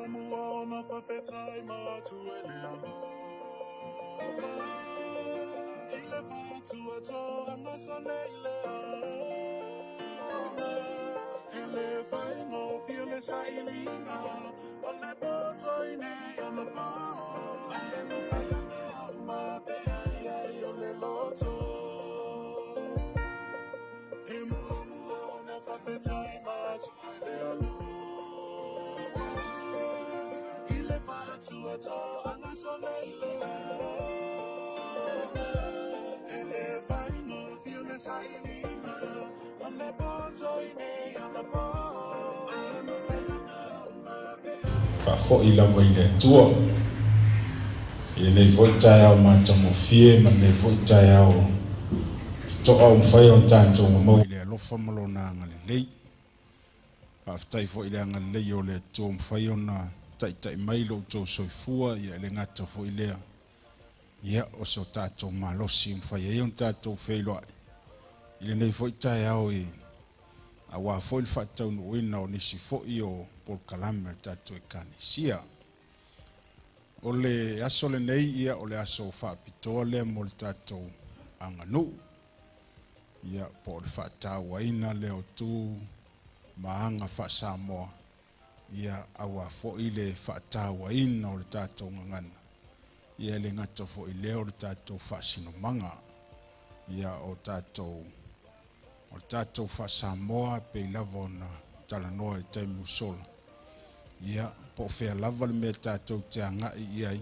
Muamua ona faafetai matua i le alofa, i le faatuatuaga sole i le aoga. E le faigofie le sailiga o le poto i nei ona po, ae mafai ona uma pea i ai o le loto. E muamua ona faafetai matua i le alofa, i le faatuatuaga sole i le aoga. E le faigofie le sailiga o le poto i nei ona po, ae mafai ona uma pea. Faafoi lava i le Atua i lenei foi taeao matagofie ma lenei foi taeao totoa ua mafai ona tatou maua i le alofa ma lona agalelei. Faafetai foi i le agalelei o le Atua ua mafai ona taitai mai lo outou soifua, ia e le gata foi lea, ia o so tatou malosi ua mafai ai ona tatou feiloai i lenei foi taeao i aua foi le faataunuuina o nisi foi o polokalame a le tatou Ekalesia. O le aso lenei, ia o le aso faapitoa lea mo le tatou aganuu, ia po o le faatauaina lea o tu ma aga faa-Samoa, ia aua foi le faatauaina o le tatou gagana, ia e le gata foi lea o le tatou faasinomaga, ia o tatou o le tatou faa-Samoa pei lava ona talanoa i taimi ua sola, ia po o fea lava le mea tatou te agai i ai,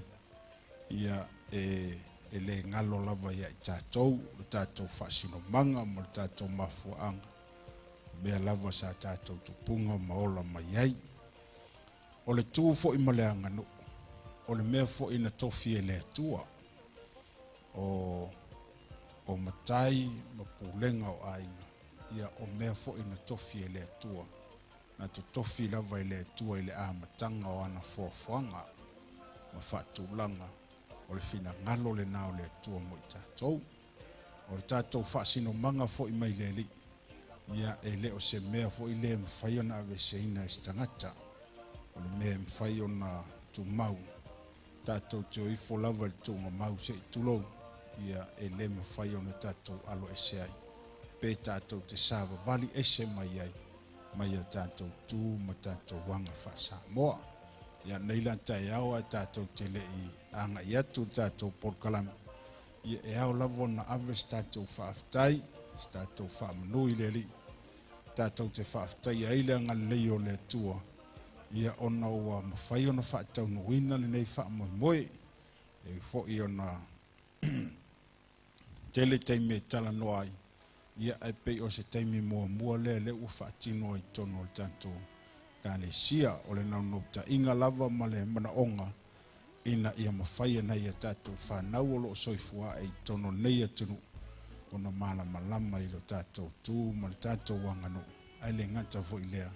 ia e le galo lava ia i tatou le tatou faasinomaga ma le tatou mafuaaga, mea lava sa tatou tupuga ma ola mai ai. O le tu foi ma le aganuu, o le mea foi na tofi e le Atua, o matai ma pulega o aiga, ia o mea foi na tofi e le Atua, na totofi lava e le Atua i le amataga o ana foafoaga ma faatulaga o le finagalo lena o le Atua mo i tatou. O le tatou faasinomaga foi mai le Alii, ia e le o se mea foi le mafai ona aveseina e se tagata, o le mea e mafai ona tumau, tatou te o ifo lava i le tuugamau se i tulou, ia e le mafai ona tatou alo ese ai, pe tatou te savavali ese mai ai, mai a tatou tu ma tatou aga faa-Samoa. Ia nei la taeao ae tatou te le i agai atu le tatou polokalame, ia e ao lava ona ave se tatou faafetai, se tatou faamanu i le Alii, tatou te faafetai ai le agalelei o le Atua, ia ona ua mafai ona faataunuuina lenei faamoemoe, e foi ona tele taimi e talanoa ai, ia ae pei o se taimi muamua lea lea ua faatino ai totonu o le tatou Ekalesia. O le naunautaiga lava ma le manaoga ina ia mafai e nai a tatou fanau o loo soifua ae i totonu o lenei atunuu ona malamalama i lo tatou tu ma le tatou aganuu, ae le gata foi lea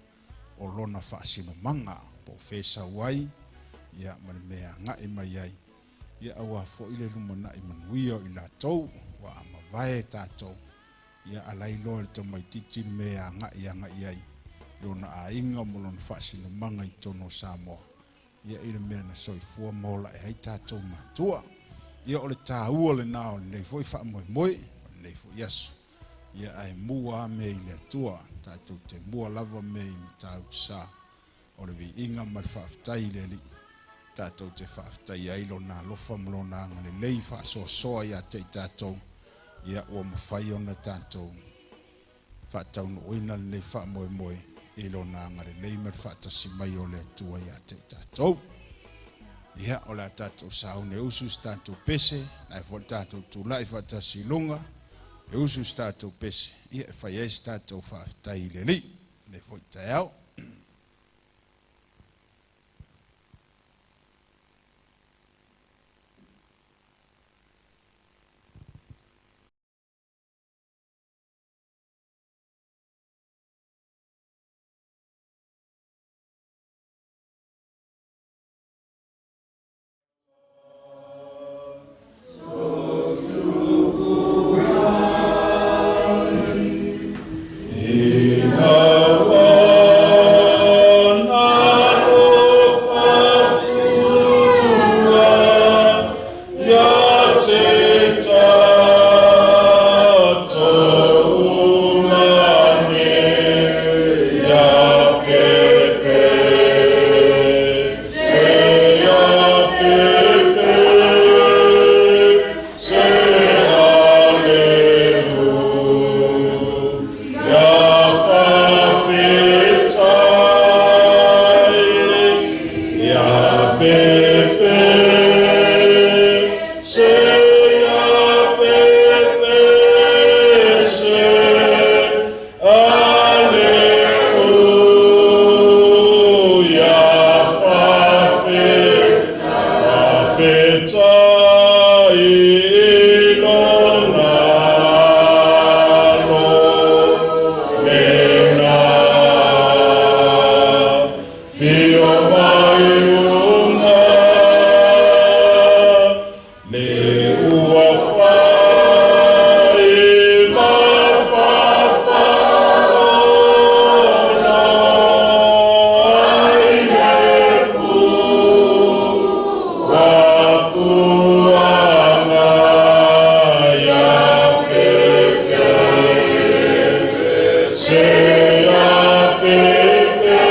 o lona faasinomaga po o fesau ai, ia ma le mea agai mai ai, ia aua foi le lumanai manuia o i latou ua amavae tatou, ia alai loa le tamaitiiti le mea agai agai ai lona aiga ma lona faasinomaga i totonu o Samoa, ia i le mea na soifua ma ola e ai tatou matua. Ia o le tāua lena o lenei foi faamoemoe, o lenei foi aso, ia ae mua a mea i le Atua, tatou te mua lava mea i Matautu-sa, o le viiga ma le faafetai i le Alii, tatou te faafetai ai lona alofa ma lona agalelei faasoasoa ia te i tatou, ia ua mafai ona tatou faataunuuina lenei faamoemoe i lona agalelei ma le faatasi mai o le Atua ia te i tatou. Ia o le a tatou sauni e usu se tatou pese, ae foi le tatou tulai faatasi i luga, e usu se tatou pese, ia e fai ai se tatou faafetai i le Alii lenei foi taeao. Ina ua Faafetai i lona alo lena fio mai luga le ua fai ma faapaolo ai le puapuaga ia se ia pepe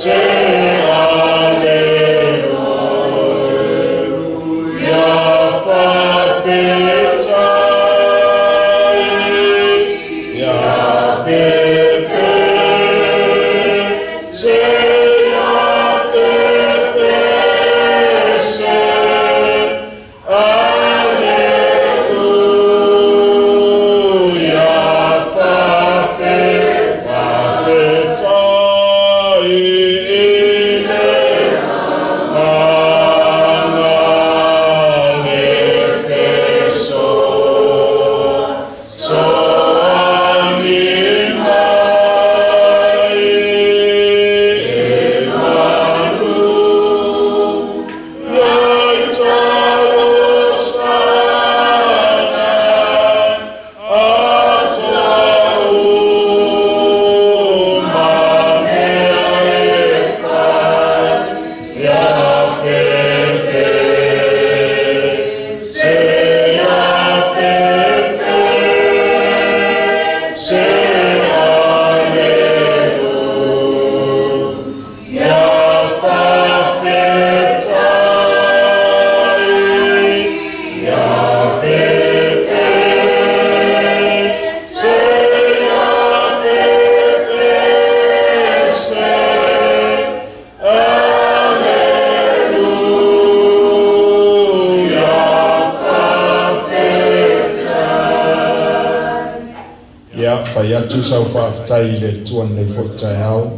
se aleluia faafetai ia pepe se ia pepe se aleluia faafetai i le agaga le fesoasoani mai e malu ia i talosaga atoa uma mea e fai ia pepe se ia pepe se aleluia faafetai ia pepe se ia pepe se aleluia faafetai. Ia, fai atu sau faafetai i le Atua i lenei foi taeao.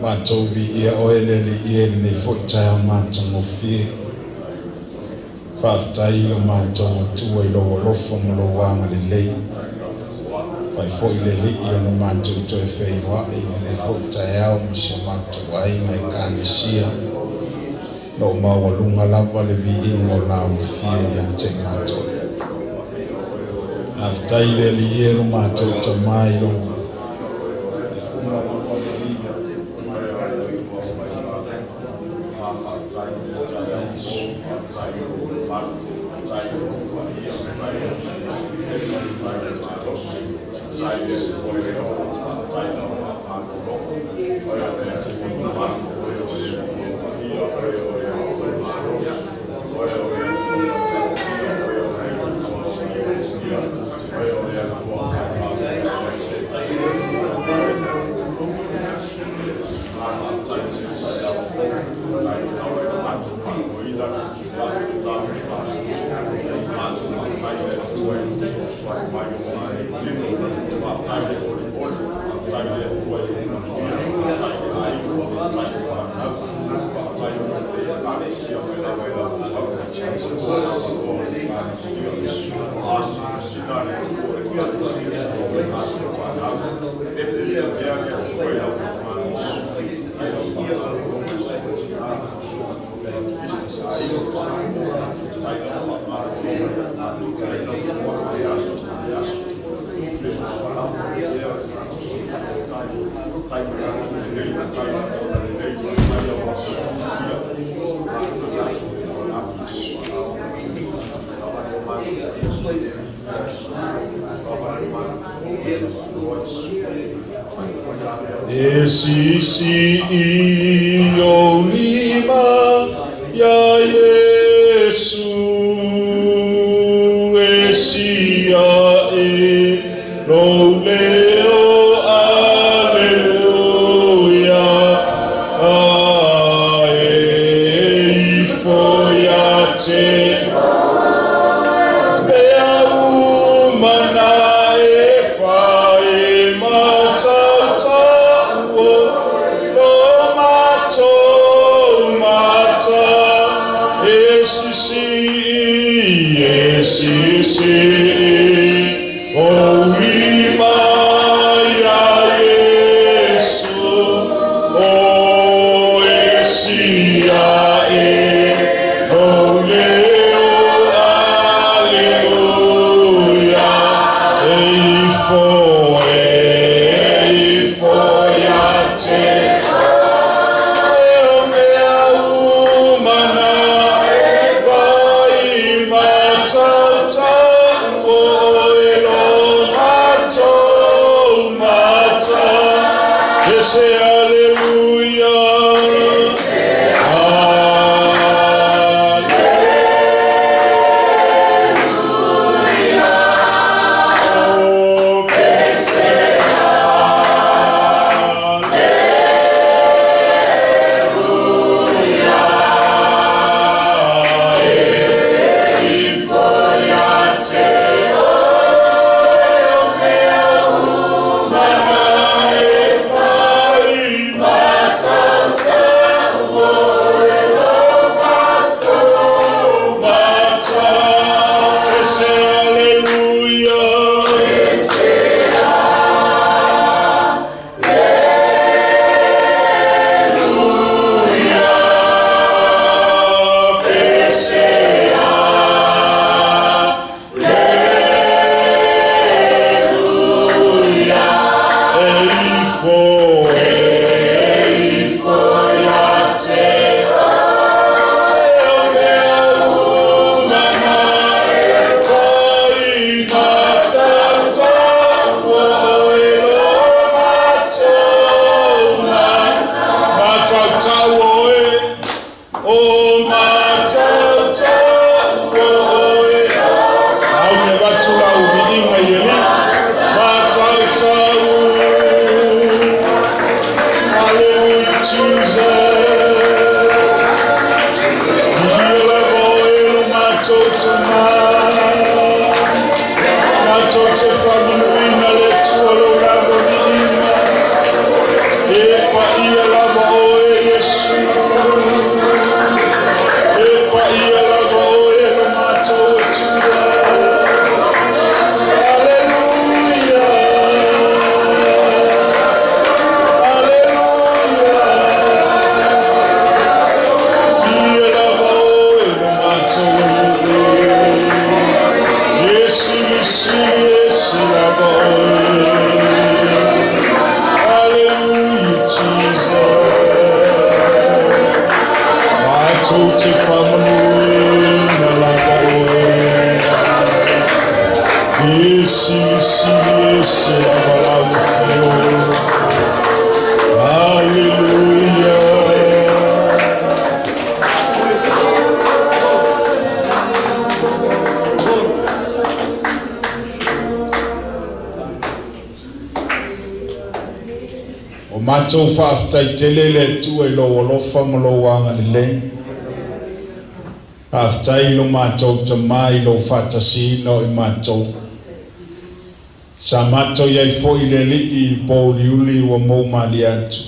Matou viia oe le Alii e i lenei foi taeao matagofie. Faafetai i lo matou Atua i lou alofa ma lou agalelei. Fai foi le Alii ona matou toe feiloai i lenei foi taeao ma si o matou aiga Ekalesia. Lo o maualuga lava le viiga o lau afio ia te i matou. Faafetai le Alii e lo matou Tamā i lou lava le Alii. E sisi i o lima ia Iesu e sia e lo leo aleluia a e ifo ia te mea uma na Ese aleluya. Aleluya. Oh, ese aleluya. Ifo ia te oe o mea uma na e fai matautau o e lo matou mata. Ese aleluya. Ese aleluya. Ese aleluya. E ifo ia te oe o mea uma na e fai matautau o e lo matou matautau oe o matautau oe au me vatu lau viiga i eli matautau. Hallelujah, Jesus. Viia lava oe lo matou tamā. Matou te faamanuina le Atua lou lava viiga. E paia lava oe Iesu. E paia lava oe lo matou Atua. Aleluia. Aleluia. Ia lava oe lo matou Alii. Iesu esi lava oe. Hallelujah, Jesus. Matou te faamanuina lava oe. Iesu esi lava lau afio. Hallelujah. O matou faafetai le Atua i lou alofa ma lou agalelei. Faafetai i lo matou tamā i lou faatasiina o i matou. Sa matou iai fo'i le alii i pouliuli ua mou malie atu.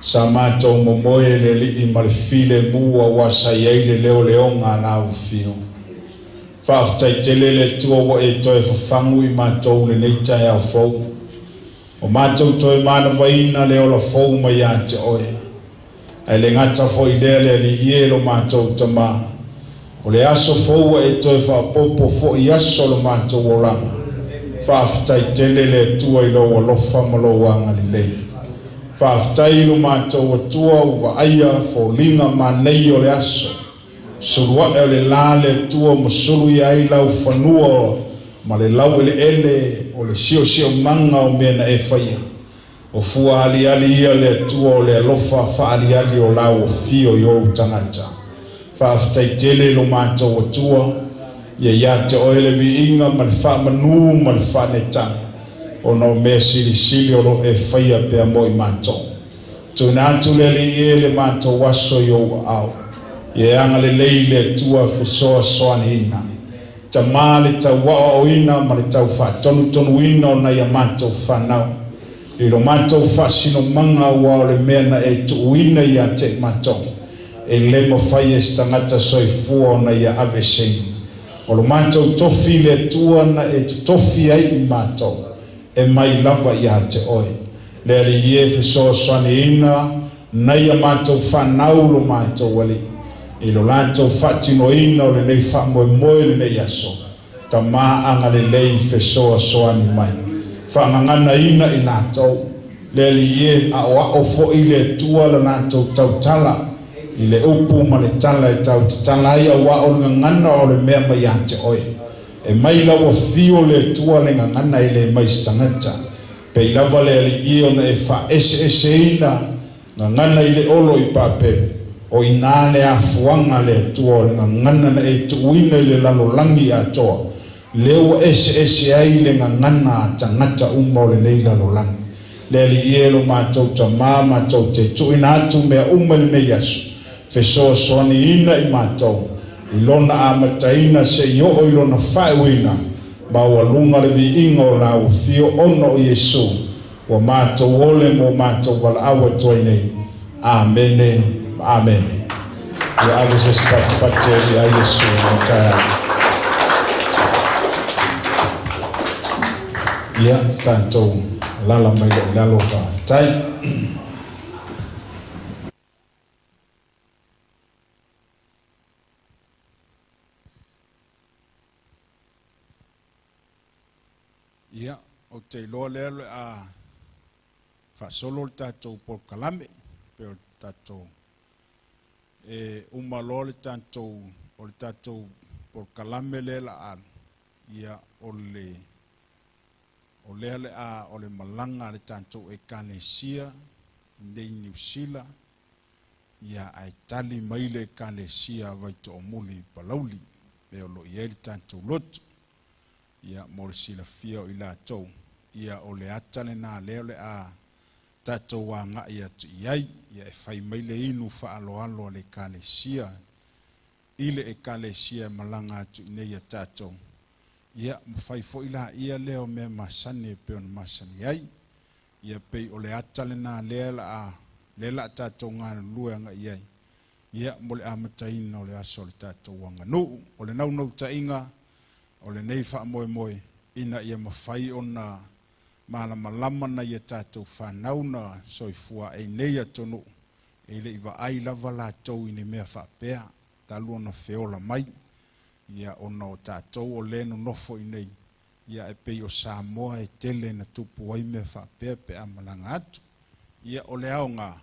Sa matou momoe le alii ma le filemu auā sa iai le leoleoga a lau afio. Faafetai tele le Atua ua e toe fafagu i matou lenei taeao fou. O matou toe manavaina le ola fou mai ia te oe. Ae le gata fo'i lea le alii e lo matou tamā. O le aso fou ua e toe faapopo fo'i aso lo matou olaga. Faafetai tele le Atua i lou alofa ma lou agalelei. Faafetai i lo matou Atua ua vaaia foliga manei o le aso. Suluaʻe o le lā le Atua ma sulu ia ai lau fanua ma le lau eleele o le siosiomaga o mea na e faia. O fua aliali ia le Atua o le alofa faaliali o lau afio i ou tagata. Faafetai tele lo matou Atua, ia ia te oe le viiga ma le faamanū ma le faanetaga, ona o mea silisili o lo e faia pea mo i matou. Tuuina atu le Alii e le matou aso i ou aao. Ia e agalelei le Atua fesoasoaniina. Tamā le tauaoaoina ma le taufaatonutonuina o nai a matou fanau. I lo matou faasinomaga ua o le mea na e tuuina ia te matou. E le mafai e se tagata soifua ona ia aveeseina. O lo matou tofi le Atua na e totofi ai i matou. E mai lava ia te oe. Le Alii e fesoasoaniina nai a matou fanau lo matou Alii. I lo latou faatinoina o lenei faamoemoe lenei aso. Tamā agalelei fesoasoani mai. Faagaganaina i latou. Le Alii e aoao fo'i le Atua la latou tautala. I le upu ma le tala e tautatala ai auā o le gagana o le mea mai ia te oe. E mai lau afio le Atua le gagana e le mai se tagata. Pei lava le Alii ona e faaeseeseina gagana i le olo i Papelu, o i ina le afuaga a le Atua o le gagana na e tuuina i le lalolagi atoa, lea ua eseese ai le gagana a tagata uma o lenei lalolagi. Le Alii e, lo matou Tamā, matou te tuuina atu mea uma i lenei aso, fesoasoaniina i matou i lona amataina seia oo i lona faaiuina, maualuga le viiga o lau afio, ona o Iesu ua matou ole mo matou valaau atu ai nei. Amene ma amene. Ia ave se isi patipati e viia ai Iesu i lenei taeao. Ia tatou alaala mai loa i lalo. Faafetai. Ia, ou te iloa lea o le a faasolo le tatou polokalame, pei o le tatou e uma loa le tatou o le tatou polokalame lea la alu, ia o le o lea le a o le malaga a le tatou Ekalesia i nei Niu Sila, ia ae tali mai le Ekalesia Vaitoomuli i Palauli, e o lo o i ai le tatou lotu. Ia, mo le silafia o i latou, ia o le ata lena lea o le a tatou agai atu i ai, ia e fai mai le inu faaaloalo a le Ekalesia i le Ekalesia e malaga atu i nei ia tatou, ia ma fai foi laia lea o mea masani e pei ona masani ai. Ia pei o le ata lena lea la a lea la a tatou galulue agai i ai, ia mo le amataina o le aso o le tatou aganuu. O le naunautaiga o lenei faamoemoe ina ia mafai ona malamalama nai a tatou fanau na soifua ae nei atunuu e le i vaai lava latou i ni mea faapea talu ona feola mai, ia ona o tatou o lea e nonofo i inei, ia ae pei o Samoa e tele na tupu ai mea faapea pe a malaga atu. Ia o le aoga,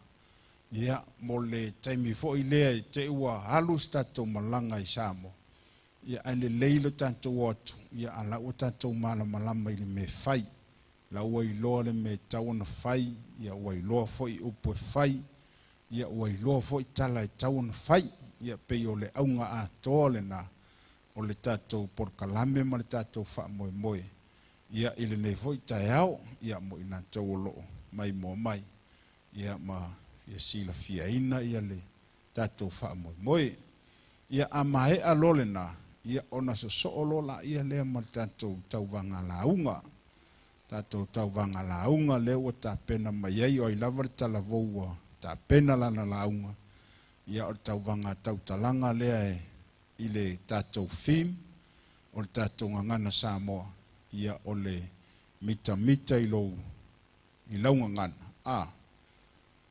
ia mo le taimi foi lea i te i ua alu se tatou malaga i Samoa, ia ae lelei lo tatou o atu, ia a la ua tatou malamalama i le mea e fai. La ua iloa le mea e tatau ona fai, ia ua iloa foi upu e fai, ia ua iloa foi tala e tatau ona fai. Ia pei o le auga atoa lena o le tatou polokalame ma le tatou faamoemoe ia i lenei foi taeao, ia mo i latou o lo o maimoa mai, ia ma fia silafiaina ia le tatou faamoemoe. Ia a maea loa lena, ia ona sosoo loa laia lea ma le tatou tauvaga lauga. Tatou tauvaga lauga lea ua tapena mai ai, o ai lava le talavou ua tapena lana lauga, ia o le tauvaga tautalaga lea e i le tatou theme o le tatou Gagana Samoa, ia o le mitamita i lou i lau gagana, a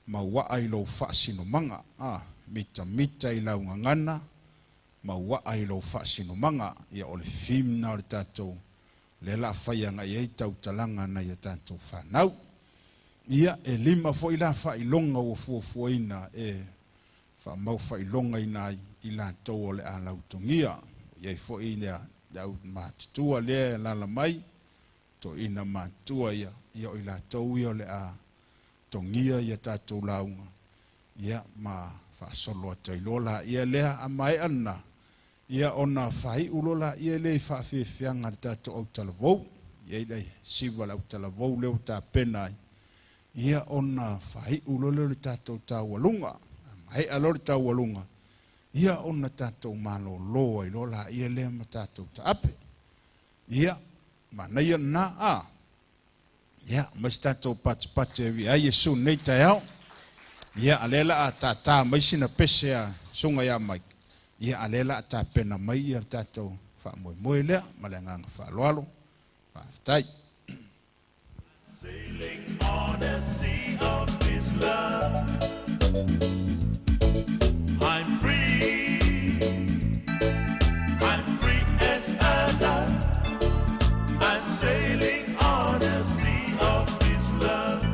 mauaa i lou faasinomaga, a mitamita i lau gagana, mauaa i lou faasinomaga. Ia o le theme na o le tatou lea la fai agai ai tautalaga nai a tatou fanau. Ia e lima foi la faailoga ua fuafuaina e faamau faailogaina ai i latou o le a lautogia. I ai foi le au matutua lea e alaala mai, toeaina matutua ia, ia o i latou ia o le a togia ia tatou lauga, ia ma faasolo atu ai loa laia lea. A maea lena, ia ona faaiu loa laia lea i faafiafiaga a le tatou autalavou. E i ai le siva le autalavou lea ua tapena ai, ia ona faaiu loa lea o le tatou taualuga. A maea loa le taualuga, ia ona tatou malōlō ai loa laia lea ma tatou taape. Ia, manaia lena, a? Ia, aumai se tatou patipati e viia ai Iesu i lenei taeao. Ia, a lea la a tātā mai sina pese a Susuga ia Mike, ia, a lea la a tapena mai ia le tatou faamoemoe lea ma le agaga faaaloalo. Faafetai. Sailing on a sea of His love. I'm free. I'm free as a dove. I'm sailing on a sea of His love.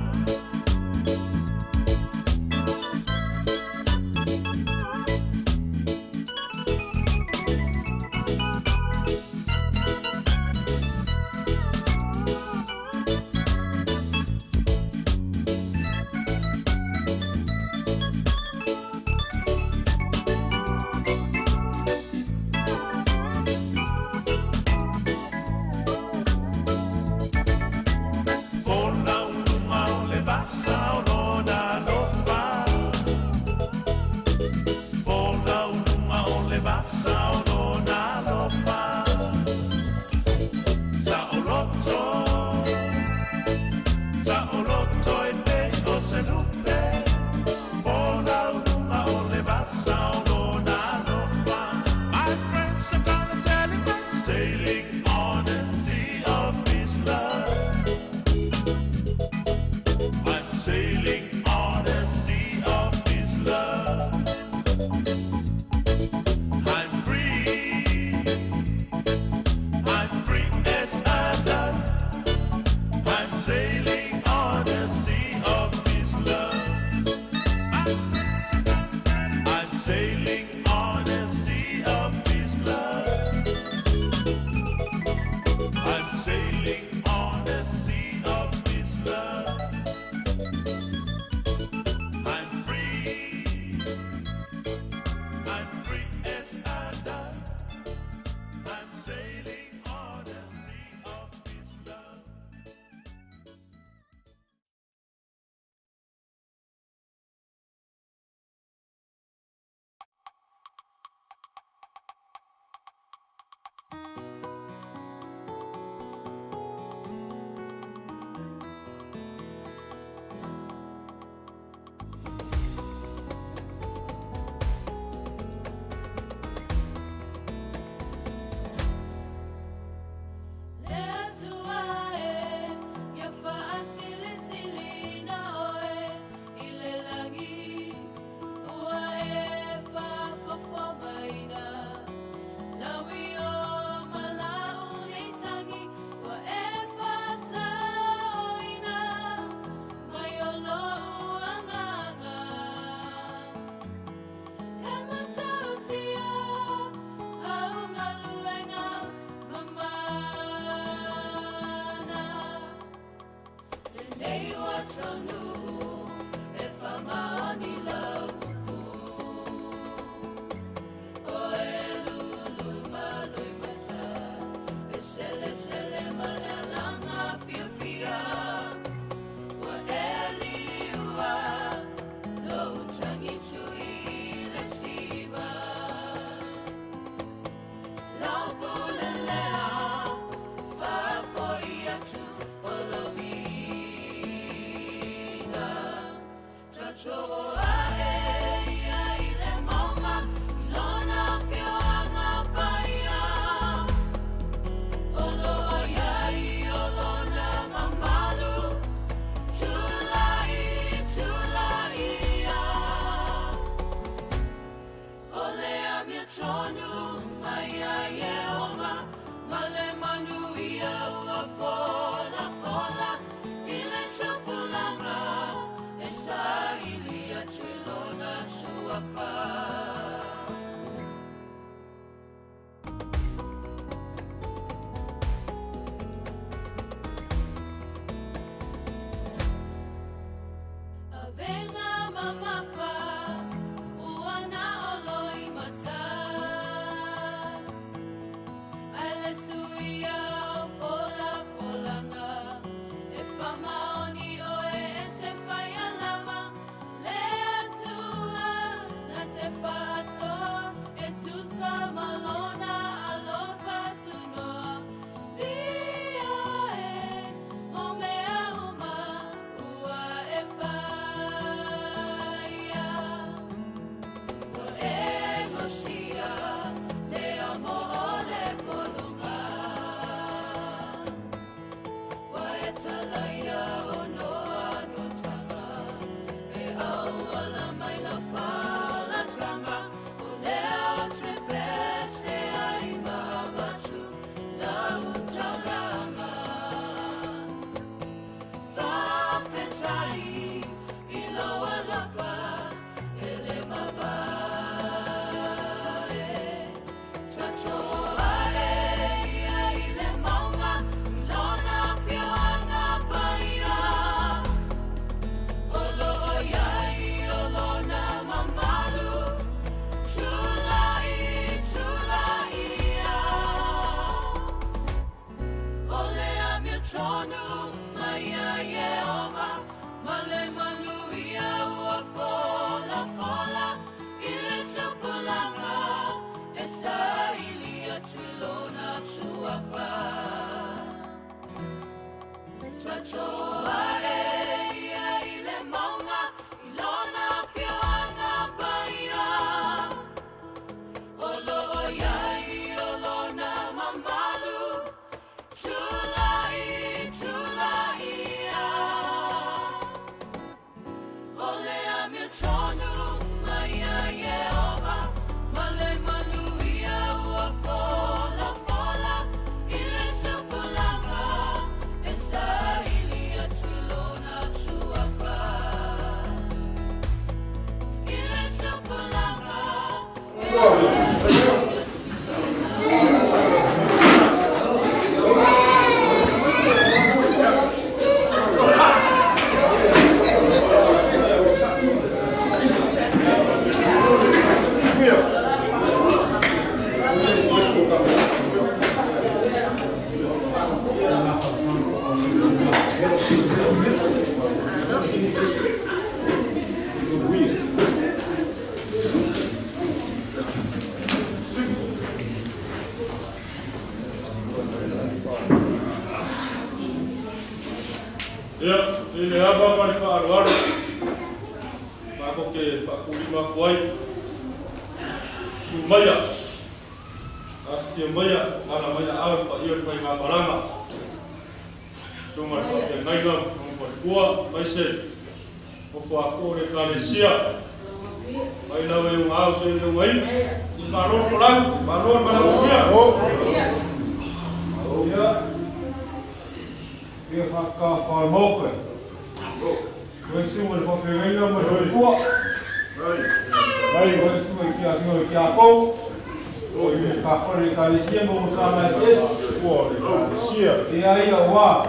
Ia ia wa,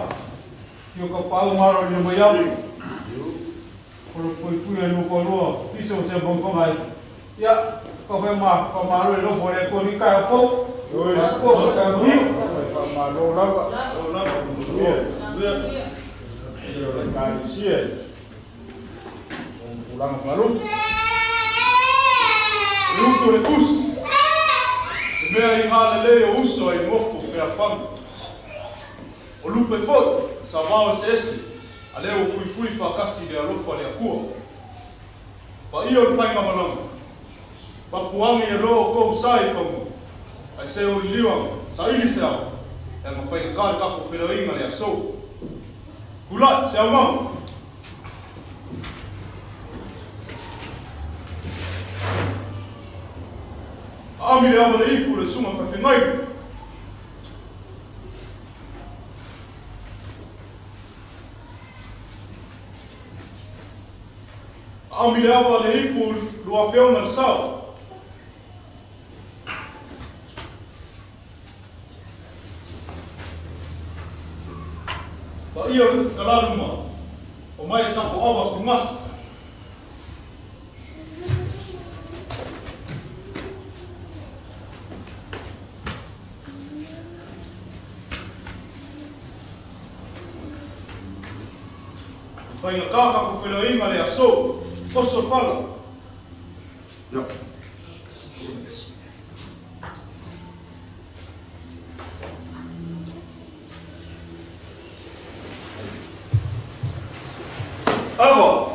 kio ka pau maro ni mo yam. O le puipui e luko lua, fiso se maufonga ai. Ia, ka whai ma, ka malo le lofo le ko ni kai po. Ka ko ka ni. Fa malo lava. O lava. Ia. Ia le kai sie. O langa falu. Lupo le usi. Se mea i ngā le o uso ai mofo pea whangu. O lupe foi, sa wao se ese, a leo fui fui whakasi le alofa le akua. Pa ia o le whainga malanga. Pa puangi e roho kou sa i whangu. Ai se o liwanga, sa ili se au. E nga whainga kare kako whirainga le asou. Kulai, se au mau. Ami le awa le ipu le sunga whawhengai. Ami le awa le ipu lua whionga le sao. Ta ia ka laluma, o mai se kako awa ku ngasa. Whainga kāka ko whirainga le aso, oso pala. Ia. Ava.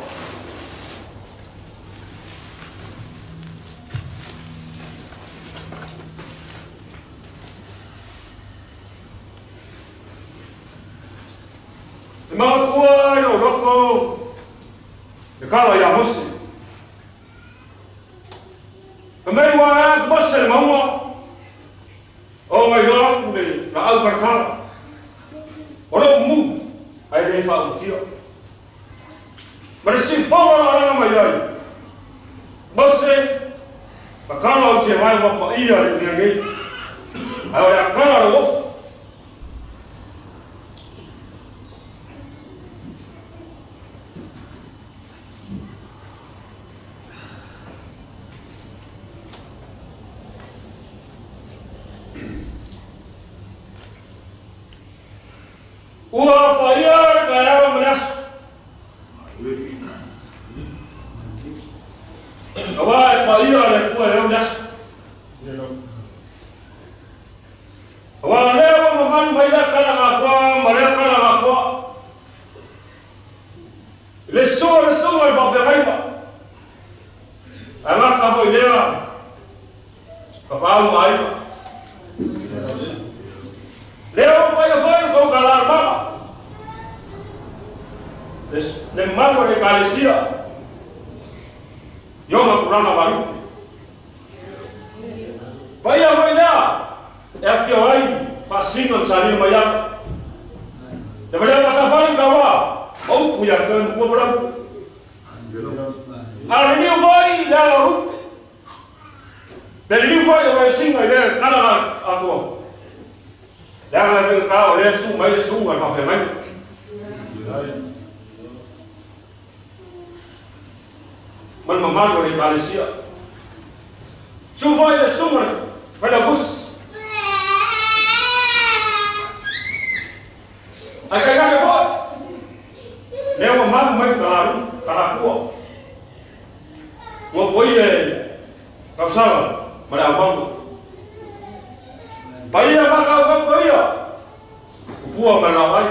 E matua i o roko, e kala ia Mose. E mei wā e Mose le maunga, o ngai loa aku le la au karakara. O leo mu, ai le wha utia. Ma le sifawa la alanga mai ai. Mose, ka kala o te mai wapa ia le mea nei. Ai o le akala le ofu. Ua paia le kaeawa ma le aso. Awa e paia le kua e au le aso. Awa lea ua mamanu mai lea kala ngā koa, ma lea kala ngā koa. Le sua le sunga le whawhengaima. A ngā ka hoi lea, ka pāu maima. Lea ua pai a whai kau ka lā mama. Le malu le kalesia. Yo nga kuranga malu. Pai a hoi lea, e awhia wai, whasinga msalina mai au. Le walea pasawhari ka wā, au puia koe mkua marau. A le niu wai, lea la rupe. Le niu wai o wai singa i lea kala a koa. Lea nga whenga kā o lea su mai le sunga le whawhe mai. Mana mamalu le kalesia. Su wai le sunga le whaila gusi. Ai kai kake foi. Lea mamalu mai kalaru, kalakua. Ngā foi e kausala, ma le awangu. Paia whakau kau paia. Upua ma lau ai.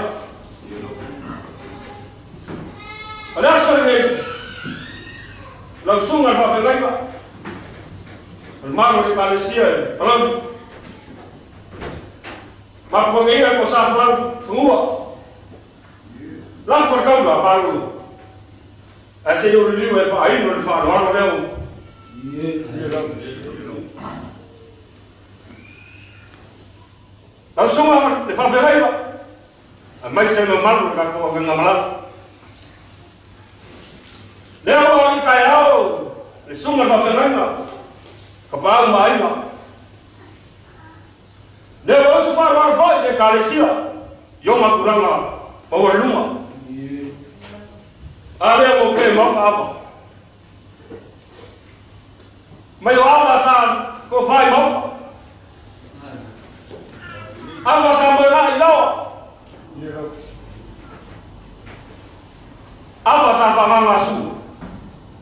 A le aso le lau sunga le whawhengaima. O le malu le kalesia e palau. Mapuange ia ko sa palau whangua. Lafa kaula palu. A se yo liu e whaino le whaanoano leo. Lau sunga le whawhengaima. A mai se mamalu le kako whenga malau. Leo o i kai au, le sunga le whawhengaima. Ka pāu maaima. Leo o su whaanoano whai le kalesia. Yo makuranga maua luma. Ale o pe mo ka apa. Mai o apa sa ko fai mo. Apa sa mo la i lawa. Apa sa fa manga su.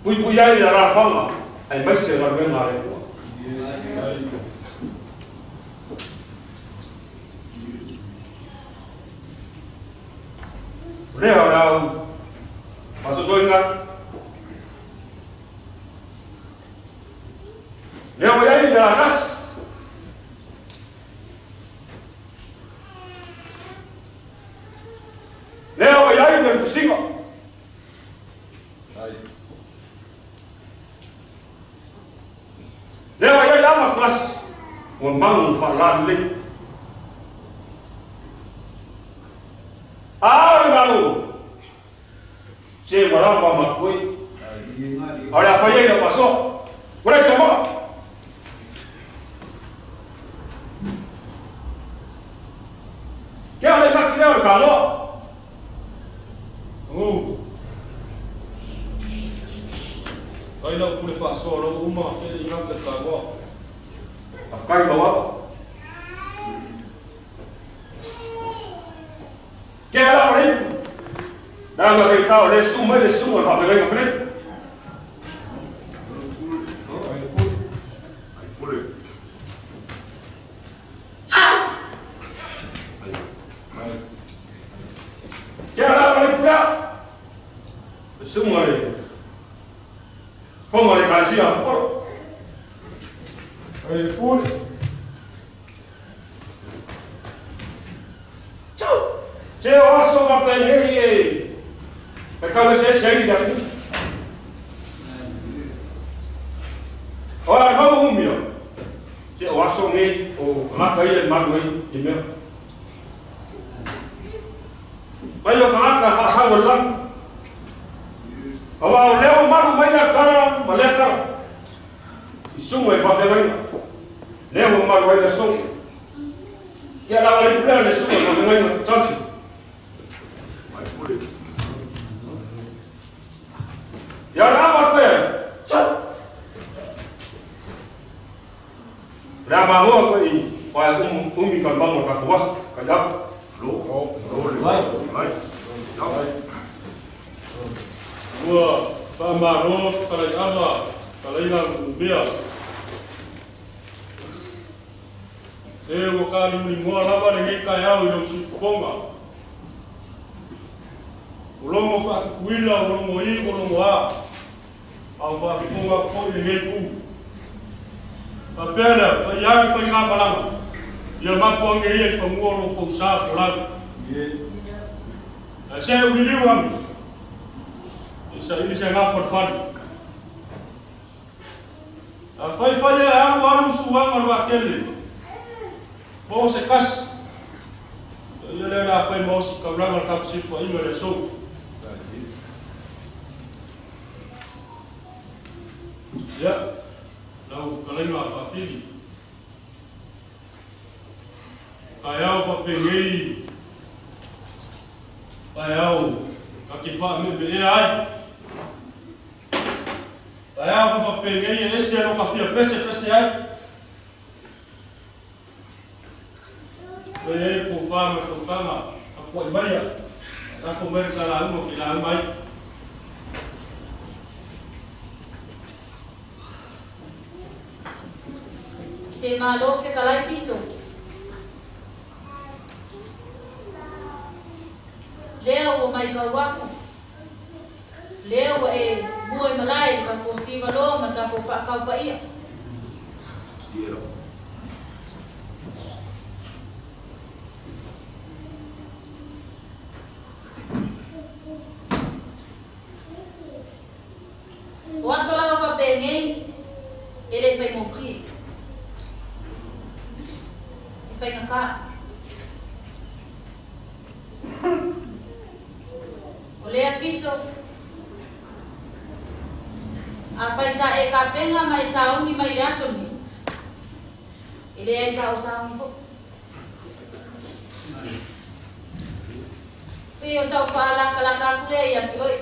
Pui pui ai la rafanga. Ai mai se la venga le ko. Leo lau masosoinga. Leo yai de la kas. Leo yai de pusingo. Leo yai lama klas. Wambang falan le. Ah, malu. Se wala pa makui. Ora fa ye paso. Ora se mo. Ke ale makina o kalo. U. Ai la pule fa so lo uma ke le inga ka wa. Afkai bawa. Ke ala ore. Na ma ke ta ore su mai le su fa fe ga fre. Ke ala ore pula. Su mai. Fo mai ka si a por. Ai pule. Se o aso va pene e e ka se se da. Ora no umio. Se o aso ngi o la kai le ma ngi i me. Vai o ka ka fa sa wala. Awa o leo maru mai na kara ma le kara. I sungo e fa fe mai. Leo maru mai na sungo. Ke la le pula le sungo ma mai na tati. Ya rama koe. Rama hoa koe i wae umi ka mango ka kuwas ka yap. Lo lo lai lai. Ua pa maro ka lai ama ka lai la mea. E o ka ni mo lava le ngai ka yau i lo sifonga. Ulongo fa kuila ulongo i ulongo a. Au fa ponga ko i ngai ku. Pa pele pa ia pa inga malanga. Ia mapo ngai e fa mo lo ko sa fola. A se wili wang. Isa ili se nga forfan. A fai fai e aru aru suanga lo akele. Po se kas. Ia le la fai mo si kaulanga ka si fo inga le so. Ya, lau kalaina fa pili. Kayau fa pengei. Kayau ka ki fa me be ai. Kayau fa pengei ese lo ka fia pese pese ai. E ko fa me ko kanga ka ko mai ya. Ka ko mai ka la mo ki la mai. Se malo fe kalai fiso. Leo o mai kau aku. Leo e bua i malai ka ko siva lo ma ka ko fa kau pa ia. O aso lava fa pengei ele fai mokri. Fai ngaka. O lea fiso. A fai sa e kapenga mai sa ungi mai le aso ni. Ele ai sa o sa ungi po. Pe o sa o whaala kalaka kule ia ki oi.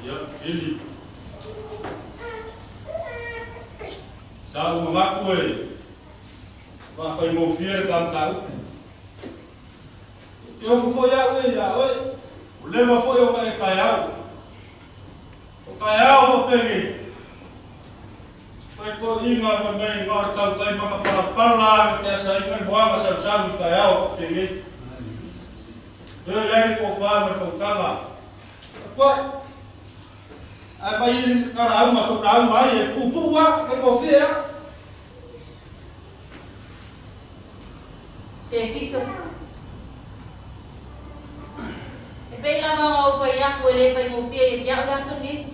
Ia, Eli. Sa ou manatu e faafaigofie le tamataupu. Te ofo foi au e ia oe, o leva foi o ka e taeao. O taeao faapegei. Fai toeaiina fai mai na o le tautai makapalapala ma te asaina le moaga sausau i taeao faapegei. Toe i ai le tofa ma le fautaga. Tapuai. Ae mai i ka lauga so lauga ai e puupuu lava, faigofie lava. Se fiso. E pei lava ona ou fai aku e le faigofie ia te au le aso lenei.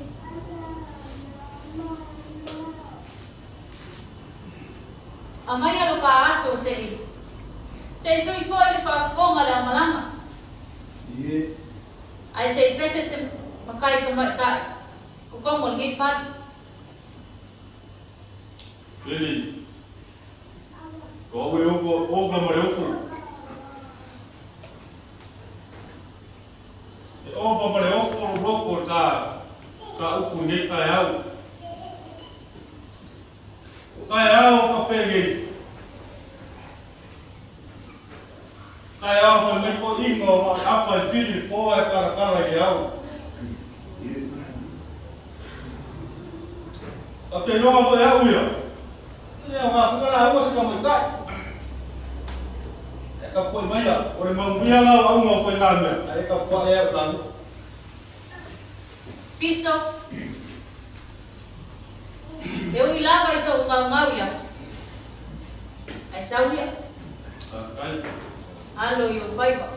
Aumaia lo ka aso se i sui foi le faafofoga le aumalaga. Ae se i pese se makai tamaitai totonu o lenei fale. Eli, o au e ova ma le ofo. E ova ma le ofo lo loko o ta ka upu i nei taeao. O taeao faapegei. Taeao fai mai toeaiina o na o le afa e fili le po ae talatala i le ao. Ta te iloga foi au ia, e le aoga foi ka lauga se tamaitai. E tapuai maia, o le manuia la o auga o faigamea, ae tapuai ai au lauga. Fiso, E ui lava i sou gaugau i aso, ae sau ia. Alo i o faiva.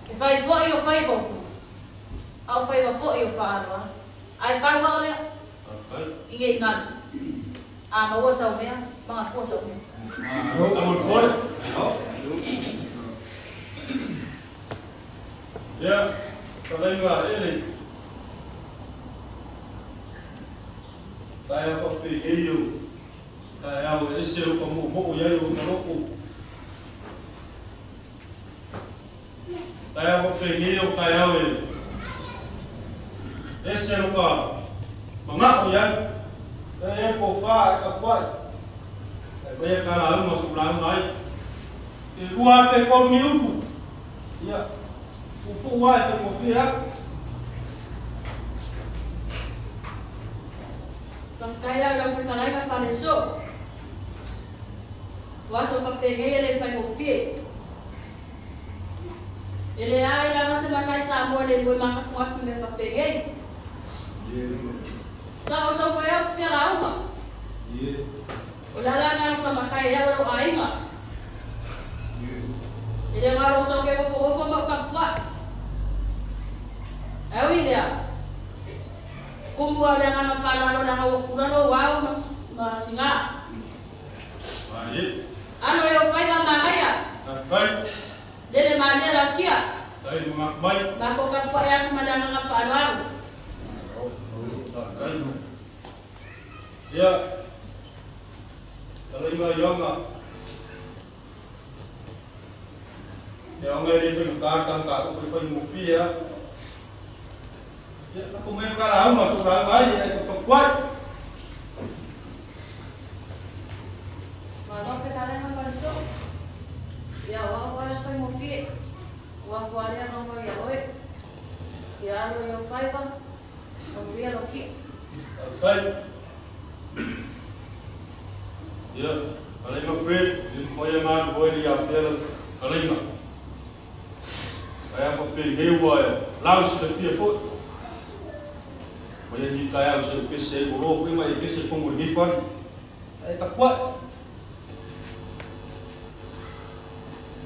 E fai foi o faiva o ku, a o faiva foi o faaloalo. Ae fau ao lea, i ngei ngalu. A maua sau mea, magafua sau mea. Ia, talaiga ele. Taeao faapegei o taeao e ese o ka mo'omo'o i ai o ka loko. Taeao faapegei o taeao e ese o ka manga'o i ai. E e po fa e tapuai. E mai ka lauga so lauga ai. E lua pe kolu ni upu. Ia, puupuu lava e faigofie atu. Faafetai lau i lau fetalaiga Faleso. O aso faapegei e le faigofie. E leai lava se matai Samoa e le moe matapu atu i mea faapegei. Ta o sau fai au fia lauga. O le ala lena sa matai ai au e lou aiga. E le galo sau ke ofoofo ma ou tapuai. Ae ui lea, kumu au i le agaga faaaloalo leaga ua kula lou ao ma siga. Alo e ou faiva manaia. Lele malie laukia. Makou tapuai atu ma le agaga faaaloalo. Ia, talaiga Ioga. E aoga e le faigata tanga upu e faigofie a. Ia, lafo mai le ka lauga, so lauga ai e tapuai. Malo fetalaiga Faleso. Ia, o au lava e faigofie. O aku lava lea naumau ia oe. Ia alo i ou faiva, manuia lou ki'i. Faafetai. Ia, talaiga Fred, le mafai e galulue le afea lau talaiga. Ae a faapegei ua e lau silafia foi. Mai ani taeao se ou pese ai ua loa foi ma e pese i tonu o lenei fale. Ae tapuai.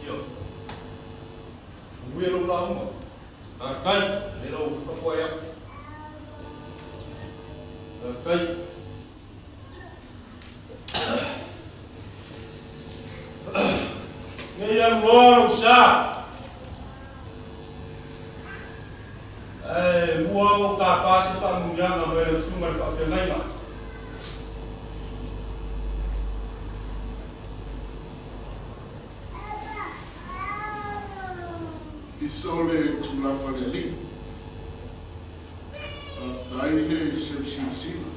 Ia, manuia lou lauga. Faafetai, le lau tapuai atu. Faafetai. Nei alu loa lou sa. Ae mua ou tapa se faamuliaga mai lau susuga i le faafeagaiga. Fiso le tulafa le alii. Faafetai le seusiusila.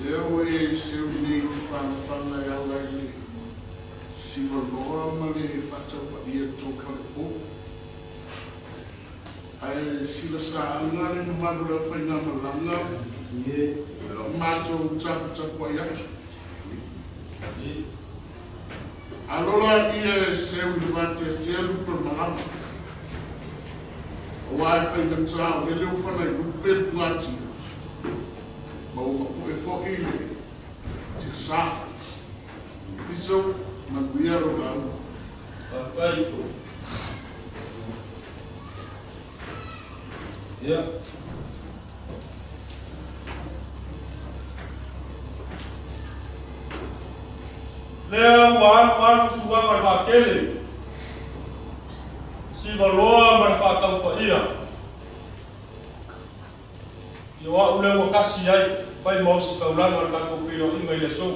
Lea ua e seu nei i fagafaga e ala i le sivaloa ma le faataupaia i tou falepo. Ae silasaaga le mamalu o le aufaigamalaga matou taputapuai atu. Alola ia e seu i le vateatea lupe o le malama. Auā e faigata o lele ua fanai lupe le fugatia, ma ua mapu'e fo'i le tiasā. Fiso, manuia lou lauga. Faafetai. Ia. Lea ua alu alu suaga le vaatele. Sivaloa ma le faataupaia. Ia o a'u lea ua kasi ai, fai ma ositaulaga o le tatou feiloaiga i le aso.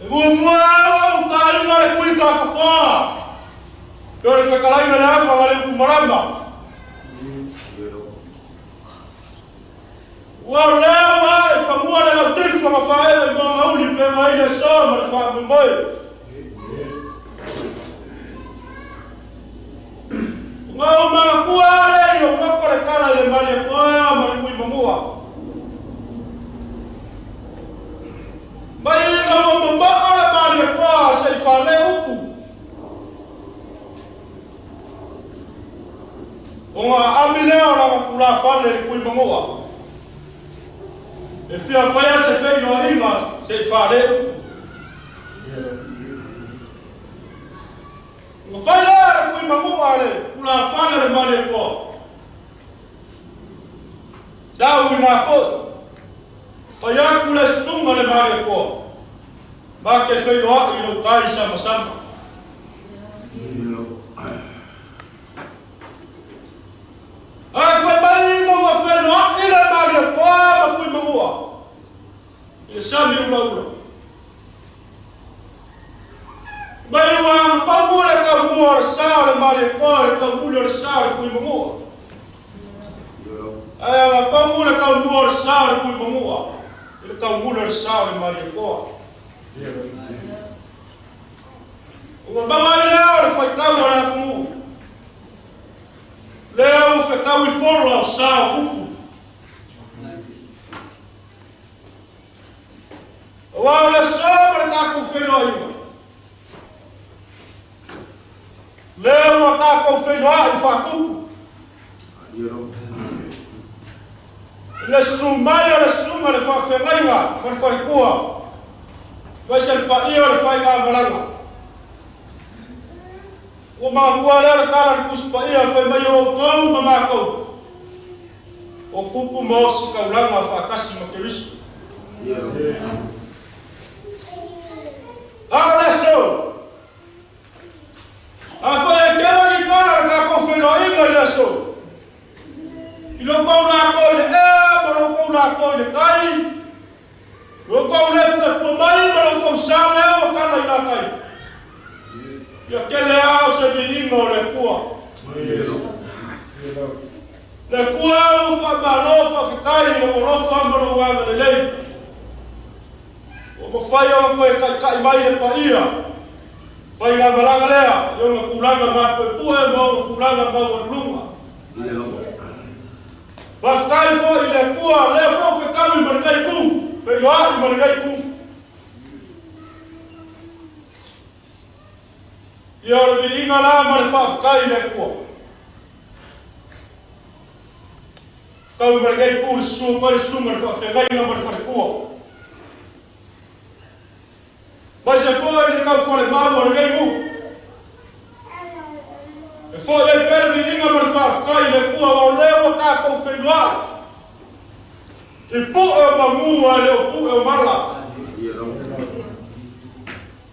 E muamua au taiga le kui tafakoa. Pe o le fekalaiga le afaga le upu malama. Ua o lea ua e famua le lautifa ma faeve mo mauli pe mai le aso ma le faamoemoe. Ngau mangakua le i o ngako le kala i le mali e koa ma le kui mamua. Mai inga ua mamao le mali e koa se i fale upu. O ngā ami lea o langa kula fale le kui mamua. E fia whaia se whenua inga se i fale upu. Nga whai lea le kui mamua le kula fale le mali e koa. Sau i ngā foi. Whai aku le sunga le mali e koa. Ma ke whenua i lo kai sama sama. Ai whai mai inga ua whenua i le mali e koa ma kui mamua. I le sami ula ula. Mai ua ngapamu le kaumua o le sao le mali e koa le kaumuli o le sao le kui mamua. Ai ngapamu le kaumua o le sao le kui mamua. I le kaumuli o le sao le mali e koa. Ua maua i lea o le whaitau o le atunuu. Lea ua whetau i fola o sao kupu. Ua o le so ma le tākou whenua inga. Lea ua tākou whenua i whakupu. Le sumai o le sunga le whawhengainga ma le whaikua. Waise le paia o le whainga malanga. Ua makua lea le kala le kusi paia whai mai o kou ma mākou. O kupu ma osi kaulanga whakasi ma Keristo. A o le so. A whai e kela i kala le kākou whenua inga i le so. I lo kou lākou i le ea ma lo kou lākou i le kai. Lo kou le fua mai ma lo kou sa lea o kala i ngā kai. Ia kele au se viinga o le kua. Le kua au whamalo whawhikai o olofa ma lo wanga le lei. O mawhai o koe kai kai mai le paia. Whai ngā malanga lea, i o ngā kulanga māpue pue ma o ngā kulanga maualulunga. Whawhikai fo i le kua, lea fo whekau i maringai ku, whenua i maringai ku. Ia o le viinga la ma le whawhikai i le kua. Kau i maringai ku le sua mai le sunga le whawhengainga ma le wharekua. Mai se foa i le kau whare malu o le ngai ngu. E foa i pere viinga ma le whawhikai i le kua wa lea tākou whenua. I pu'e o mamua le o pu'e o mala.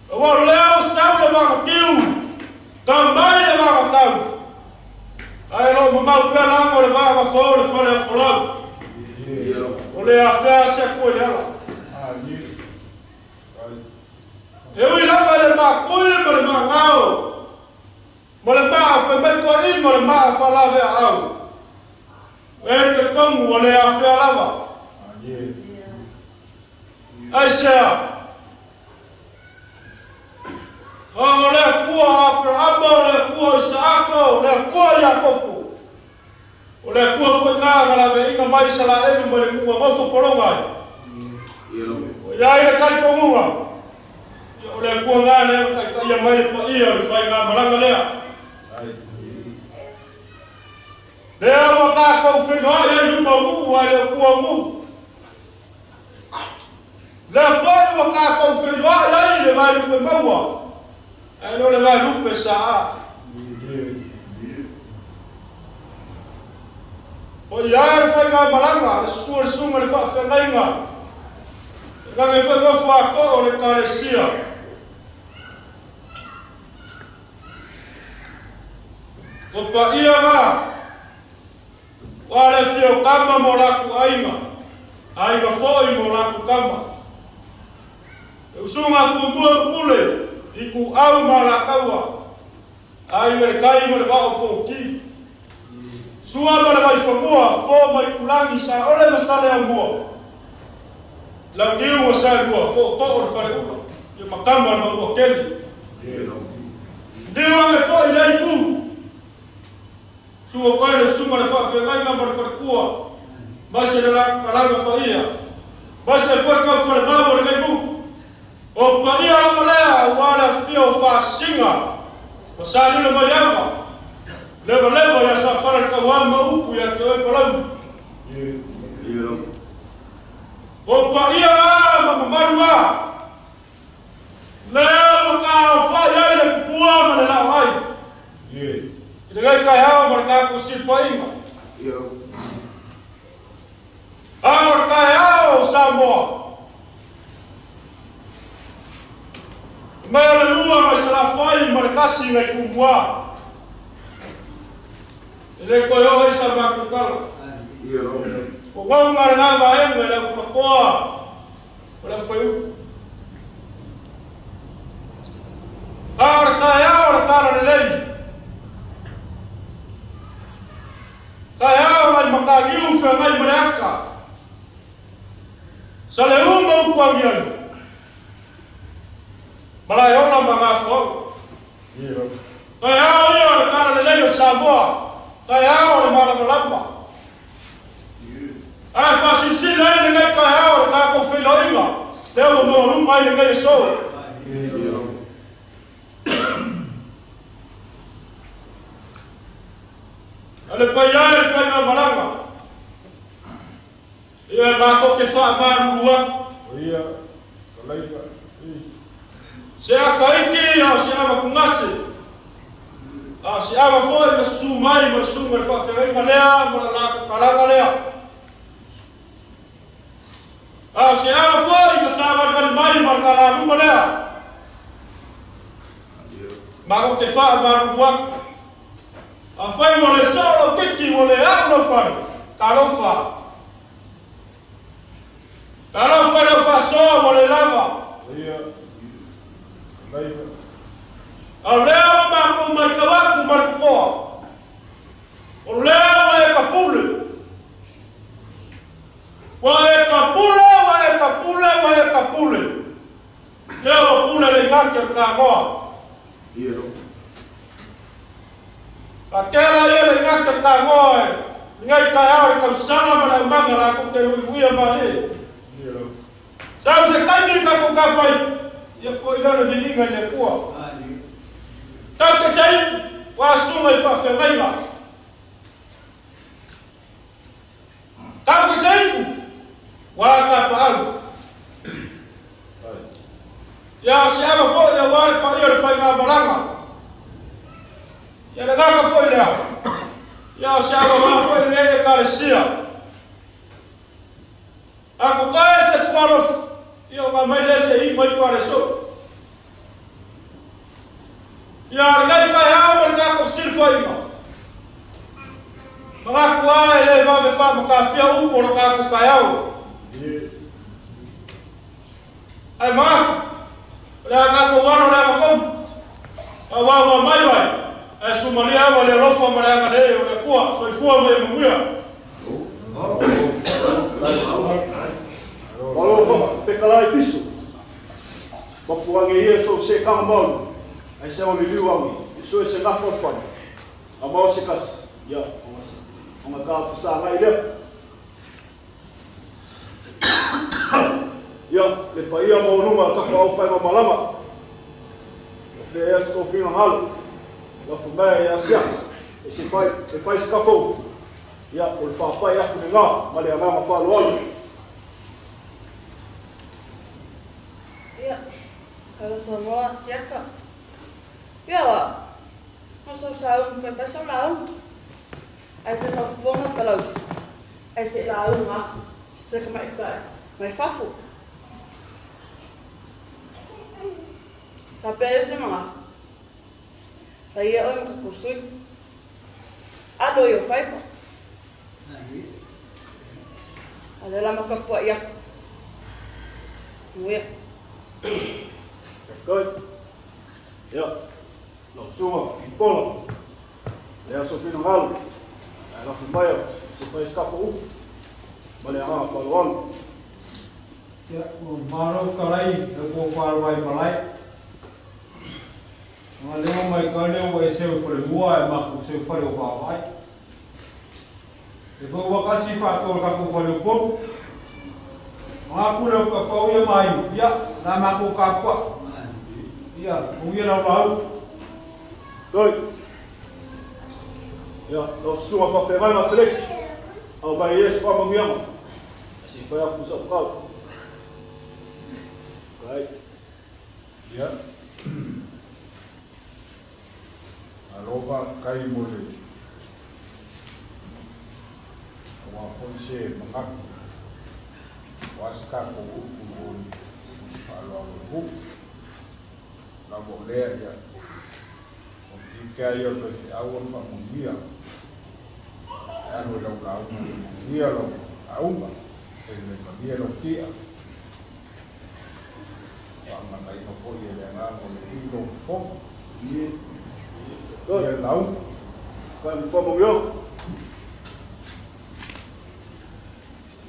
Ua lea o sau le wakakiu, ka mai le wakatau. Ai lo mamau pea lango le wakafau le whale a folau. O le afea se ku le ala. E ui lava le makui ma le mangao. Ma le maa fai mai koa i ma le maa whalave a au. E te kongu o le afea lava. Ai sea. O le kua Abrahama, o le kua Isaako, o le kua Iakopo. O le kua foi ngā ngalave inga mai Israelu ma le munga ngofo polonga ai. O ia i le karikongunga. O le kua ngā lea kai ia mai le paia o le whai ngā malanga lea. Lea ua kākou whenua ia i luma ngu ai le kua ngu. Lea foi ua kākou whenua ia i le vai lupe maua. Ai lo le vai lupe saa. O ia le whai ngā malanga, le sua le sunga le whaawhengainga. E ngange whai ngā whaako o le kalesia. Ko pa ia ngā, wa le whio kama mo laku ainga, ainga foi mo laku kama. E usunga ku mua pule, i ku au ma lakaua, ainga le kai ma le wao fōki. Sua ma le vai whamua, fō mai kulangi sa ole masale a mua. Lau niu o sa lua, ko ko o le whare ula, i makama ma ua keli. Niu ange fō i lei ku. Sua koe le sunga le whaawhengainga ma le wharekua. Mai se le kalanga pa ia. Mai se pore kau whare mau o le kaiku. O pa ia lama lea, ua le whio whaasinga. O sa lula mai awa. Lewa lewa ia sa whare kau ama upu ia ke oi palau. O pa ia ngā ma mamaru ngā. Lea ma kā o whai ai le kupua ma le lau ai. I le ngai kai hao ma le kākou silfainga. A o le kai hao o Samoa. Mai o le lua ngai salafai ma le kasi ngai kumua. E le koe o hei sa makukala. O ngau ngā le ngā vaenga i le upakoa o le whai upu. A o le kai hao o le kala le lei. Kai hao ngai makagiu whea ngai ma le aka. Sa le uma upu angi ai. Malai ona ma ngā whau. Kai hao ia o le kala le lei o Samoa. Kai hao o le malamalama. Ai whasisila ai le ngai kai hao o le tākou whiloinga. Lea ua maua luma ai le ngai e sou. A le pai ai le whai ngā malanga. Ia e mākou ke wha maruru atu. Se aka iki au se awa kungase. A se awa foi na susu mai ma le sunga le whaawhengainga lea ma le lako kalanga lea. A se awa foi na sāwariwari mai ma le kalaluma lea. Mākou te wha maruru atu. A whai wa le solo kiki wa le au lau pare. Talofa. Talofa lau whasoa wa le lava. A lea wa mākou mai kawaku ma le kukoa. O lea wa e ka pule. Wa e ka pule, wa e ka pule, wa e ka pule. Lea wa pule le ngake o kāgoa. A kela ia le ngake o kāgoa e. Ngai kai au e kausana ma le manga la ko te uiuia ma le. Sau se taimi ka ko ka pai. Ia ko ila le viinga i le kua. Tau te sei, wa sunga i whaawhengainga. Tau te sei, wa ka paau. Ia se ama foi ia wale pa ia le whai ngā malanga. Ia le ngaka foi lea. Ia se ama wā foi le e kalesia. A ko kae se swalo, ia o ngā mai le se i mai pare so. Ia le ngai kai hao ma le kākou silfainga. Ma ngā kua e le wawe wha ma ka whia upo le kākou kai hao. Ai ma, le aga ko wano le aga kou. A wa wa mai vai. Ai sumalia wa le alofa ma le aga le o le kua, soifua ma le manuia. Malo fa fekalai fisu. Papuange ia so se kanga malu. Ai se o liliu angi. So se ngafo fani. A mau se kasi. Ia, onga ka fusa ngai lea. Ia, le paia maulunga ka au whai malama. O whea ea siko whina ngalo. Ia fumea ia sia. E se whai, e whai sikakou. Ia, o le whaapai aku ni ngā, ma le anganga whaaloalo. Ia, ka rosa roa siaka. Ia wa, o sau sau whai whai sau lau. Ai se whafonga palauti. Ai se lau ngā. Se ka mai mai fafu. Ka pere se manga. Ka ia oi maka kusui. Alo i o whaipa. A le la maka pua ia. Muia. Kai. Ia. Lau sunga, i pola. Le aso whina ngalo. Ai lafi maia, se whai skapo upu. Ma le anganga whaaloalo. Ia, o maro karai, e ko whāruai malai. Ngā leo mai ka leo e seu whare mua e maku seu whare o whāwai. E whai wakasi whātō ka ko whare o pō. Ngā kure o ka pau ia mai, ia, nā mako ka kua. Ia, o ia lau lau. Toi. Ia, lau sunga whawhengai ngā teleki. Au mai Yesu whamangianga. Si whai aku sa ukau. Kai. Ia. Alofa kai mo le. Wa foi se mangaku. Wa se ka ko upu o whaaloalo hu. La mo lea ia. O ki kia ia o te aua whamungia. Anu lau launga le mungia lau aunga. E le magia lau tia. Whaangangaina foi e le anganga o le ilo fonga. Ia lau. Kai mwamangio.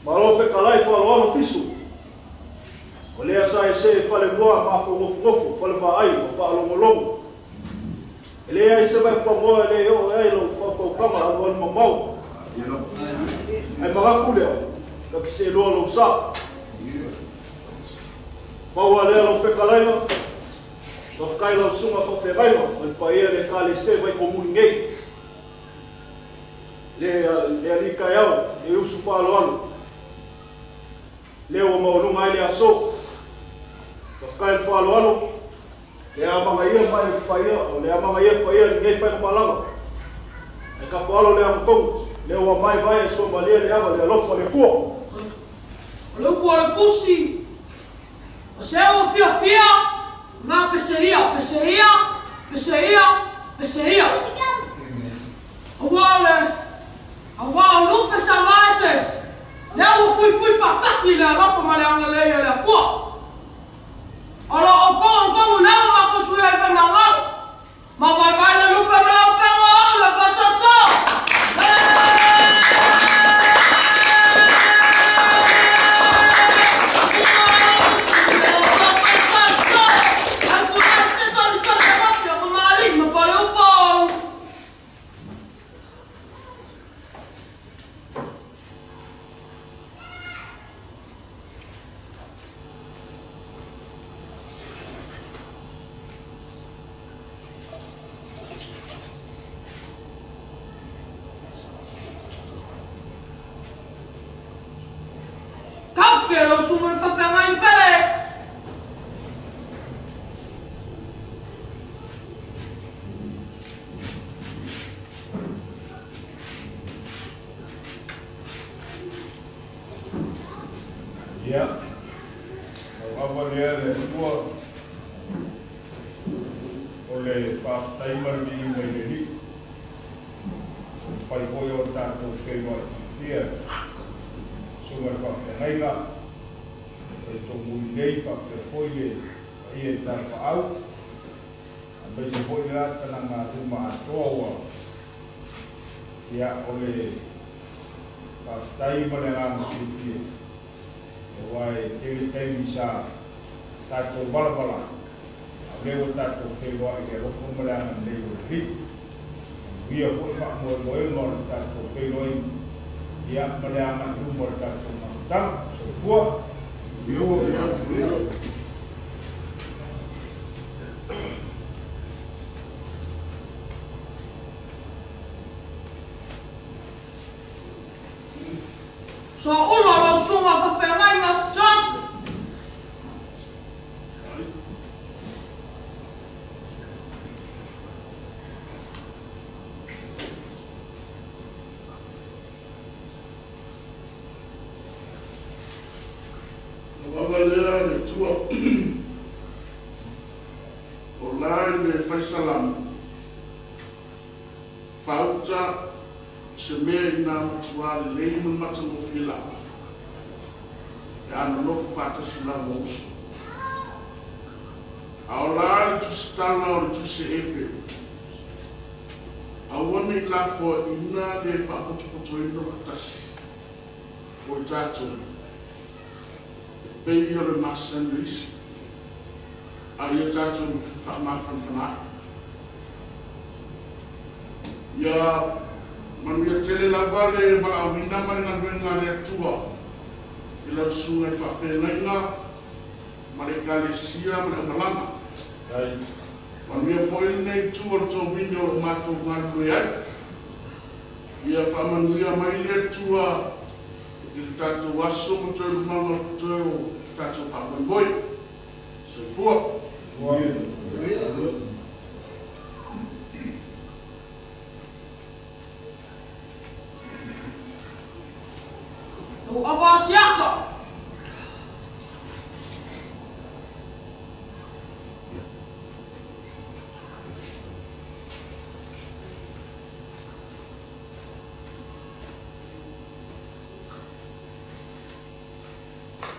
Malo fekalai whaaloalo fisu. O lea sa e se whale mua mako ngofu ngofu, whale vaai, ma whaalongolongo. E lea i se mai pua moa e le o e lau whakaukama alu alu mamau. Ai magaku lea, ka ki se loa lau sa. Maua lea lau whekalaina, lau whakai lau sunga whawhengaina, o le paia le ka le se vai komuni ngei. Le ali kai au, le usu whaaloalo. Le o maulunga ai le aso. Ka whakai le whaaloalo, le amanga ia mai le paia, o le amanga ia paia le ngei whai malanga. E ka poalo le amutongu, le ua mai vai e so malia le ava le alofa le pua. O le upu o le pusi, o se o fia fia, ngā peseria, peseria, peseria, peseria. O wā le, a wā o lupe sa maeses, le ua fui fui whakasi le alofa ma le anga le ia le akua. Alo o kongu kongu le ua makusui ai wena ngau, ma vai vai le lupe me lau pengo au le whasasa. Pero su whawhenga i where. Ia, o awa lea le tua o le whātaima ni mai le ri. O whai foi o tātou whenua i whia. Sunga whawhengaina. E tō mui nei whapea foi le ia i tāwhaau. A meise foi le rātana ngā ruma atoa ua. Ia o le whaftai ma le rāna whiwhia. E wai tele taimi sa tātou balabala. A leo tātou whenua i le rofo ma le ana nei o le ri. Ia foi wha moe moe ma le tātou whenua i ia ma le ana ruma o le tātou mafutanga. Soifua. So ulo lo sunga whawhengainga Johnson. Wavalea le tua o lai le faisalama fauta se mea i nā matua lelei ma matagofie lava e ana nofo faatasi lava uso. A o la le tusitala o le tuse epe aua nei lafoaʻina le faapotopotoina patasi o i tatou pei o le masani isi a ia tatou faamafanafanaʻi. Ia manuia tele lava le valaauina ma le galuega a le Atua i lau susuga i faafeagaiga ma le ekalesia ma le aumalaga. Manuia foi lenei itu o le tovini o loo matou galulue ai. Ia faamanuia mai le Atua i le tatou aso ma toe lumaga o toe o tatou faamoemoe. Soifua. Lau ava asiaka.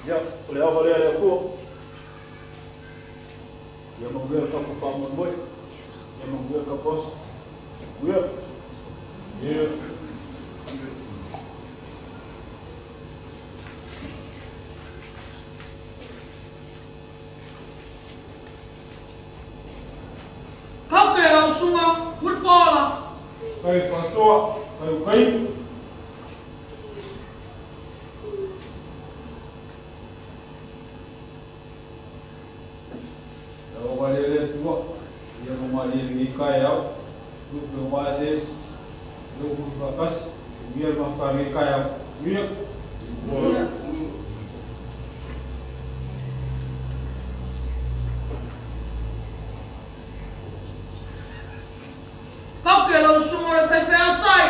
Ia, o le ava lea le Atua. Ia manuia le tatou faamoemoe. Ia manuia le tatou aso. Ia. Ia. Kauke lau sunga, Mulipola. Kai pasoa, kai kai. Lau wale le tua, ia mo mali le kai au, lu pe wases, lu ku fakas, ia ma fa le kai au. Ia. Kauke lau sunga le whewhea tai.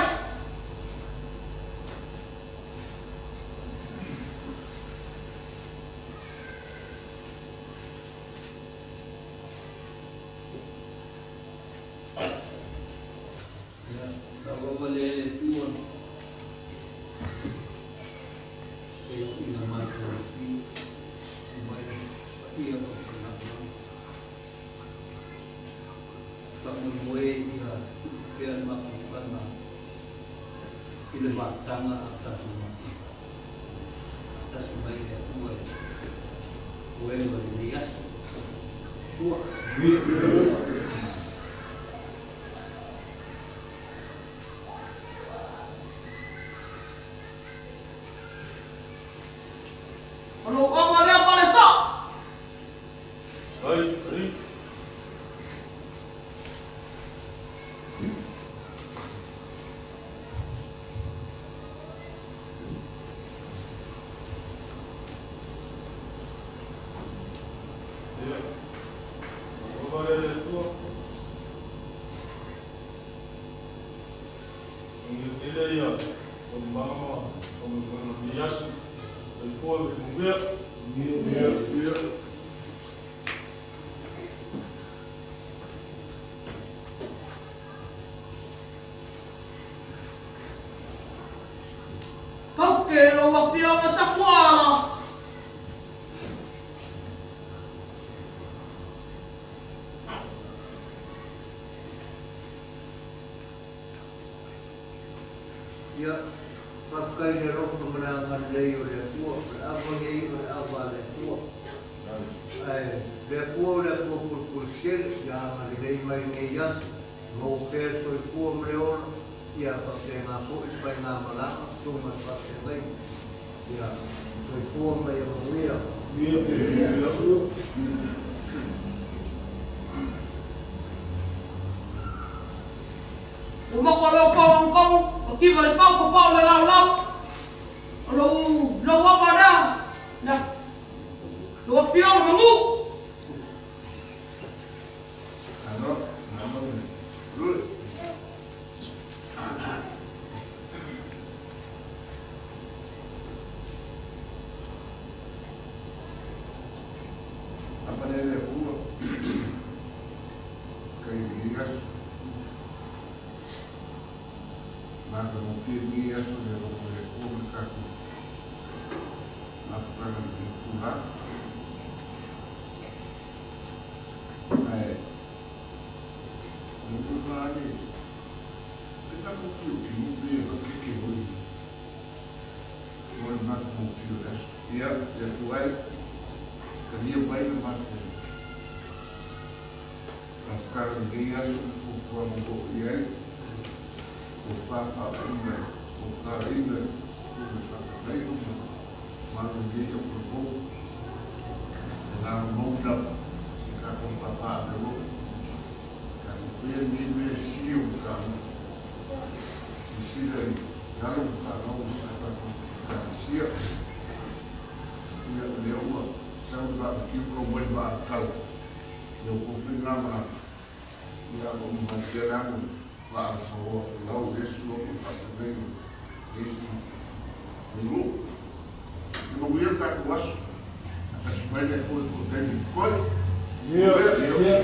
Kauke lau afioga Sapuala. Ia, whakakai le ropa mana ngā lei o le pua, o le awa nei o le awa le pua. Ai, le pua o le pua pulpul sele, ia ngā lei mai nei aso, mō pēr soi pua mre ora, ia whake ngā pui pai ngā malanga, sunga whake ngai. Ia, soi pua mai a manuia. O moko lau pau ang kong, o kiwa le fau pau le lau lau, o lau lau awa rea, na lau afioga mamu. Ano, ano, lule. Apa nele pua, kai ligas. Mata mo pia aso le ropo le kua me kaku mafutanga le pula. Ae, mo pula ane, e tako pio ki mo pia ka keke hoi. Mo le mata mo pio le aso. Ia, ia tuai, ka nia mai le mata. Mafutanga le aso, fufua mo ko iai. O whawha o whainga, o me whakataino, mana nei o propo, e ngā mauna, i ka kompapa me ro, ka kupea nei mea sio ka i sira i ngalo whanau ka tako ka sia, ia le ua, sau ka kiu ka wai ma tau, ia ko whenga mana, ia o mha te rango, la so lau yesu o whakataino, yesu, ngu, i mo wia ka kuasu, a kasi mai le koe ko tēni koe. Ia, ia,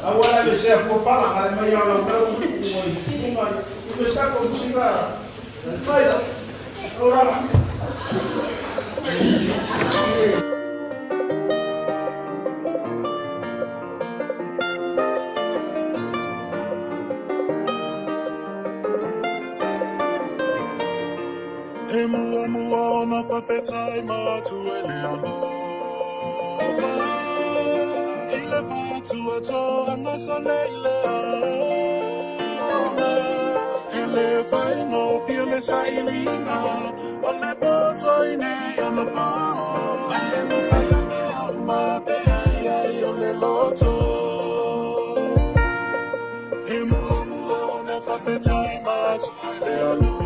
Awala le se fo fala ka mai ala lau ua i uma i ko sa ko sila. Sai. Ora. E mua mua ona whawhetai mātu e le alofa. I le whātua tō anga sa le i le aoga. E le whaingo whia le sailinga, o le poto i nei ana pō. Ai mo whaia mea uma pe ai ai o le loto. E mua mua ona whawhetai mātu e le alofa.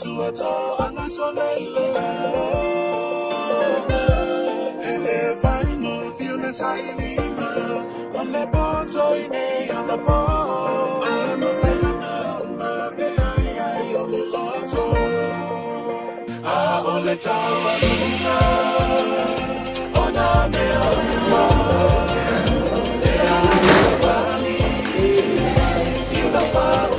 Tua tō anga sole i le aoga. E le whaingo whia le sailinga, o le poto i nei ana pō. Ai mo whaia mea uma pe ai ai o le loto. A o le taualunga, o nā mea uma. E ai sa vani, i la whaunga.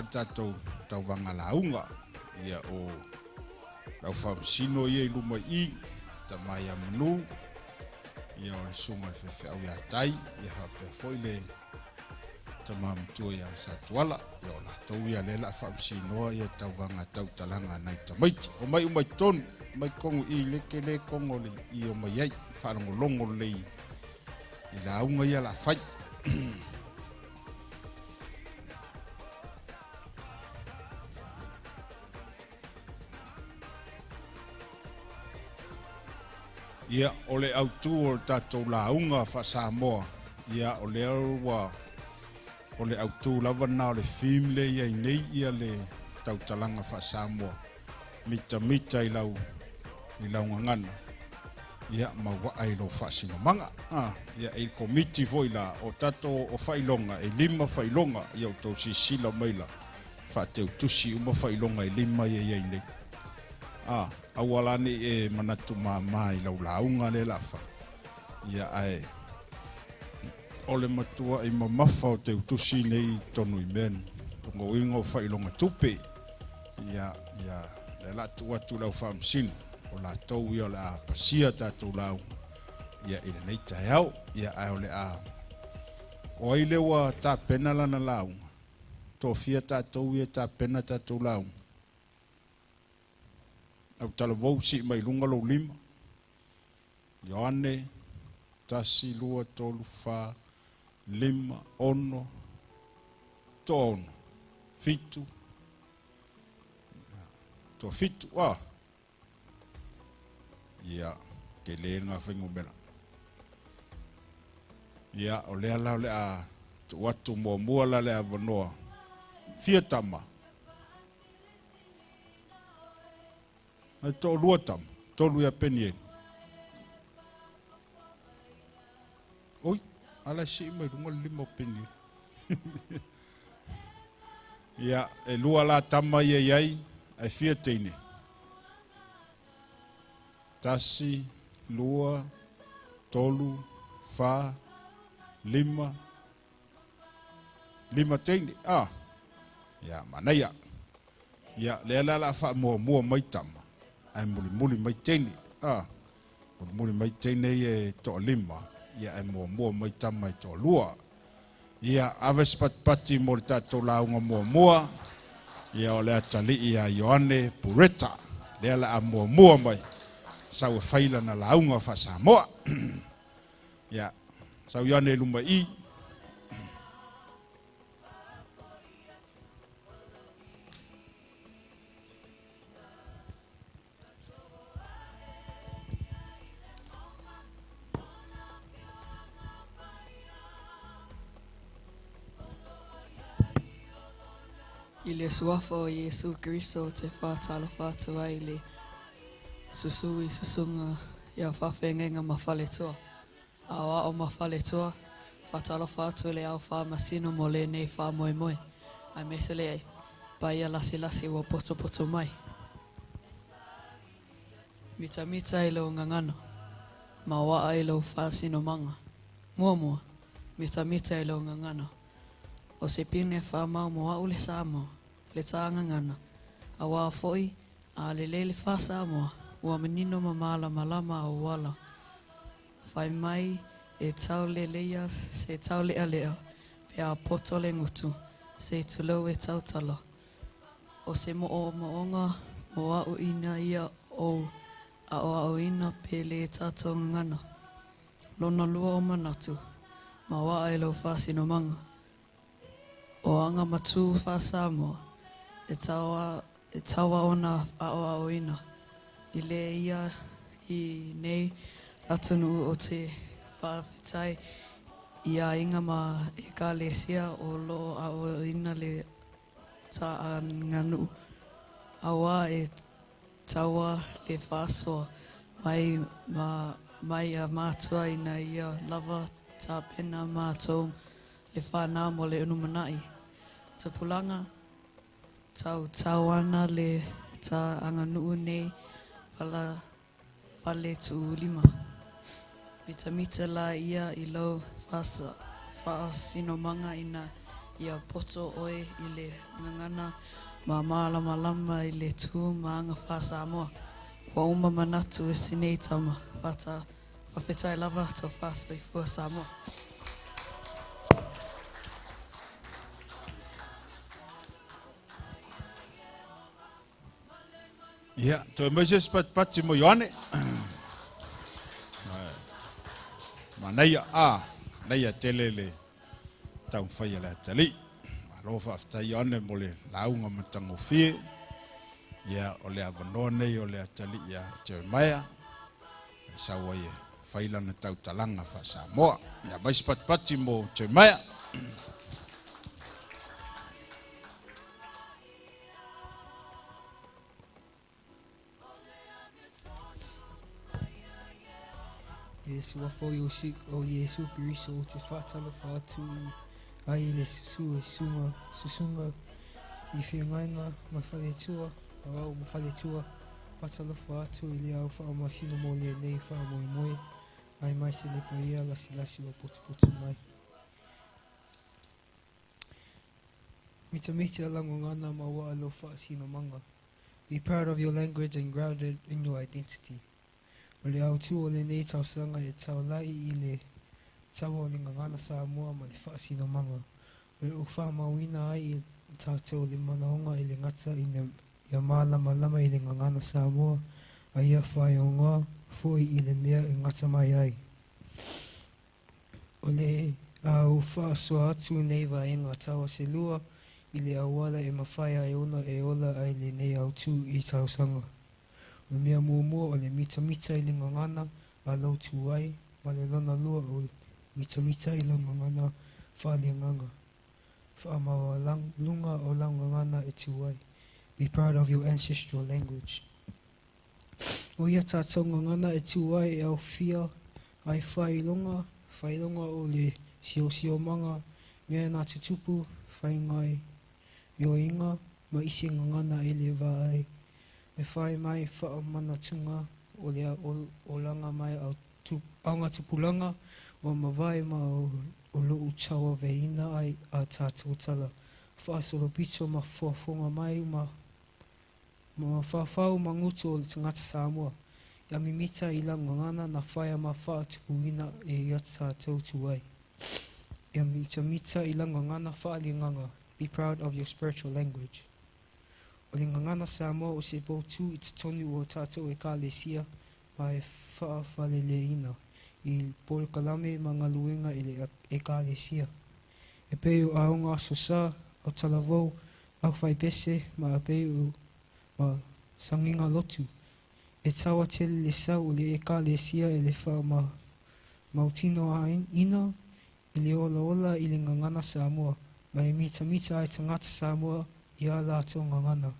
amata le tatou tauvaga lauga. Ia o lau faamasino ia i luma i i, tama ia manu, ia o le susuga i le faifeau ia Tai, ia faapea foi le tama matua ia Satuala, ia o latou ia lea o le a faamasinoa ia tauvaga tautalaga a nai tamaiti. Omai uma i totonu, mai totonu i i le tele tonu o le i omai ai, faalogologo lelei i lauga ia o le a fai. Ia, o le autu o le tatou lauga faa-Samoa, ia, o lea ua, o le autu lava lena o le theme lea e i ai nei ia le tautalaga faa-Samoa, mitamita i lau, i lau gagana, ia, ma uaa i lou faasinomaga. A, ia, e i le Komiti foi la, o tatou o faailoga, e 5 faailoga, ia outou silasila mai la, faateutusi uma faailoga e 5 ia e i ai nei. A, aua la ne i e manatu mama i lau lauga lea o le a fai, ia, ae o le matuai mamafa o teutusi nei i totonu i mea nei, lona uiga o faailoga tupe, ia, ia, lea o le a tuu atu i le au faamasino, o latou ia o le a pasia tatou lauga, ia, i lenei taeao. Ia, ae o le a, o ai lea ua tapena lana lauga? Tofia tatou ia e tapena tatou lauga. Au talavou sii mai luga lou lima. Ioane, 1, 2, 3, 4, 5, 6, 6, 7, toafitu, a. Ia, tele lena fuainumera. Ia, o lea la o le a tuu atu muamua la le avanoa. Fia tama? Nai toalua tama, 3 ia Penieli. Oi, ala e sii mai luga le lima o Penieli. Ia, e 2 la tama ia i ai, ae fia teine. 1, 2, 3, 4, 5, 5 teine. Ah, ia, manaia. Ia, lea la la faamuamua mai tama, ae mulimuli mai teine. Ah, mulimuli mai teine ia e toalima, ia ae muamua mai tama e toalua. Ia, ave se patipati mo le tatou lauga muamua, ia o le atalii ia Ioane Pureta, lea la a muamua mai, sau e fai lana lauga faa-Samoa. Ia, sau Ioane i luma i. I le suafa o Iesu Keriso te whātalofa atu ai le susu i susuga ia whawhengenga ma faletua. Ao ao ma faletua, whātalofa atu le au whaamasino mo le nei whaamoemoe. Ai mese le paia lasi lasi ua poto poto mai. Mita mita i lau ngangana, ma waa i lau whaasinomanga. Mua mua, mita mita i lau ngangana. O se pine whaamau mo au le Samoa, le tāngangana. A wā foi, a le lele wha Samoa, ua manino ma māla malama o wala. Whai mai e tau le leia se tau lea lea, pe a poto le ngutu, se tulou e tautala. O se mo o moonga mo au ina ia o a o au ina pe le tātou ngana. Lona lua o manatu, ma waa e lau whaasino manga. O anga matu wha Samoa, e taua ona ao ao ina. I le ia i nei atunu o te whaawhitai i a inga ma e ka lesia o lo ao ina le ta a nganu. Awa e taua le whaasoa mai, ma, mai a mātua ina ia lava tā pena mātou le whānau mo le unumanai. Tapulanga tau tauana le tā anganuu nei wala wale tuulima. Mita mita la ia i lau whaasinomanga ina Ia poto oe i le gagana ma malamalama i le tu ma aga faa-Samoa. Ua uma manatu e si nei tama. Fata faafetai lava tofa soifua Samoa. Ia, toe mai se isi patipati mo Ioane. Manaia, a, manaia tele le taumafai a le atalii. Malo faafetai Ioane mo le lauga matagofie. Ia, o le avanoa nei o le atalii ia Jeremiah, e sau ai e fai lana tautalaga faa-Samoa. Ia, mai se patipati mo Jeremiah. I le suafa o Iesu Keriso ou te faatalofa atu ai i le susu e susuga i feagaiga ma faletua, o au ma faletua. Faatalofa atu i le au faamasino mo lenei faamoemoe aemaise le paia lasilasi ua potopoto mai. Mitamita lau gagana ma auaa lou faasinomaga. Be proud of your language and grounded in your identity. O le autū o lenei tausaga e taulai i le taua o le gagana Samoa ma le faasinomaga. O le faamauina ai i tatou le manaoga e le gata ina ia malamalama i le gagana Samoa a ia faaigoa foi i le mea e gata mai ai. O le a ou faasoa atu nei vaega taua se lua i le auala e mafai ai ona e ola ai lenei autū i tausaga. O le mea muamua o le mitamita i le gagana a lou tuai ma le lona lua o le mitamita i lau gagana faaleagaga. Faamaualuga o lau gagana e tu ai. Be proud of your ancestral language. O ia tatou gagana e tu ai e aofia ai faailoga, faailoga o le siosiomaga, mea na tutupu, faagaoioiga ma isi gagana e le va ai e fai mai faamanatuga o le olaga mai augatupulaga ua mavae ma o loo tauaveina ai a tatou tala faasolopito ma faafofoga mai ma mafaufau ma gutu o le tagata Samoa. Ia mimita i lau gagana na faia ma faatupuina e ia tatou tuai. Ia mitamita i lau gagana faaleagaga. Be proud of your spiritual language. O le gagana Samoa o se poutu i totonu o tatou ekalesia ma e faafaleleina i polokalame ma galuega i le ekalesia. E pei o aoga aso sa, o talavou, au faipese ma pei o ma sagiga lotu. E taua tele le sau o le ekalesia e le faamautinoaina i le olaola i le gagana Samoa ma e mitamita ai tagata Samoa i a latou gagana.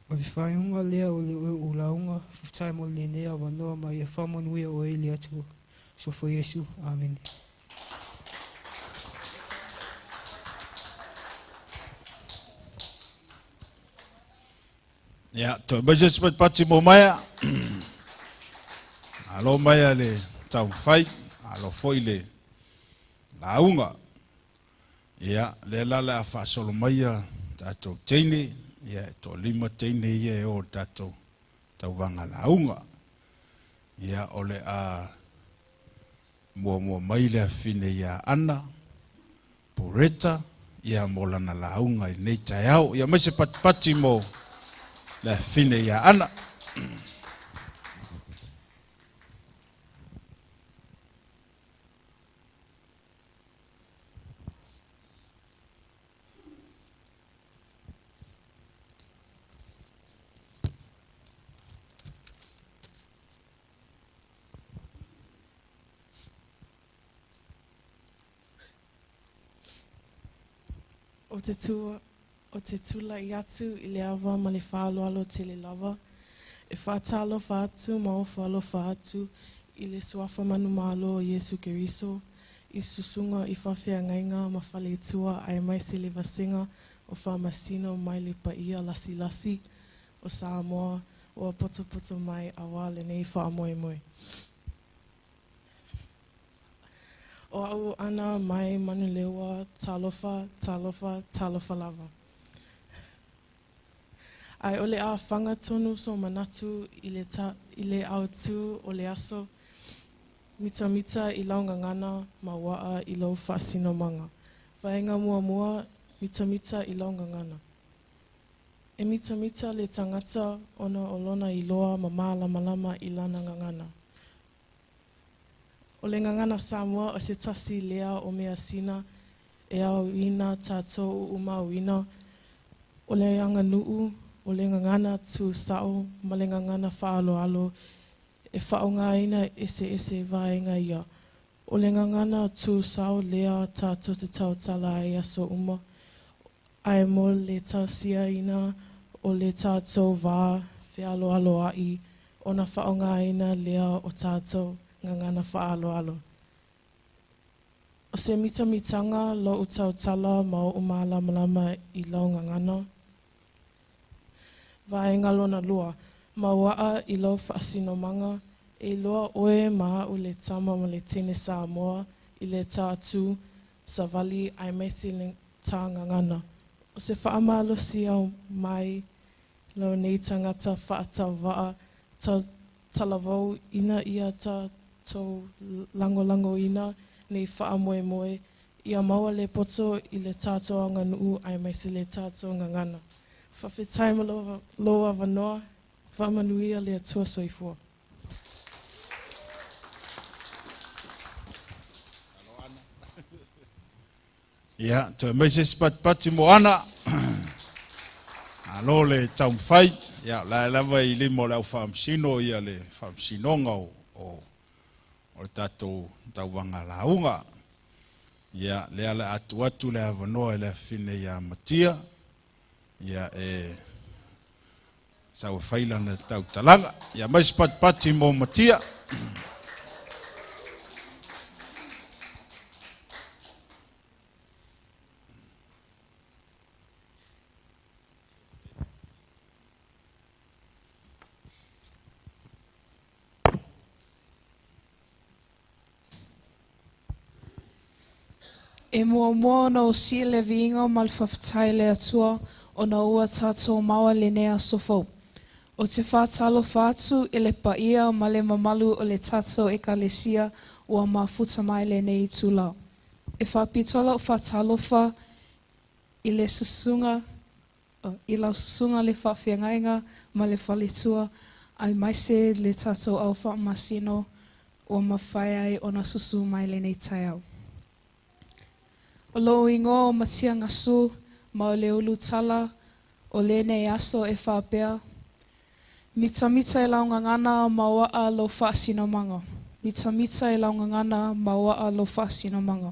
O le faaiuga lea o lau lauga, faafetai mo lenei avanoa ma ia faamanuia oe e le Atua. Soifua Iesu. Amene. Ia, toe mai se isi patipati mo Maea. Malo Maea le taumafai, malo foi le lauga. Ia, lea la o le a faasolo maia tatou teine, ia e toalima teine ia e o i le tatou tauvaga lauga. Ia, o le a muamua mai le afine ia Ana Pureta, ia mo lana lauga i lenei taeao. Ia mai se patipati mo le afine ia Ana. O te tua, o te tulai atu i le ava ma le faaaloalo tele lava, e faatalofa atu ma ofo alofa atu i le Suafa manumalo o Iesu Keriso, i susuga i faafeagaiga ma faletua aemaise le vasega o faamasino mai le paia lasilasi o Samoa ua potopoto mai auā lenei faamoemoe. O a'u ana mai Manuleua, talofa, talofa, talofa lava. Ae o le a fagatonu so manatu i le, ta, i le autū o le aso, mitamita i lau gagana ma ua'a i lou faasinomaga. Vaega muamua, mitamita i lau gagana. E mitamita le tagata ona o lona iloa ma malamalama i lana gagana. O le gagana Samoa o se tasi lea o measina e aoina tatou uumauina o le aganuu, o le gagana tusao ma le gagana faaaloalo e faaaogaina eseese vaega ia. O le gagana tusao lea tatou te tautala ai aso uma, ae mo le tausiaina o le tatou va fealoaloa'i ona faaaogaina lea o tatou gagana faaaloalo. O se mitamitaga lou tautala ma o'u malamalama i lau gagana. Vaega lona lua, ma ua'a i lou faasinomaga, e iloa oe ma a'u le tama ma le teine Samoa i le tā tū, savali aemaise le tā gagana. O se faamalosi au mai lou nei tagata faatauvaa tau talavou ina ia tatou lagolagoina nei faamoemoe ia maua le poto i le tatou aganuu aemaise le tatou gagana. Faafetai mo lou avanoa, faamanuia le Atua soifua. Ia, toe mai se isi patipati mo Ana. Malo le taumafai. Ia, o la e lava i lima o le au faamasino ia le faamasinoga o, o, o le tatou tauvaga lauga. Ia, lea le a tuu atu le avanoa i le afafine ia Matia, ia e sau e fai lana tautalaga. Ia mai se patipati mo Matia. E muamua ona ou sii le viiga ma le faafetai i le Atua ona ua tatou maua lenei aso fou. Ou te faatalofa atu i le paia ma le mamalu o le tatou Ekalesia ua mafuta mai lenei itula. E faapitoa lau faatalofa i le susuga i lau susuga le faafeagaiga ma le faletua, aemaise le tatou au faamasino ua mafai ai ona susu mai lenei taeao. O lou igoa o Matia Gasu ma o le ulutala o lenei aso e faapea, Mitamita i lau gagana ma ua'a lou faasinomaga. Mitamita i lau gagana ma ua'a lou faasinomaga.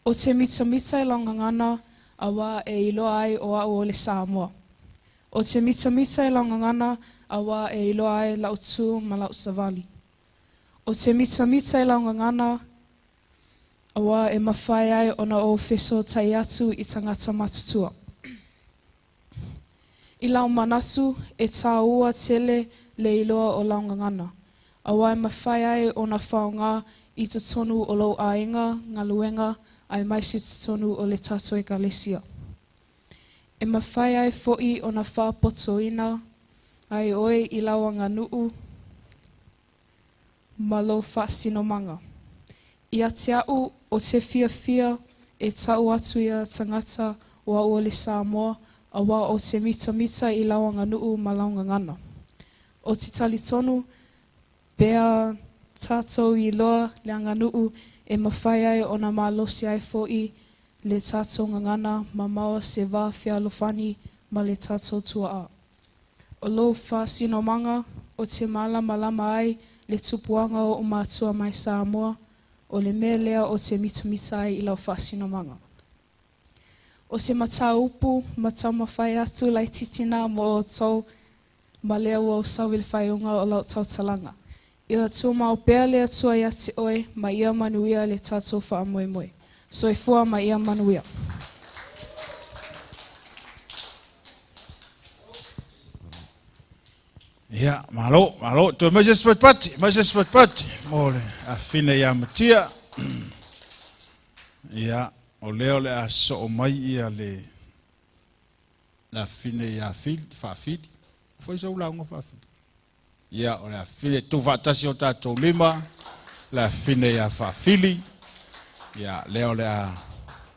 Ou te mitamita i lau gagana auā e iloa ai o a'u o le Samoa. Ou te mitamita i lau gagana auā e iloa ai la'u tū ma la'u savali. Ou te mitamita i lau gagana auā e mafai ai ona ou fesootai atu i tagata matutua. I lau manatu, e tāua tele le iloa o lau gagana, auā e mafai ai ona faaaoga i totonu o lou aiga, galuega, aemaise totonu o le tatou Ekalesia. E mafai ai foʻi ona faapotoina ai oe i lau aganuu ma lou faasinomaga. Ia te a'u o te fiafia e ta'u atu ia tagata o a'u o le Samoa auā o te mitamita i lau aganuu ma lau gagana. O te talitonu pe a tatou iloa le aganuu e mafai ai ona malosi ai foʻi le tatou gagana ma maua se va fealofani ma le tatou tuaa. O lou faasinomaga o te malamalama ai le tupuaga o o'u matua mai Samoa, o le mea lea o te mitamita ai i lau faasinomaga. O se mataupu ma taumafai atu laitiiti na mo outou ma lea ua ou sau i le faaiuga o lau tautalaga. Ia tumau pea le Atua ia te oe ma ia manuia le tatou faamoemoe. Soifua ma ia manuia. Ia, malo, malo. Toe mai se patipati, mai se patipati. Mo le afine ia Matia. Ia, o lea o le a soo mai ia le afine ia fili, faafili. Foi sau lauga faafili. Ia, o le afine tu faatasi o tatou lima, le afine ia faafili. Ia, lea o le a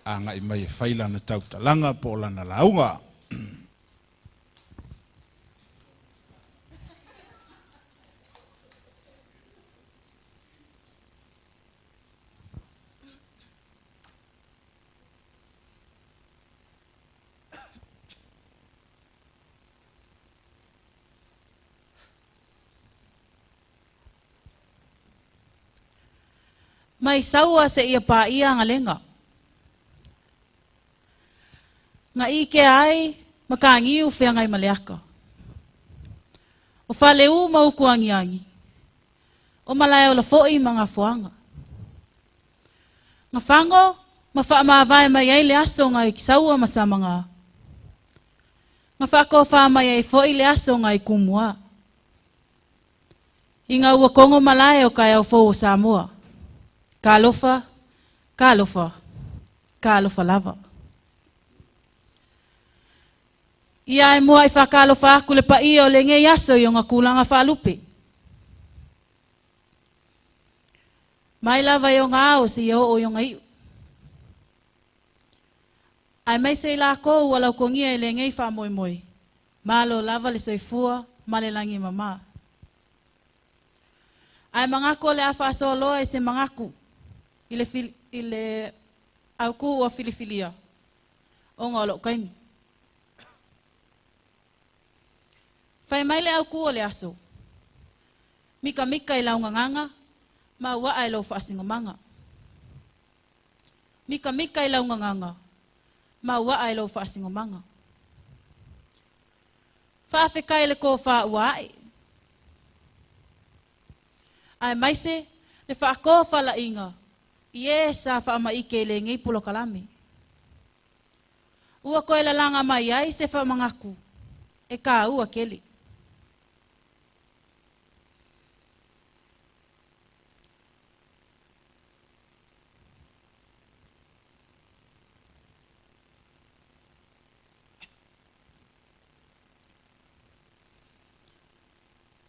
agai mai e fai lana tautalaga po o lana lauga. Mai saua se ia pa ia ngalenga. Nga ike ai makangi u whengai maleaka. O whale u mauku angiangi. O malae o la foi ma ngā fuanga. Ngā whango ma wha maavae mai ai le aso ngai ki saua ma samanga. Ngā whako wha mai ai foi le aso ngai kumua. I ngā ua kongo malae o kai au fō o Samoa. Ka alofa, ka alofa, ka alofa lava. Ia e mua i whakalofa aku le paia o le ngei aso i o ngā kūlanga whaalupe. Mai lava i o ngā ao se ia o i o ngā iu. Ai mai se i lākou ua laukongia i le ngei whaamoemoe. Malo lava le soifua, ma le langi mama. Ai mangako le a whaasoloa i se mangaku i le, fil, i le au ua filifilia o ngā o kaimi. Whai mai le au o le aso. Mika mika i lau nganganga, ma ua ai lau whaasingomanga. Mika mika i lau nganganga, ma ua ai lau whaasingomanga. Whaafekai le kō wha ua ai. Ai maise, le whaakō whala inga, i e sa whaamaike i le ngei pulo kalame. Ua koe lalanga mai ai se whamangaku, e kā ua kele.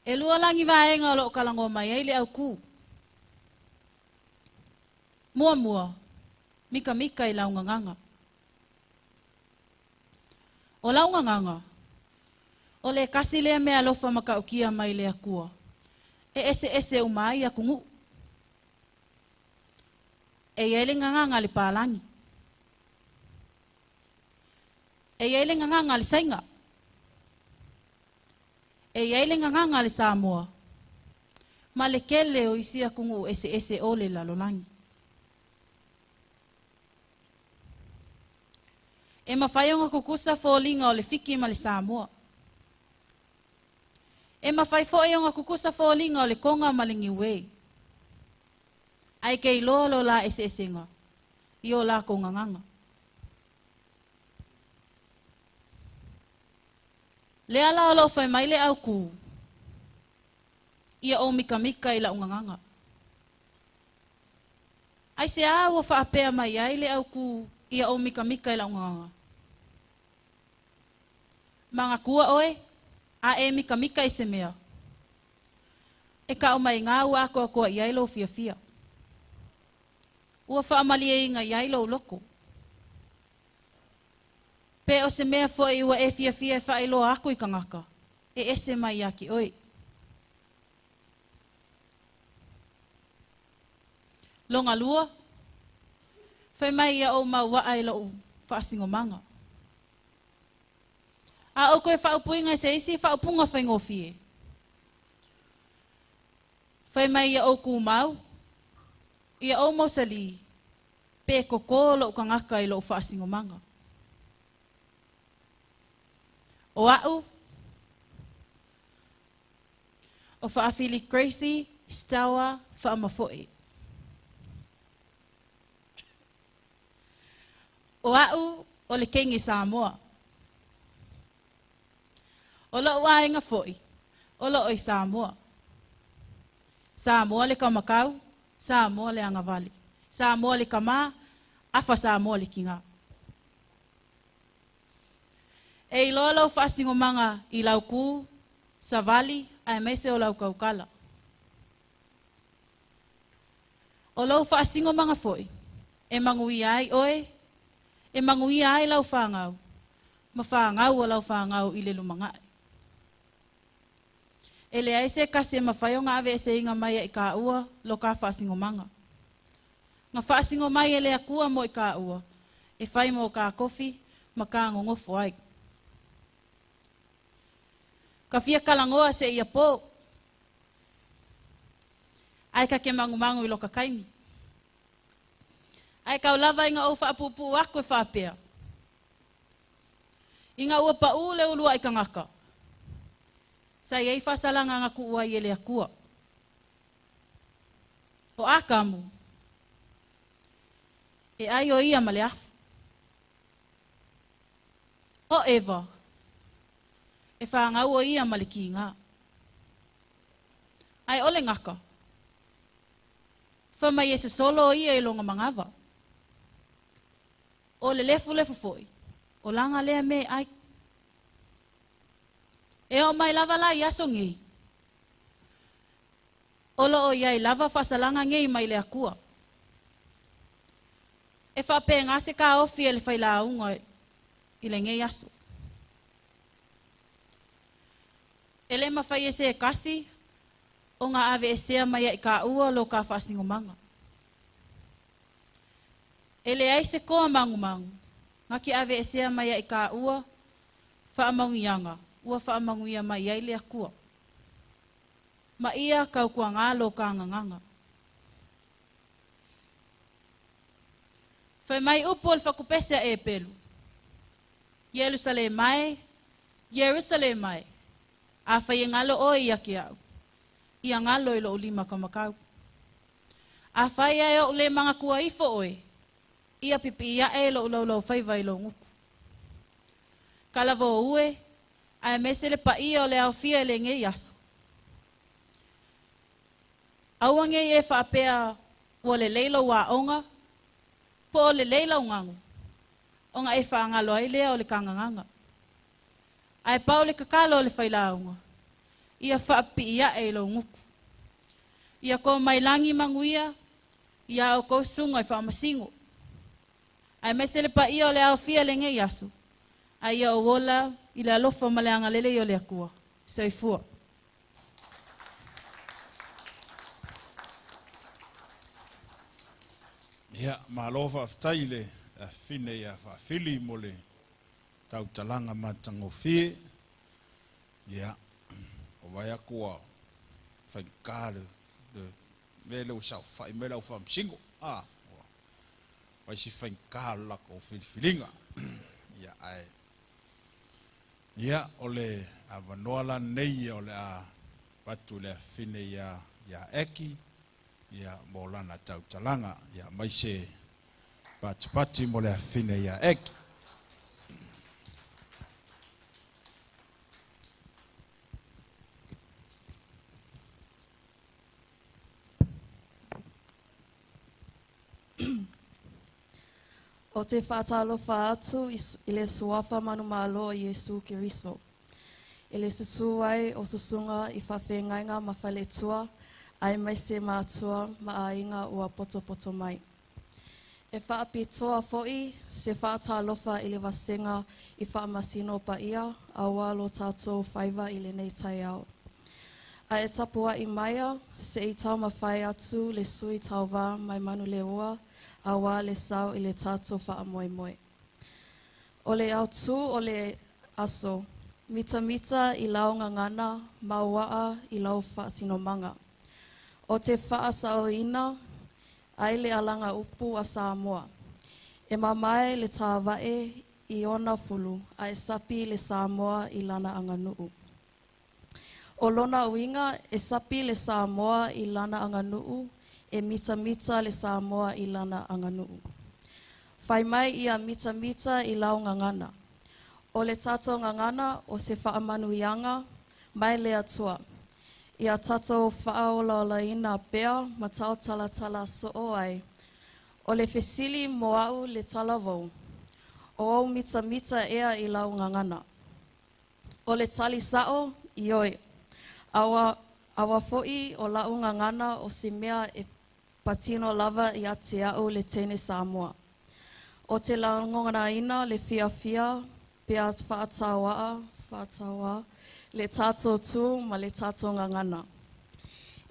E lua langi vaenga o loo kalango mai ai le au ku. Mua mua, mika mika i lau nganganga. O lau nganganga, o le kasi lea mea alofa makaukia mai le akua. E ese ese umai aku ngu. E ia le nganganga le palangi. E ia le nganganga le sainga. E ia le nganganga le Samoa. Ma le kele o isi aku ngu ese ese ole lalolangi. E mawhai o ngā kukusa fōlinga o le fiki ma le Samoa. E mawhai fo o ngā kukusa fōlinga o le konga ma le ngiwe. Ai kei loa lo la ese esenga. I o la ko nganganga. Le ala o lo whai mai le au ku. Ia o mika mika i la unganganga. Ai se a ua whaapea mai ai le au ku ia o mika mika i la unganganga. Manga kua oe, a e mika mika i se mea. E ka o mai ngā ua ako akoa i ai lo fia fia. Ua whaamali e inga i ai lo loko. Pe o se mea foi ua e fia fia e whaeloa aku i kangaka. E ese mai aki oi. Longa lua, whai mai ia o mau waa i lou whaasingomanga. A o koe whaupuinga i se isi whaupunga whaingofie. Whai mai ia o kūmau, ia o mausali, pe koko lou kangaka i lou whaasingomanga. O au, o whaafili Gracie Stawa whaamafoe. O au, o le kenge Samoa. O lau ainga foi, O loo i Samoa. Samoa le kamakau, Samoa le agavale. Samoa le kamā, afa Samoa le kigā. E iloa lou faasinomaga i lau kū, savali, aemaise o lau kaukala. O lou faasinomaga foi, e manuia ai oe, e manuia ai lau fāgau, ma fāgau o lau fāgau i le lumanaʻi. E leai se kasi e mafai ona aveeseina mai ia i kāua lo ka faasinomaga. Na faasino mai e le Akua mo i kāua, e fai mo kā kofi ma kā gogofo ai. Ka fia kalagoa se ia pō, ae ka ke magumagu i loka kaimi. Ae kau lava ina ou faapuupuu aku e faapea. Ina ua paʻū le uluaʻi tagaka, sa i ai faasalaga na kuʻu ai e le Akua. O Akamu, e ai o ia ma le afu. O Eva, e whāngau o ia ma le kīngā. Ai ole ngaka. Fa mai e se solo o ia i longa mangava. O le lefu lefu foi. O langa lea me ai. E o mai lava la i aso ngei. O lo o iai lava faasalanga ngei mai le Akua. E whaapenga se ka ofi e le whailaunga i le ngei aso. E le mawhai e se e kasi o ngā ave e sea mai i ka ua lo ka whaasingomanga. E le ai se koa mangu mangu, ngā ki ave e sea mai i ka ua whaamanguianga, ua whaamanguia mai ai le Akua. Ma ia kau kua ngā lo ka nganganga. Whai mai upu o le whakupese a e pelu. Jerusalem mai, Jerusalem mai. A whai e ngalo oe ia ke au. Ia ngalo i lo lima ka makau. A whai ai o le manga kua ifo oe. Ia pipi ia e lo lau lau whaiva i lo nguku. Kalava o ue, a e mese le pa ia o le aufia e le ngei aso. Aua ngei e whaapea ua le leila ua onga, po o le leila ungangu. Onga e whaangalo ai lea o le kanganganga. Ae pau le kakalo o le whailaunga. Ia whaapi ia e lo nguku. Ia ko mailangi manguia, ia o kou sunga i whaamasingo. Ae mese le pa ia o le aufia le ngei aso. Ai ia o ola i le alofa ma le angalele i o le Akua. Soifua. Ia, malo faafetai le afine ia faafili mo le tautalaga matagofie. Ia, o vai aku ua faigā le mea lea ua saofaʻi mai lau faamasino. A, ua fai si faigā le lakou filifiliga. Ia, ae, ia, o le avanoa lanei ia o le a avatu i le afine ia ia Eki, ia mo lana tautalaga. Ia, mai se patipati mo le afine ia Eki. O te whaatalofa atu i le suafa manumalo o Iesu Keriso. I le susu ai o susunga i whawhengainga ma whaletua, ai mai se mātua ma ainga ua poto poto mai. E whaapitoa foi se whaatalofa i le vasenga i whaamasino pa ia, a ua lo tātou whaiva i le nei tai ao. A e tapua i maia, se i tau mawhai atu le sui tauva mai manu le ua, a wā le sau i le tātou wha moe moe. O le au tū o le aso, mita mita i lau ngangana, mauaa i lau whaasinomanga. O te whaasaoina, ai le alanga upu a Samoa. E mamae le tāwae i ona fulu, a e sapi le Samoa i lana anganuu. O lona uinga, e sapi le Samoa i lana anganuu, e mita mita le Samoa i lana anganuu. Whai mai ia mita mita i lau ngangana. O le tātou ngangana o se whaamanuianga mai le Atua. Ia tatou faaolaolaina pea ma tautalatala soo ai. O le fesili mo au le talavou, o ou mitamita ea i lau gagana. O le tali sao, ioe. Aua fo'i o la'u gagana o se mea e patino lava ia te a'u le teine Samoa. O te lagonaina le fiafia pea faataua'a faatauā le tatou tū ma le tatou gagana.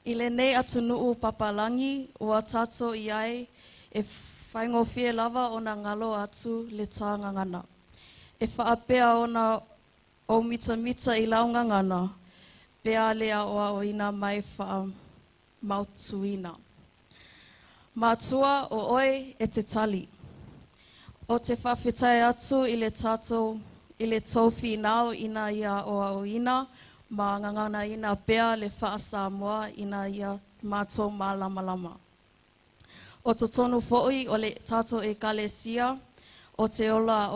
I lenei atunu'u papalagi ua tatou i ai e faigofie lava ona galo atu le tā gagana. E faapea ona ou mitamita i lau gagana pe a le aʻoaʻoina mai faamautuina. Matua o oe e te tali. O te faafetai atu i le tatou i le tou finau ina ia aʻoaʻoina ma gaganaina pea le faa-Samoa ina ia matou malamalama. O totonu fo'i o le tatou ekalesia o te ola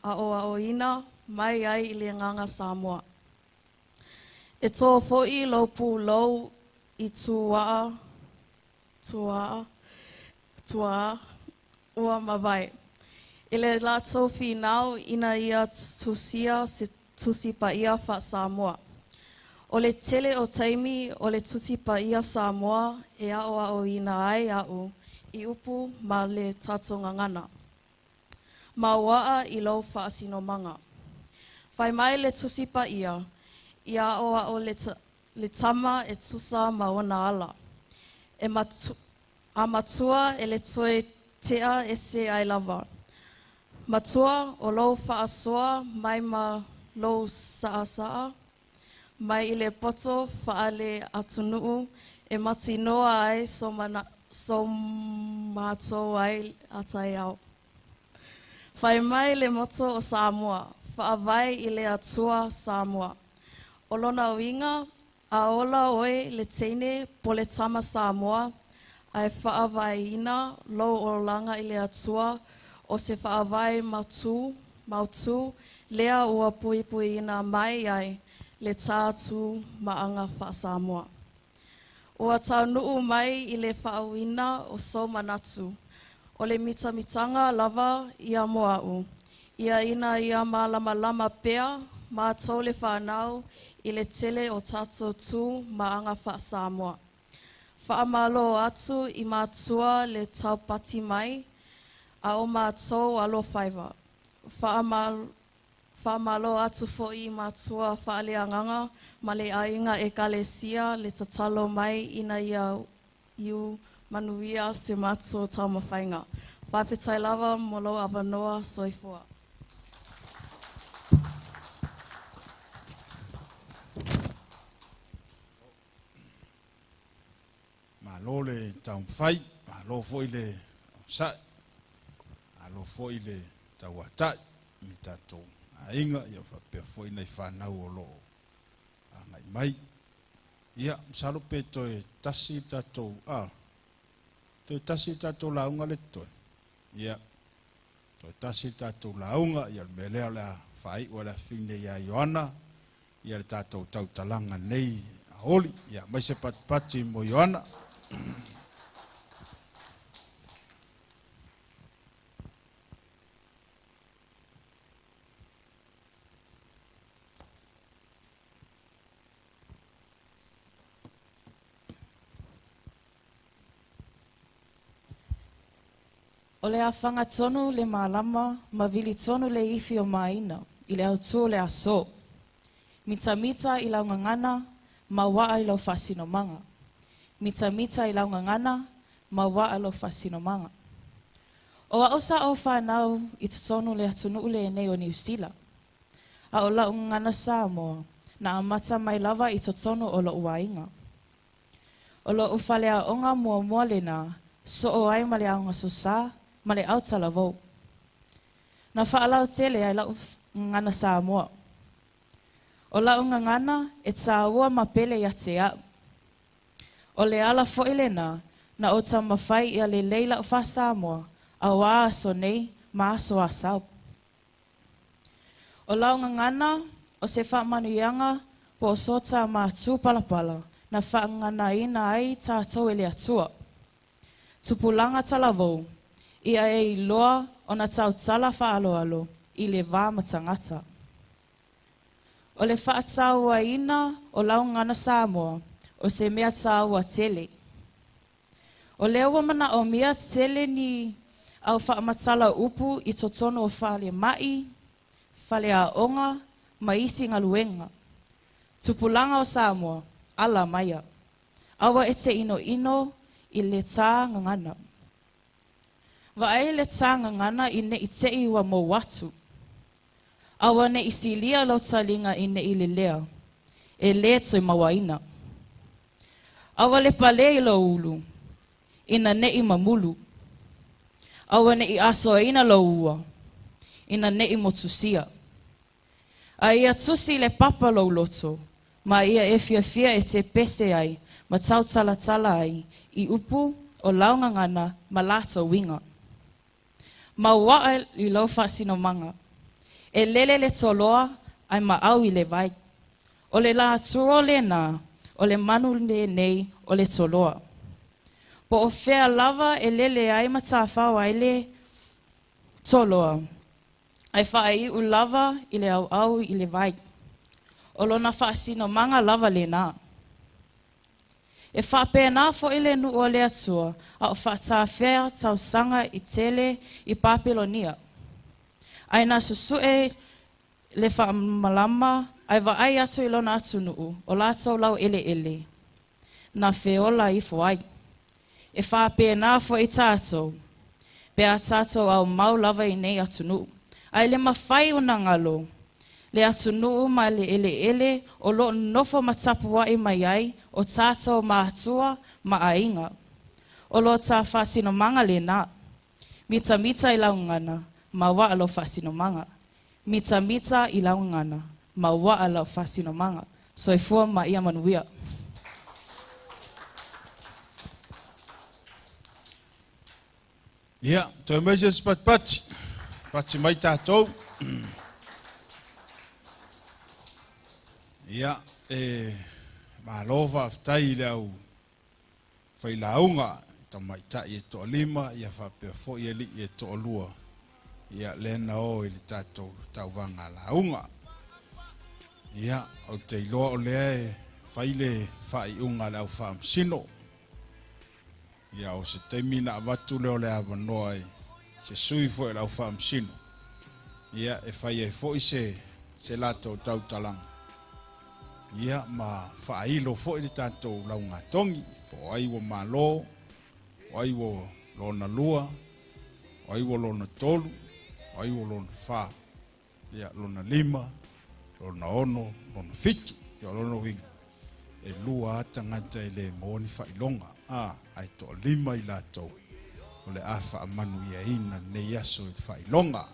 aʻoaʻoina mai ai i le agaga Samoa. E tō fo'i lou pulou i tuaa, tuaa, tuaa, ua mavae. I le latou finau ina ia tusia se tusi paia faa-Samoa. O le tele o taimi o le tusi paia Samoa e aʻoaʻoina ai a'u i upu ma le tatou gagana. Mauaa i lou faasinomaga. Fai mai le tusi paia, ia aʻoaʻo le tama e tusa ma ona ala. E matu, a matua e le toe tea ese ai lava. Matua o lou faasoa mai ma lou saasaa, mai i le poto faale atunuu e matinoa ai so, mana, so matou ai a taeao. Fai mai le moto o Samoa, faavae i le Atua Samoa. O lona uiga, a ola oe le teine po le tama Samoa, ae faavaeina lou olaga i le Atua o se faavae mautū, mautū lea ua puipuiina mai ai le tā tū ma aga faa-Samoa. Ua taunuu mai i le faauina o sou manatu, o le mitamitaga lava ia mo a'u, ia ina ia malamalama pea matou le fanau i le tele o tatou tū ma aga faa-Samoa. Faamalo atu i matua le taupati mai, a o matou alofaiva. Faamalo atu fo'i i matua faaleagaga ma le aiga ekalesia le tatalo mai ina ia iu manuia se matou taumafaiga. Faafetai lava mo lou avanoa soifua. Malo le taumafai, malo foi le onosai, malo foi le tauatai i tatou aiga, ia faapea foi nai fanau o loo agai mai. Ia, masalo pe toe tasi tatou, toe tasi tatou lauga le totoe. Ia, toe tasi tatou lauga, ia o le mea lea o le a faaiu le afine ia Ioana, ia le tatou tautalaga nei aoli. Ia, mai se patipati mo Ioana. O le afaga tonu le malama ma vili tonu le ifi o maina i le autū o le aso. Mitamita i lau gagana ma waa i lau faasinomaga. Mitamita i lau gagana ma waa lou faasinomaga. O a'u sa o fanau i totonu le atunuu lenei o Niusila. A o la'u gagana Samoa na amata mai lava i totonu o lo'u aiga. O lo'u faleaoga muamua lena soo ai ma le aoga sosā ma le autalavou. Na faalautele ai la'u gagana Samoa. O la'u gagana e tāua ma pele ia te a'u. O le ala fo'i lena na o taumafai ia lelei la'u faa-Samoa auā aso nei ma aso asau. O lau gagana o se faamanuiaga Po o sota mātū palapala na whaangana ai tātou e le atua. Tupulanga talavou, ia e iloa o na tautala whaaloalo i le vā matangata. O le whaataua ina o laungana Samoa, o se mea tāua tele. O lea ua mana o mea tele ni au whaamatala upu i totono o whale mai, whale aonga, ma isi ngaluenga. Tupulanga o Samoa, ala maia. Awa e te ino ino i le tā ngangana. Wa e le tā ngangana i ne i te iwa mō watu. Awa ne i silia lau talinga i ne i le lea. E le toi mawaina. Awa le pale i lau ulu. Ina ne i mamulu. Awa ne i asoaina lau ua. Ina ne i motusia. A ia tusi le papa lau loto. Ma ia e fiafia e te pese ai. Ma tau talatala ai. I upu o laungangana ma lātou winga. Ma waa i lau whaasinomanga. E lele le toloa ai ma au i le vai. O le la turo le nā, o le manu le nei o le toloa. Po o fea lava e lele ai ma tāwhau ai le toloa. Ai whaai u lava i le au au i le vai. O lona whaasinomanga lava le nā. E whaapēnā fo i le nuu o le atua, a o whaatāwhea tausanga i tele i Papelonia. Ai nā susue le whaamalama, ai vaai atu i lona atu nuu, o lātou lau ele ele. Nā wheola i fo ai. E whaapēnā fo i tātou, pe a tātou au mau lava i nei atu nuu. Ai le mawhai o nā ngalo, le atu nuu ma le ele ele o lo nofo matapuai mai ai o tātou mātua ma ainga. O lo tā whaasinomanga le nā. Mita mita i laungana, ma waa lo whaasinomanga. Mita mita i laungana, ma waa lo whaasinomanga. Soifua ma ia manuia. Ia, toi mai se patipati. Pati mai tātou. Ia, e malo faafetai i le au failauga tamaitai e toalima, ia faapea fo'i ali'i e toalua, ia lena o i le tatou tauvaga lauga. Ia, ou te iloa o lea e fai le faaiuga a le au faamasino. Ia, o se taimi na avatu lea o le avanoa i se sui fo'i le au faamasino. Ia, e fai ai fo'i se latou tautalaga. Ia, ma faailo fo'i le tatou laugatogi, po o ai ua malo, o ai ua lona lua, o ai ua lona tolu, o ai ua lona fā, ia, lona lima, lona ono, lona fitu, ia, lona uiga. E lua a tagata e lē maua ni faailoga, a ae toalima i latou o le a faamanuiaina lenei aso i le faailoga.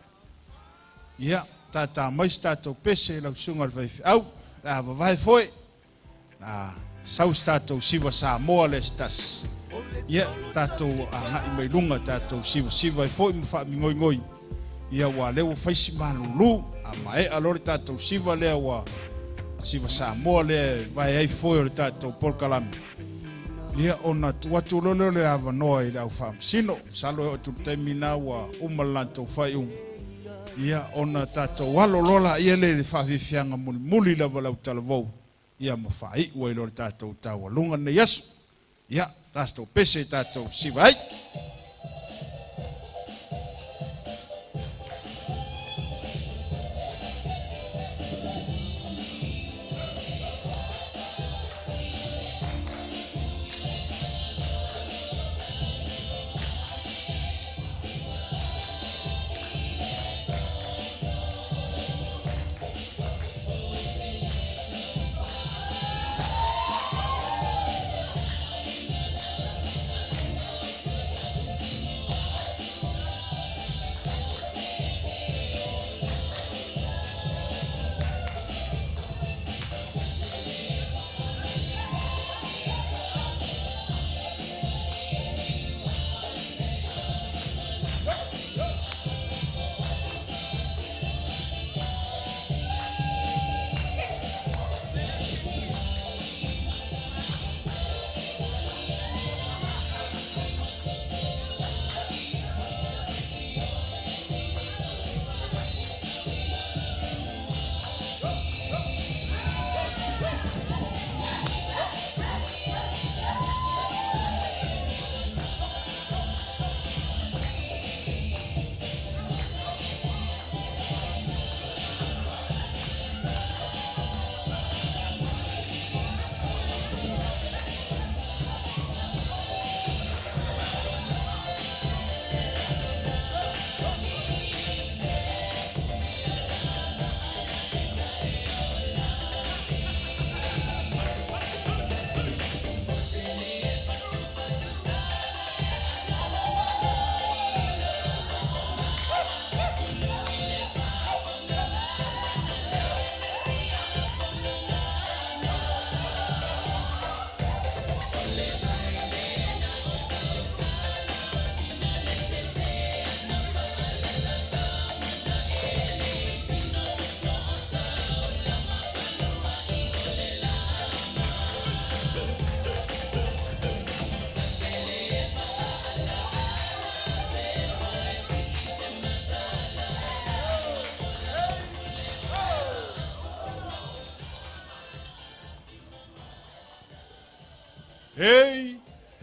Ia, tātā mai se tatou pese i lau susuga le faifeau, le a vavae foe, na sau se tatou siva Samoa le se tasi. Ia, tatou agai mai luga tatou sivasiva ai fo'i ma faamigoigoi. Ia, ua lea ua faisi malulū, a maea loa le tatou siva lea ua siva Samoa lea e vae ai foe o le tatou polokalame. Ia, ona tuu atu loa lea o le avanoa i le au faamasino. Masalo e oo atu le taimi lena ua uma le latou faaiuga. Ia, ona tatou alo loa laia lea i le faafiafiaga mulimuli lava le autalavou, ia ma faaiu ai loa le tatou taualuga lenei aso. Ia, tatou pese tatou siva ai.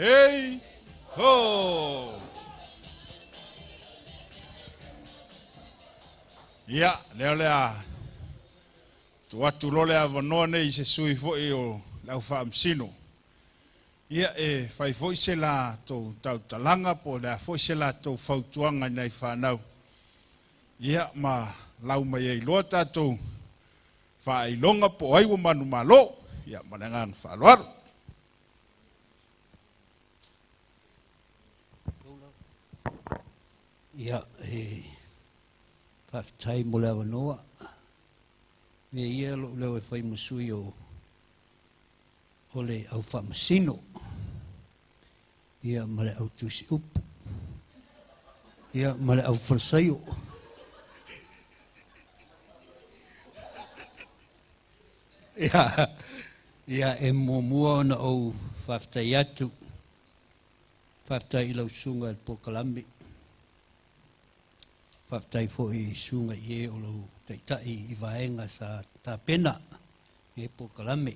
Hey, ho! Ia, lea lea, tu atu lole a vanoa nei se sui foi o lau whaamsino. Ia e whai foi se la tō tautalanga po lea foi se la tō fautuanga nei whanau. Ia ma lau mai ei loa tātou whailonga po ai wa manu malo. Ia ma le nganga whaaloaro. Ia e whawhitai mo lea wanoa. Me ia lo leo e whai masui o le au whaamasino. Ia ma le au tusi upu. Ia ma le au falsaio. Ia, ia e muamua ona ou whawhitai atu. Whawhitai i lau sunga e pōkalami. Whawhitai fo i sunga i e o lau taitai i vaenga sa tāpena e pōkalami.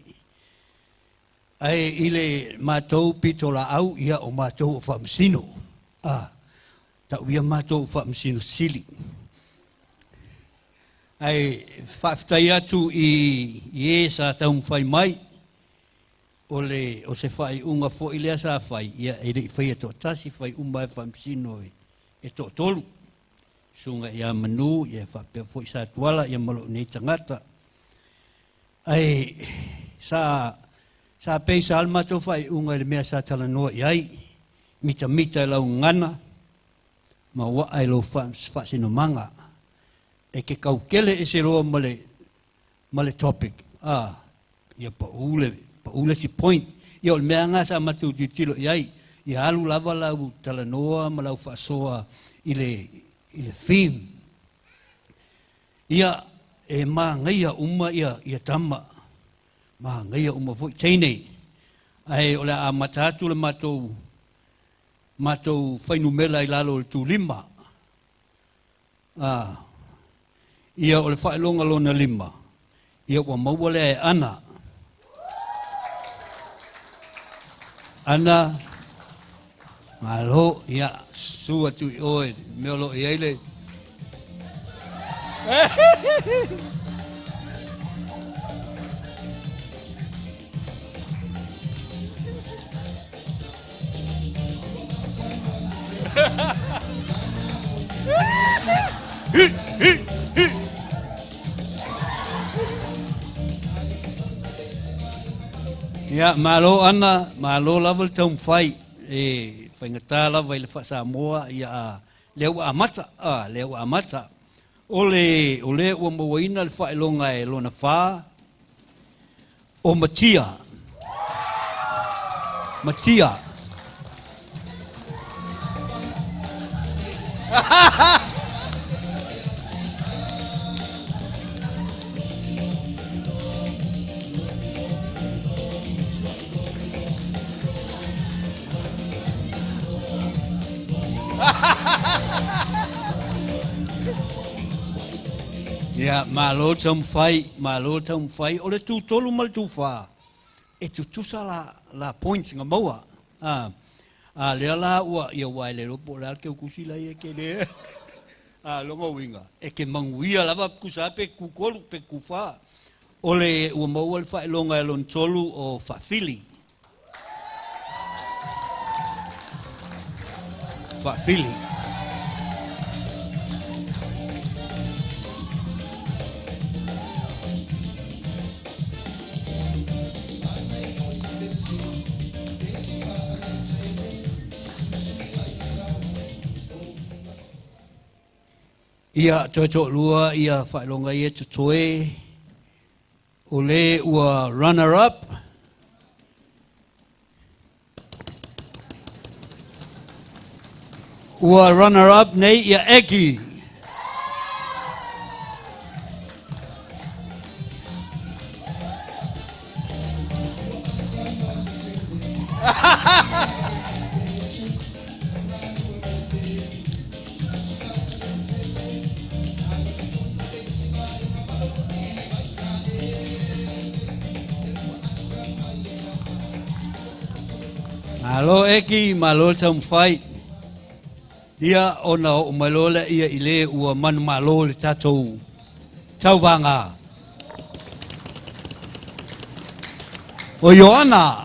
Ai i le mātou pito la au ia o mātou o whaamasino. Ah, ta uia mātou o whaamasino sili. Ai whawhitai atu i e sa taumwhai mai o le o se whai unga fo i lea sa whai ia e le i whai e tō tasi whai uma e whaamasino e tō tolu. Sunga ia manu ia whapea fo i sa tuala ia malo nei tangata. Ai sa pei sa alma tō whai unga i le mea sa talanoa i ai mita mita e lau ngana ma waa e lau whaasinomanga. E ke kaukele e se loa ma le topic. Ah, ia paule si point. Ia o le mea ngā sa matu titilo i ai. Ia alu lava lau talanoa ma lau whaasoa i le theme. Ia e maa ngaia uma ia tama. Maa ngaia uma foi teinei. Ai o le a matatu le matou whainumela i lalo o le tūlima. Ah, ia o le whaelonga lona lima. Ia ua maua lea e ana. Ana, ngalo, ia, sua tu i oe, mea lo i eile. Ia, malo ana, malo lava le taumawhai, e whaingatā lava i le whaasamoa, ia lea ua amata, lea ua amata. O le ua mawaina le whaelonga e lona whā, o Matia. Matia. Ia, malo taumawhai, o le tūtolu ma le tūwhā, e tutusa la points ngā maua. A lea la ua, ia wai le ropo le alke ukusi la ia ke le. A longa winga. E ke manguia lava kusa pe kukolu pe kuwhā. O le ua maua le whaelonga e lon tolu o whawhili. Whawhili. Ia toe tō lua, ia whaelonga ia tutoe, o le ua runner-up. Ua runner-up nei ia Eki. Malo eki, malo taumafai. Ia ona o malo le ia i le ua manu malo le tatou tauvaga. O Ioana.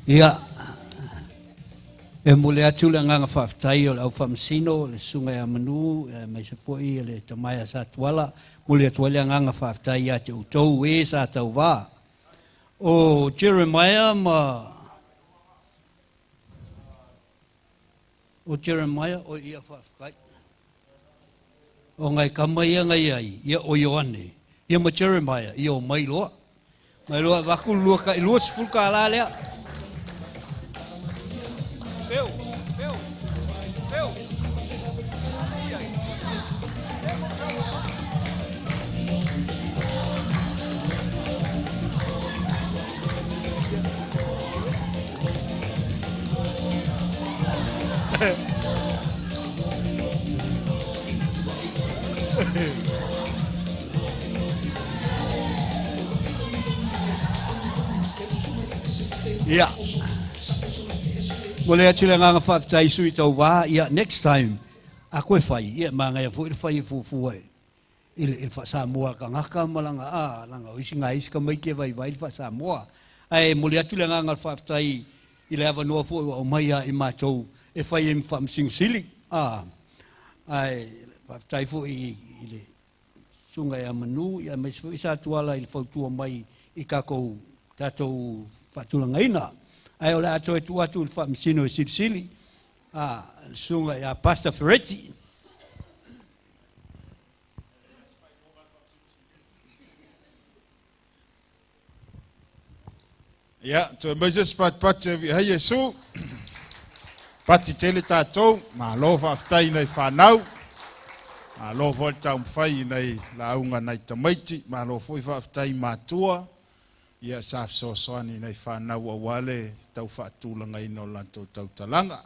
Ia, e mole atu le agaga faafetai o le au faamasino, le susuga ia Manu, aemaise foi le tamaia sa Tuala, mole atu ai le agaga faafetai ia te outou e sa tauvā. O Jeremiah ma o Jeremiah o ia faafetai. O ngai kama ia ngai ai, ia o Ioane, ia ma Jeremiah, ia o mai loa. Mai loa vaku lua ka lua sefulu ka la lea. Peu, peu, peu. Ia. Mo le atu le agaga faafetai sui tauvā, ia next time a koe fai, ia magaia foi le fai e fuafua i le faasamoa tagata ma laga a laga o isi nai isi tamaiti e vaivai le faasamoa. Ae mo le atu le agaga o le faafetai i le avanoa foi ua aumai ia i matou e fai ai ma faamasinosili. A ae faafetai foi i le susuga ia Manu, ia aemaise foi sa Tuala i le fautua mai i tatou faatulagaina. Ae o le a toe tuu atu i le faamasino e silisili, a le susuga ia Pastor Ferretti. Ia, toe mai se isi patipati e viia ai Iesu. Pati tele tatou, malo faafetai i nai fanau. Malo foi le taumafai i nai lauga nai tamaiti, malo foi faafetai i matua. Ia sa fesoasoani i nai fanau aua le tau faatulagaina o latou tautalaga.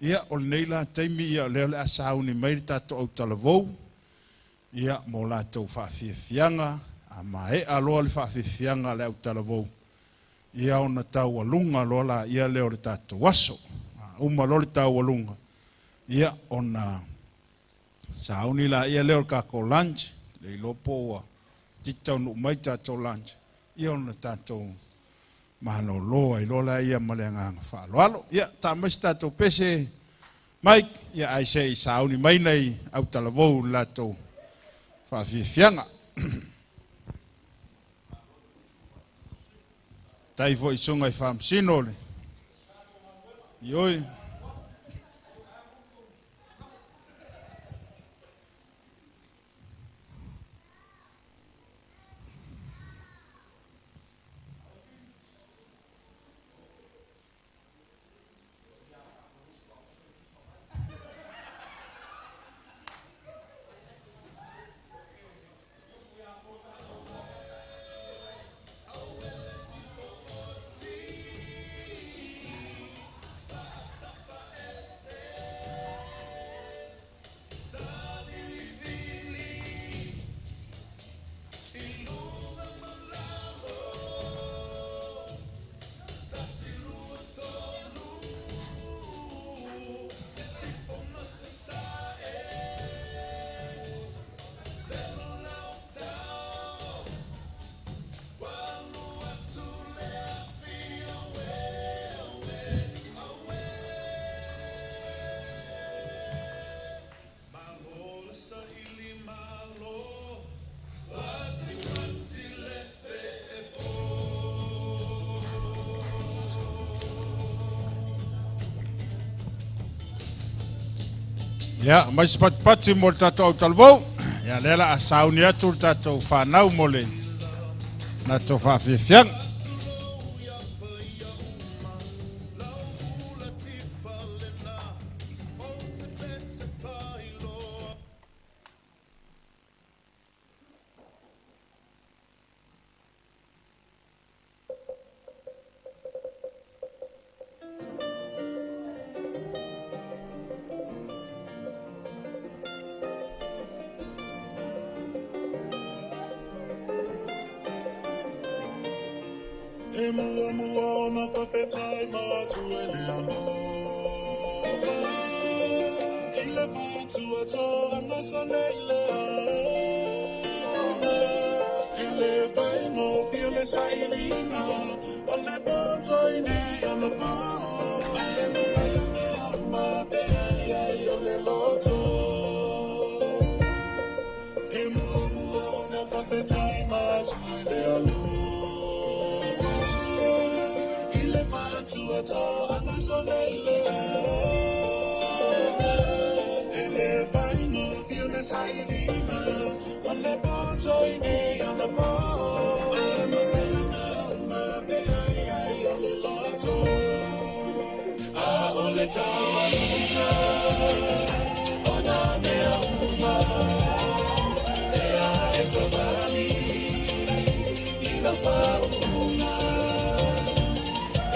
Ia, o lenei la taimi, ia o lea o le a sauni mai le tatou autalavou, ia mo latou faafiafiaga, a maea loa le faafiafiaga a le autalavou, ia ona taualuga loa la ia lea o le tatou aso. A uma loa le taualuga, ia ona sauni la ia lea o le tatou lunch, le iloa po ua titi taunuu mai tatou lunch, ia ona tatou malolo ai loa la ia ma le agaga faaaloalo. Ia, taa mai se tatou pese, Mike, ia ai se i sauni mai nei autalavou i le latou faafiafiaga. Tai foi susuga i faamasino le Ioe. Ia, mai se patipati mo le tatou autalavou. Ia, lea la a sauni atu le tatou whanau mo le latou faafiafiaga. E mua mua ona whawhetai mātu e le alofa. I le whātua tō anga sa le i le aoga. E le whaingo whia le sailinga, o le pōtso i nei o le pō. E mo whainga uma pe ai ai o le loto. E mua mua ona whawhetai mātu e le alofa. I le whātua tō anga sa le i le aoga. E le whaingo whia le sailinga, o le pōtso i nei o le pō. E mo whainga uma pe ai ai o le loto. A o le taualunga, o nā mea uma. E a e savali, i la whaunga.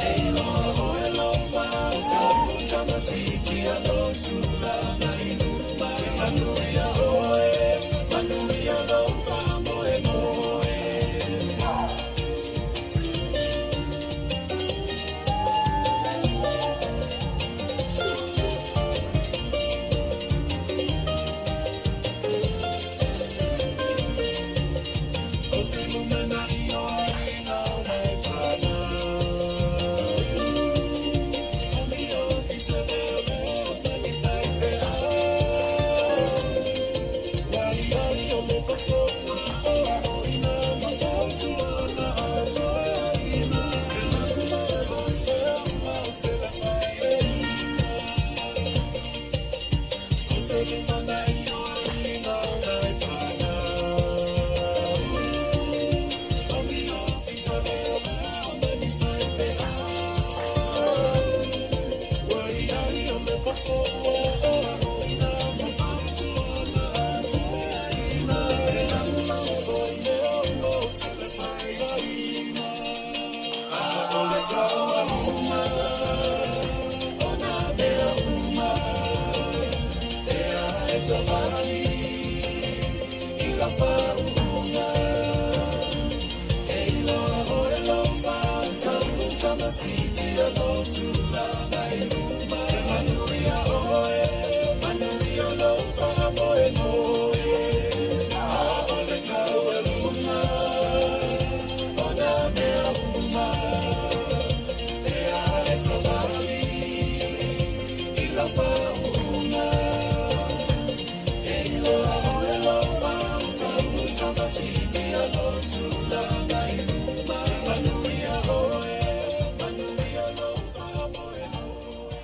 E iloa oe lo whautau, tamasiti a lo tūlanga i luma. E manuia oe, manuia lo whamoe moe. O se lumena i o aina o nei whanau. O mi o fisa leo leo mani whaiwhe au. Wai ai o le patoa o aho ina ma whautuana a toe aina. E maku mai hoi leo mau te la whai e ina. O se lumena i o aina o nei whanau. O mi o fisa leo leo mani whaiwhe au. Wai ai o le patoa o aho ina ma whautuana a toe aina. E maku mai hoi leo mau te la whai e ina. A o le taualunga, o nā mea uma. E a e savali, i la whaunga. E iloa oe lo whautau, tamasiti a lo tūlanga i luma. E manuia oe, manuia lo whamoe moe. A o le taualunga, o nā mea uma. E a e savali, i la whaunga. E iloa oe lo whautau, tamasiti a lo tūlanga i luma. E manuia oe, manuia lo whamoe moe.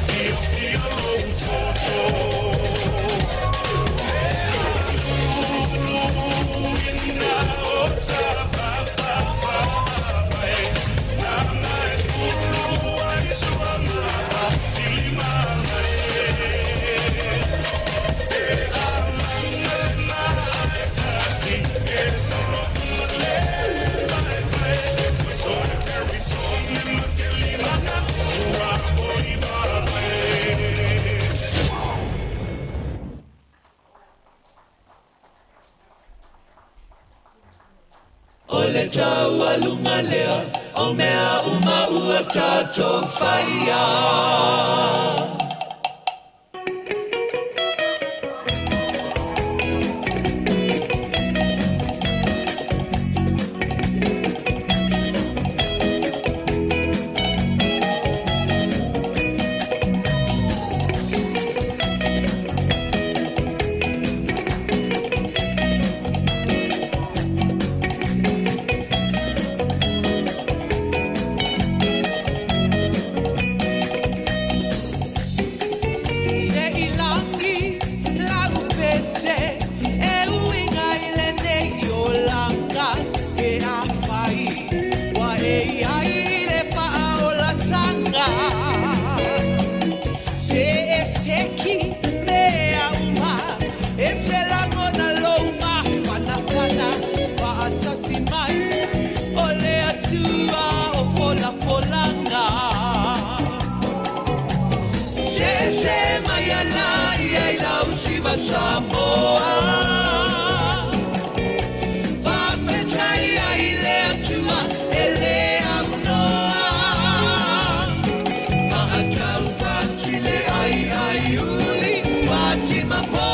Fio, fio, lo, to, to. O le taualuga lea o mea uma ua tatou faia. Se ilangi lau pese e uiga i lenei olaga e afai ua e iai i le faaolataga. Se e seki mea uma e te lagona lou mafanafana faatasi mai o le Atua o folafolaga. Se se mai ala ia i lau siva Samoa. Faafetai ai i le Atua e le aunoa. Faataupati le ai ai uli, pati ma po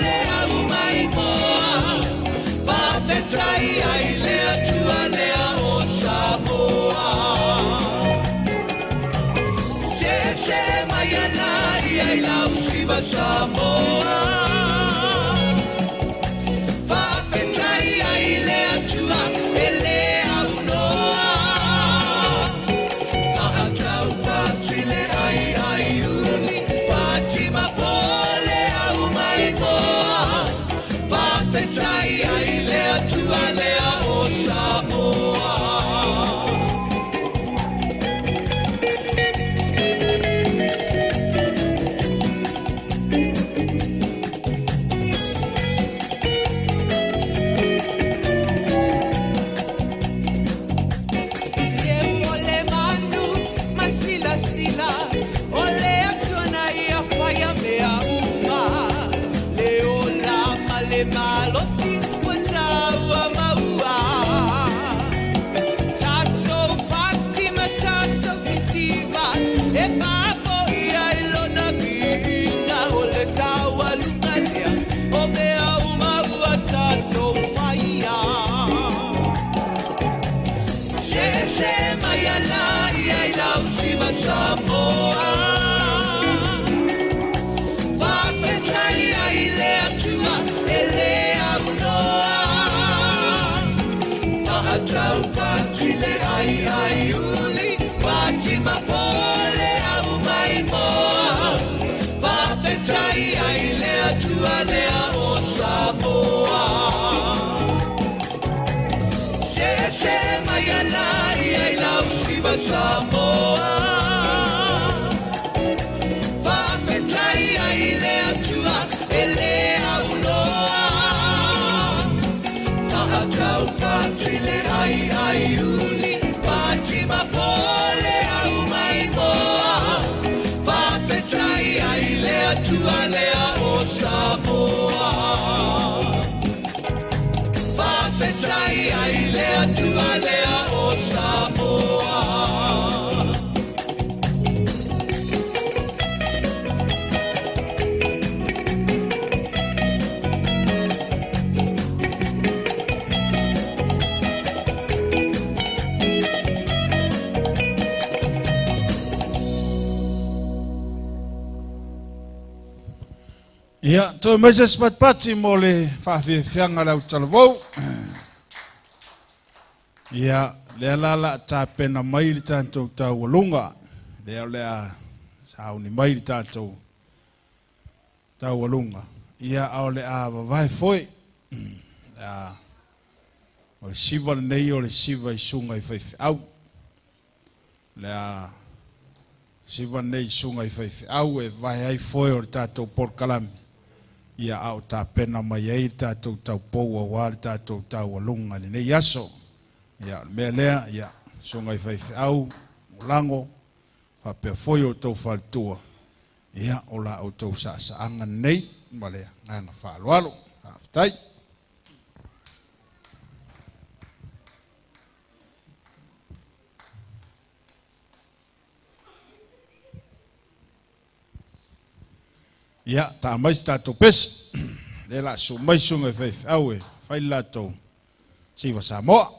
le au mai moa. Faafetai ai i le Atua lea o Samoa. Se se mai ala ia i lau siva Samoa. Faafetai ai i le Atua e le aunoa. Faataupati le ai ai uli, pati ma po le au mai moa. Faafetai ai i le Atua lea o Samoa. Seu o le manu masilasila o le Atua na ia faia mea uma. Le ola ma le malosi ua taua maua. Tatou pati ma tatou sisiva e papo ia i lona viiga o le taualuga lea o mea uma ua tatou faia. Se se mai ala ia i lau siva Samoa. Faafetai ai i le Atua e le aunoa. Faataupati le ai ai uli, pati ma po le au mai moa. Faafetai ai i le Atua lea o Samoa. Se se mai ala ia i lau siva Samoa. Faafetai ai i le Atua e le aunoa. Faataupati le ai ai uli, pati ma po le au mai moa. Faafetai ai i le Atua lea o Samoa. Faafetai ai i le Atua lea o Samoa. Ia, toe mai se sipatipati mo le faafiafiaga le autalavou. Ia, lea la la tapena mai le tatou taualuga. Lea o lea sauni mai le tatou taualuga. Ia, a o le a vavae foi. Ia, o le siva lenei o le siva i suga i faifeau. Le a siva nei suga i faifeau e vae ai foe o le tatou polokalame. Ia, a o tapena mai ai le tatou taupou auā le tatou taualuga i lenei aso. Ia, o le mea lea, ia, suga i faifeau, o lago, faapea foi o outou faletua. Ia, o la outou saasaaga nei ma le agaga faaaloalo. Faafetai. Ia, ta mai se tatou pese. Le la su mai suga i faifeau e fai le latou siva Samoa.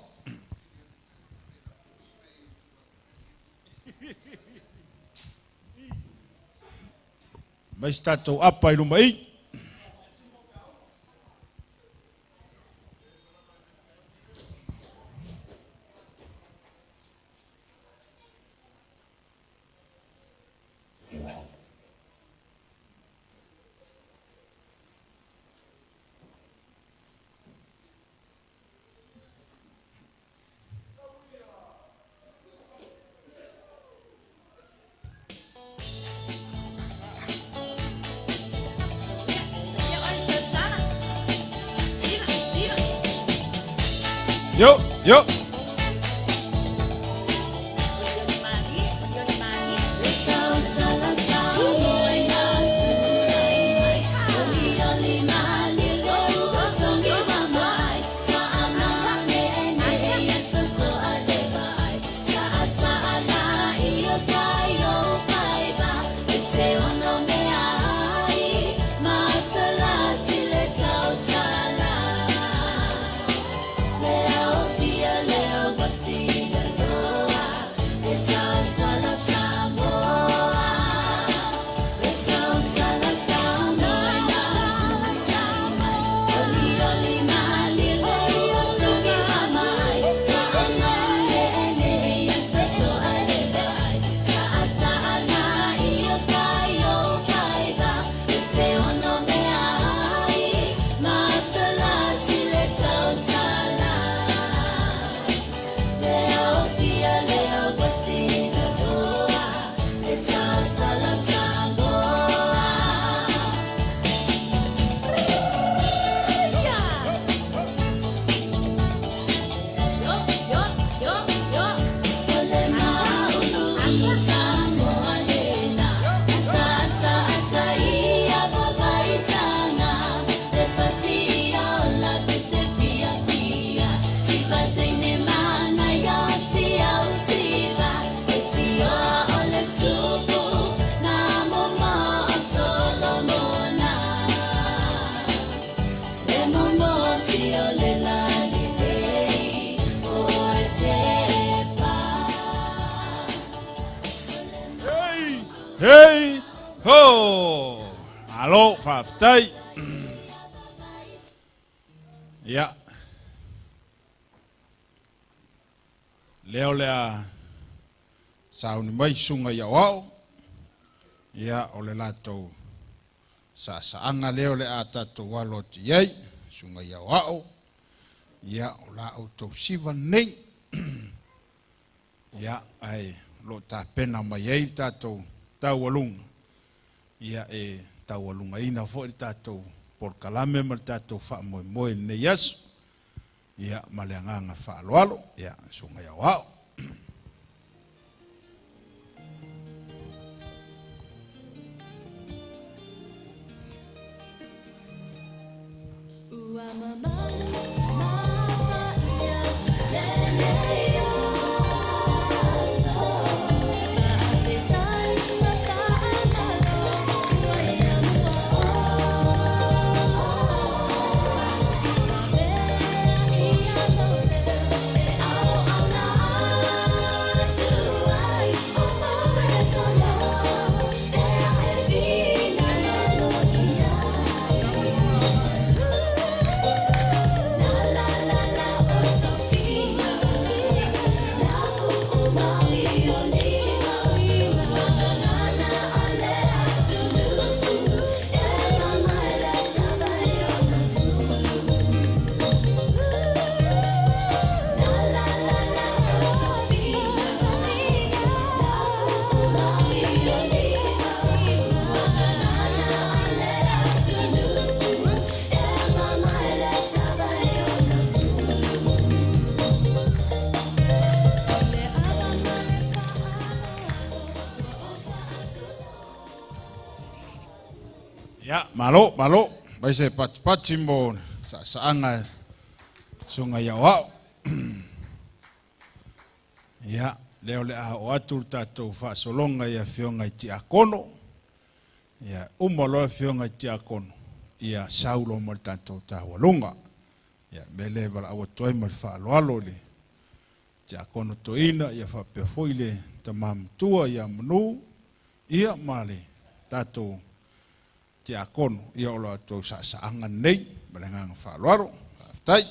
Mai se tatou apa i luma i. Yo, yo. Hey, ho! Alo, whaftai. Ia. Leo lea sauni mai sunga ia wao. Ia, o le latou sa saanga leo le a tatou alo atu i ai, sunga ia wao. Ia, o la outou siva nei. Ia, ai, lo tapena mai ai le tatou taualuga. Ia, e taualugaina foi le tatou polokalame ma le tatou faamoemoe i lenei aso. Ia, ma le agaga faaaloalo. Ia, suga ia oao. Ua mamalu mapaia lenei aso. Faafetai ma faamalo ua ia mua Lavea ia lou leo e auauna atu ai o maue Samoa ea e finagalo i ai. La la la la o tofiga la uu maui o lima Ua gagana a le atunuu e mamae le tava i ona fulu. La la la la o tofiga la uu maui o lima Ua gagana a le atunuu e mamae le tava i ona fulu. Le ava ma le faaaloalo ua ou faatulou. Ia, malo, malo. Vai se patipati mo saasaga suga ia oao. Ia, lea o le a oo atu le tatou faasologa i afioga i tiakono. Ia uma loa le afioga i tiakono, ia saulo ma le tatou taualuga. Ia mea lea e valaau atu ai ma le faaaloalo i le tiakono toeaina, ia faapea foi le tamā matua ia Manu, ia ma le tatou tiakono, ia o lo outou saasaaga lenei ma le agaga faaaloalo. Faafetai.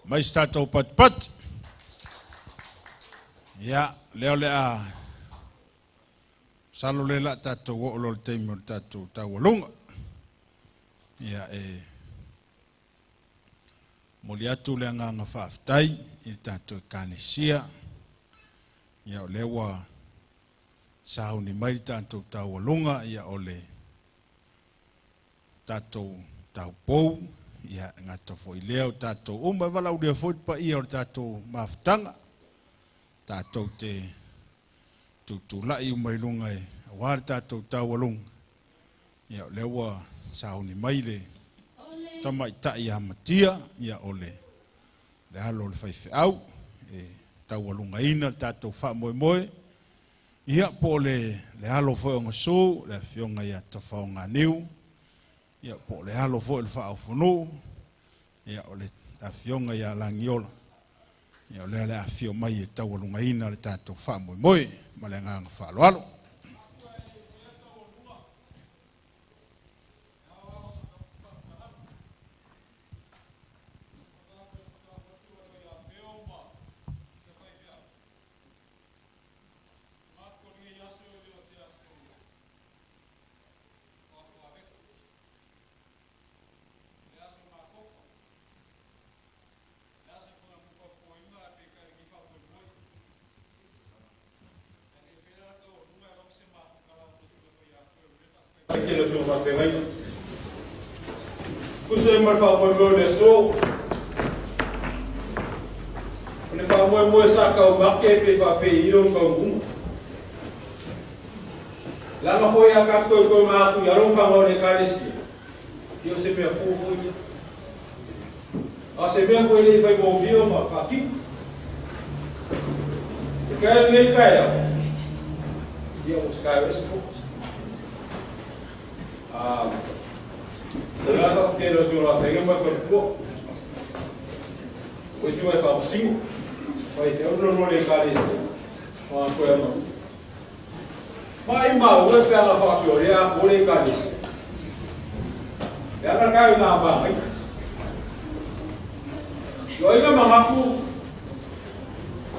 Mai se tatou patipati. Ia, lea o le a masalo lea o le a tatou oo loa i le taimi o le tatou taualuga. Ia, e momoli atu le agaga faafetai i le tatou Ekalesia. Ia, o lea ua sauni mai le tatou taualuga, ia o le tatou taupou, ia e gata foi lea o tatou uma, e valaaulia foi le paia o le tatou mafutaga, tatou te tutulai uma i luga e aua le tatou taualuga, ia o lea ua sauni mai le tamaitai ia Matia, ia o le alo o le faifeau, e taualugaina le tatou faamoemoe, ia po o le alo foi o Gasu, le afioga ia Tafaoganiu, ia po o le alo foi o le faaofonuu, ia o le afioga ia Lagiola, ia o lea le afio mai e taualugaina le tatou faamoemoe ma le agaga faaaloalo. Kusa ma faamoemoe le aso. O le faamoemoe sa kaumake pe faapeiilo kauguga. Lana foi a tatou koe maatu i alofaga o le Ekalesia. Ia o se mea fou foi ia. A o se mea foi lē faigofie ma faatino. E kae lenei taeao, ia ua se taeao ese foi. O le a faaputele o si o lafaiga ma e faletua. O isi mai faamasino. Faifeau lona le Ekalesia. Ma koe ama. Mai mau e pe ana faapea o le a o le Ekalesia. E ana kai ngā māngai. Yo ai ngā mangaku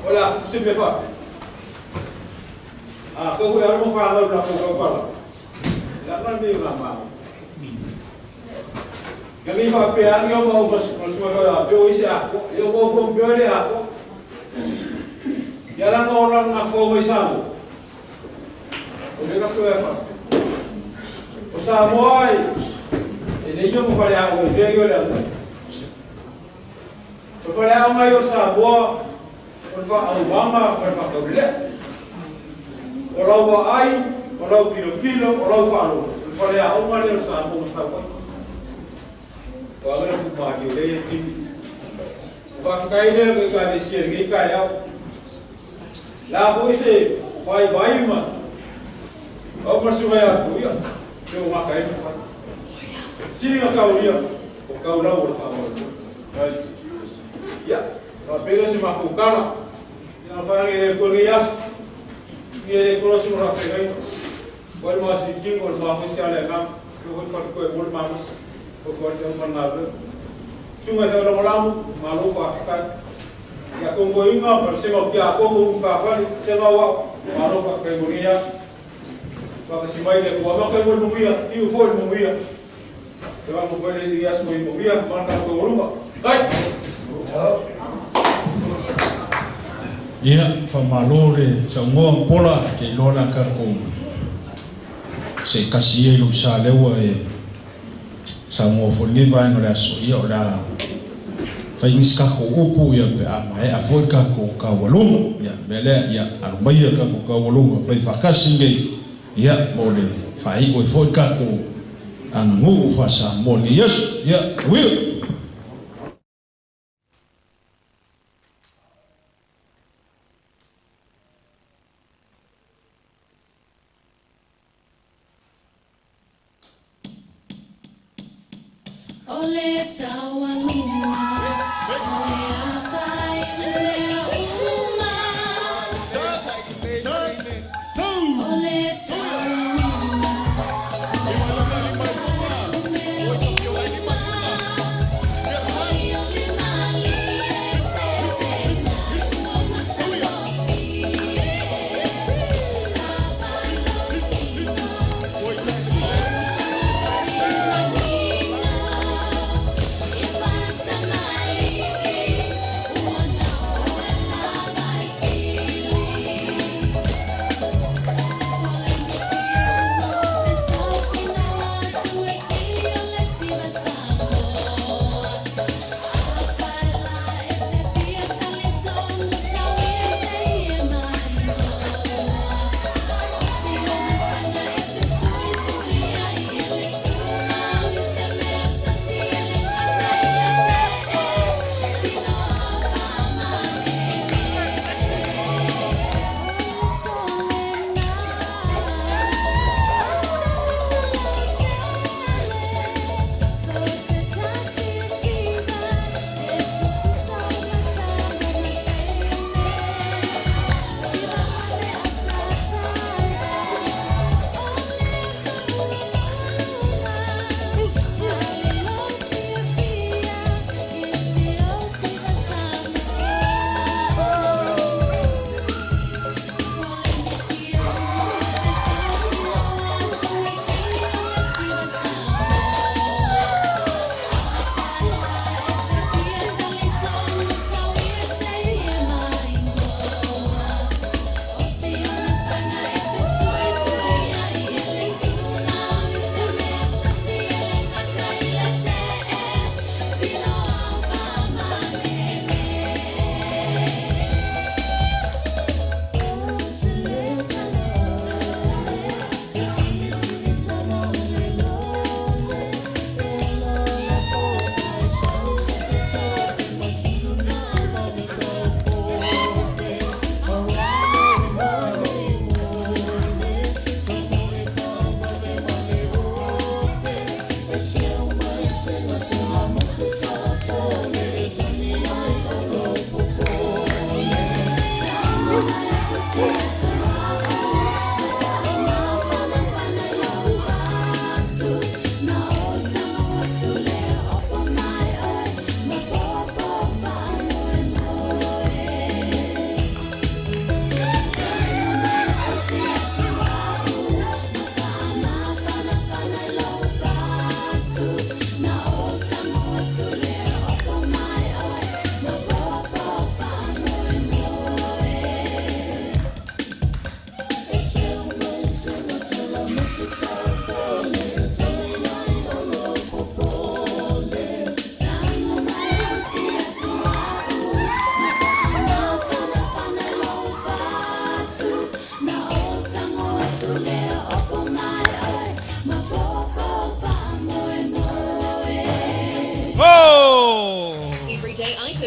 o le a se mea faapea. A koe hui alo mo whanau la kau kaupala. Le ana me ngā māngai. Kia ngi whapea angi o mau masua hoi a peo isi a koa. E o mau whau peo le a koa. Ia langa o langa fō mai Samoa. O le ka peo e whapea. O Samoa ai. E le ia mo fale a o e mea i o le anu. O fale a o ngai o Samoa, o le whaauanga, o le whakaulea. O lau waai, o lau kilokilo, o lau whaalo. O le fale a o ngai o Samoa ma tau ai. O a mea pumaki o le e kimi. O whawhikai lea ko i ka lesia le kai au. La foi se vai vai ma. O masu vai a kuia. Te o ngā kai ma whai. Siri ngā kau ia. O kau lau o le whaamau. Ia. Wa pere se makukana. Ia whangi e kore ias. Ia e kore se mora whengai. O le masi king o le mahu se ale ngam. Ko hoi whatu koe mol mamus. Ko koe te umar ngā. Sunga te ora molamu, malo whakikai. Ia kongo inga, par senga kia kongo umka whali, senga wa, malo whakikai mo ias. Whakasimai le kua maka mo muia, iu foi mo muia. Te wā mo koe le ias mo i muia, mana ko oruma. Kai! Ia, whamalo le saungoa pola ke iloa ka ko se kasi e lo sa lewa e saungoa fo le vaenga o le aso ia o le a faigisi kako upu ia pe a maea foi kako kaualuga ia mea lea ia alumaia kako kaualuga fai faakasi nei ia mo le faai'u ai foi kako agaguu faasamoa lenei aso ia uia. Ole taualuma, ole afai le uma. Ole taualuma, ole uma. Oi ole mali e se se na o matalofi. Kapalotino, se manino.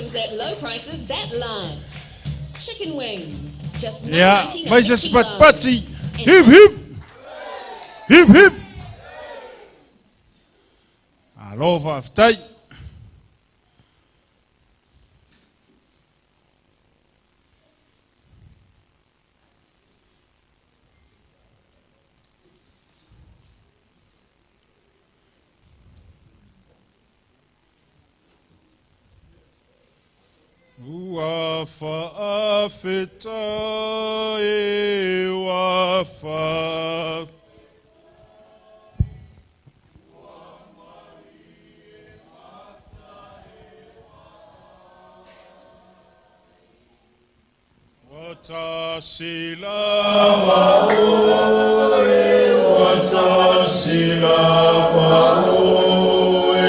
items at low prices that last. Chicken wings, just Ia, $9.99 mai a se se kilo. patipati. Hip hip. Hip hip. Alo faafetai. Ua faafetai ua fa Watasilava oe, watasilava oe,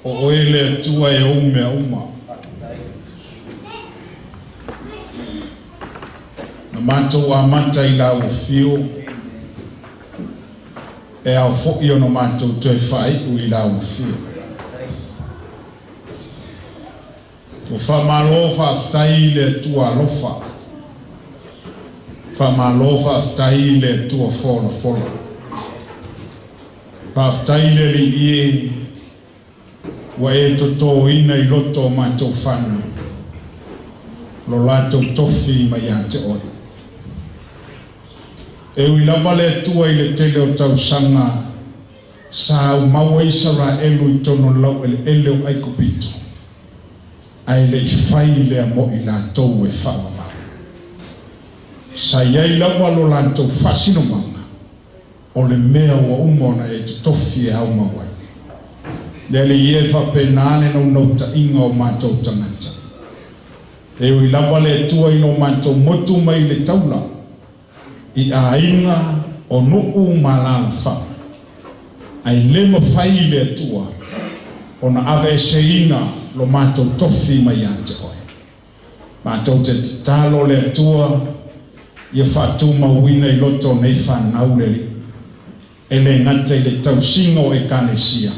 O oe le Atua e ou mea uma. Na matou amata i lau afio, e ao fo'i ona matou toe faai'u i lau afio. Ua faamālō faafetai i le Atua alofa. Faamālō faafetai i le Atua folafola. Faafetai le Alii e ua e totōina i loto o matou fanau. Lo latou tofi mai ia te oe. E ui lava le Atua i le tele o tausaga sa aumau ai Isaraelu i totonu o le laueleele o Aikupito, ae le i fai lea mo i latou e faavavau. Sa i ai lava lo latou faasinomaga o le mea ua uma ona e totofi e aumau ai. Le Alii e faapena le naunautaiga o matou tagata. E ui lava le Atua ina o matou motu mai le taula i aiga o nuu ma alaalafaga. Ae le mafai le Atua ona aveeseina lo matou tofi mai ia te oe. Matou te tatalo le Atua ia faatumauina i loto o nei fanau le Alii. E le gata i le tausiga o ekalesia,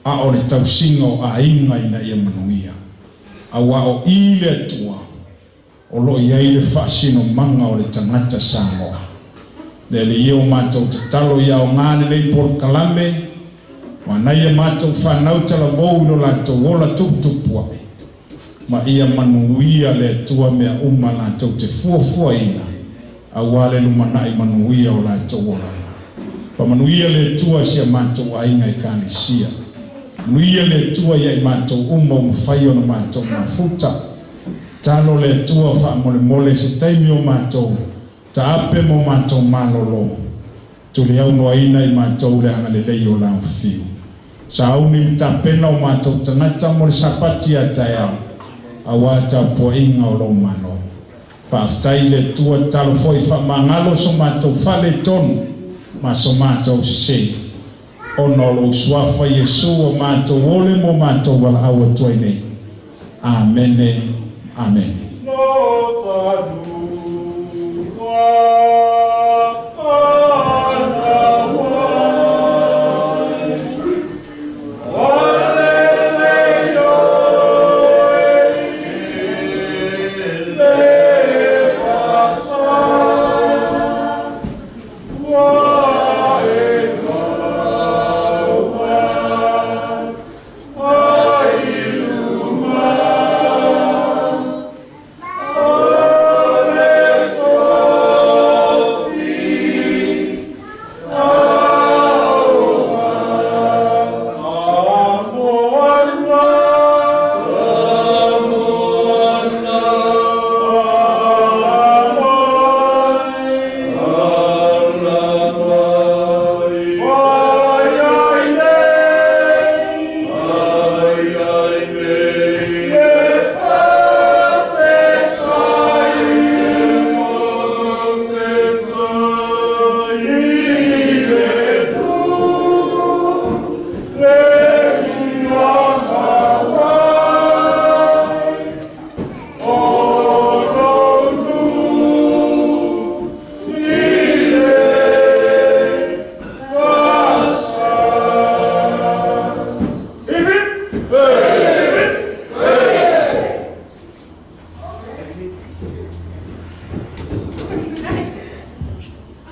a o le tausiga o aiga ina ia manuia. Auā o i le Atua o loo i ai le faasinomaga o le tagata Samoa. Le Alii e o matou tatalo ia aogā lenei polokalame, ma nai a matou fanau talavou i lo latou ola tuputupu ae. Ma ia manuia le Atua mea uma latou te fuafuaina, auā le lumanai manuia o latou olaga. Faamanuia le Atua i si a matou aiga ekalesia. Manuia le Atua ia i matou uma ua mafai ona matou mafuta. Talo le Atua faamolemole se taimi o matou taape ma o matou malolo. Tuliaunoaina i matou le agalelei o lau fiu. Sauni ma tapena o matou tagata mo le Sapati a taeao, auā tapuaiga o lou Malo. Faafetai i le Atua tatalo foi faamagalo so matou faaletonu ma so matou sesē ona o lou suafa Iesu ua matou ole ma o matou valaau atu ai nei. Amene, amene.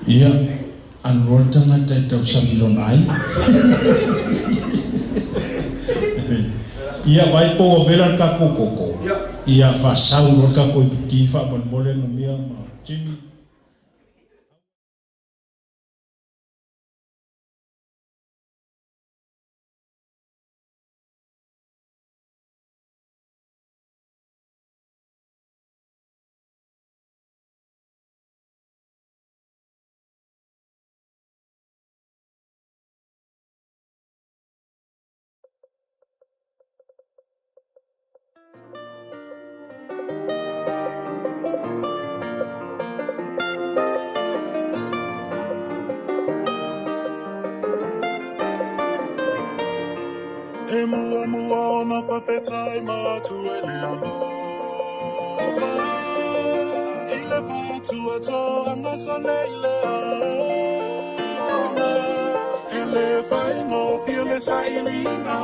Ia, alu loa le tagata e tausami lona aiga. Ia, vaai po ua vela le takou koko. Ia, faasau loa le takou iputi faamolemole Numia ma Jimmy. E mua mua ona faafetai matua i le alofa I le faatuatoaga sole i le aoga E le faigofie le sailiga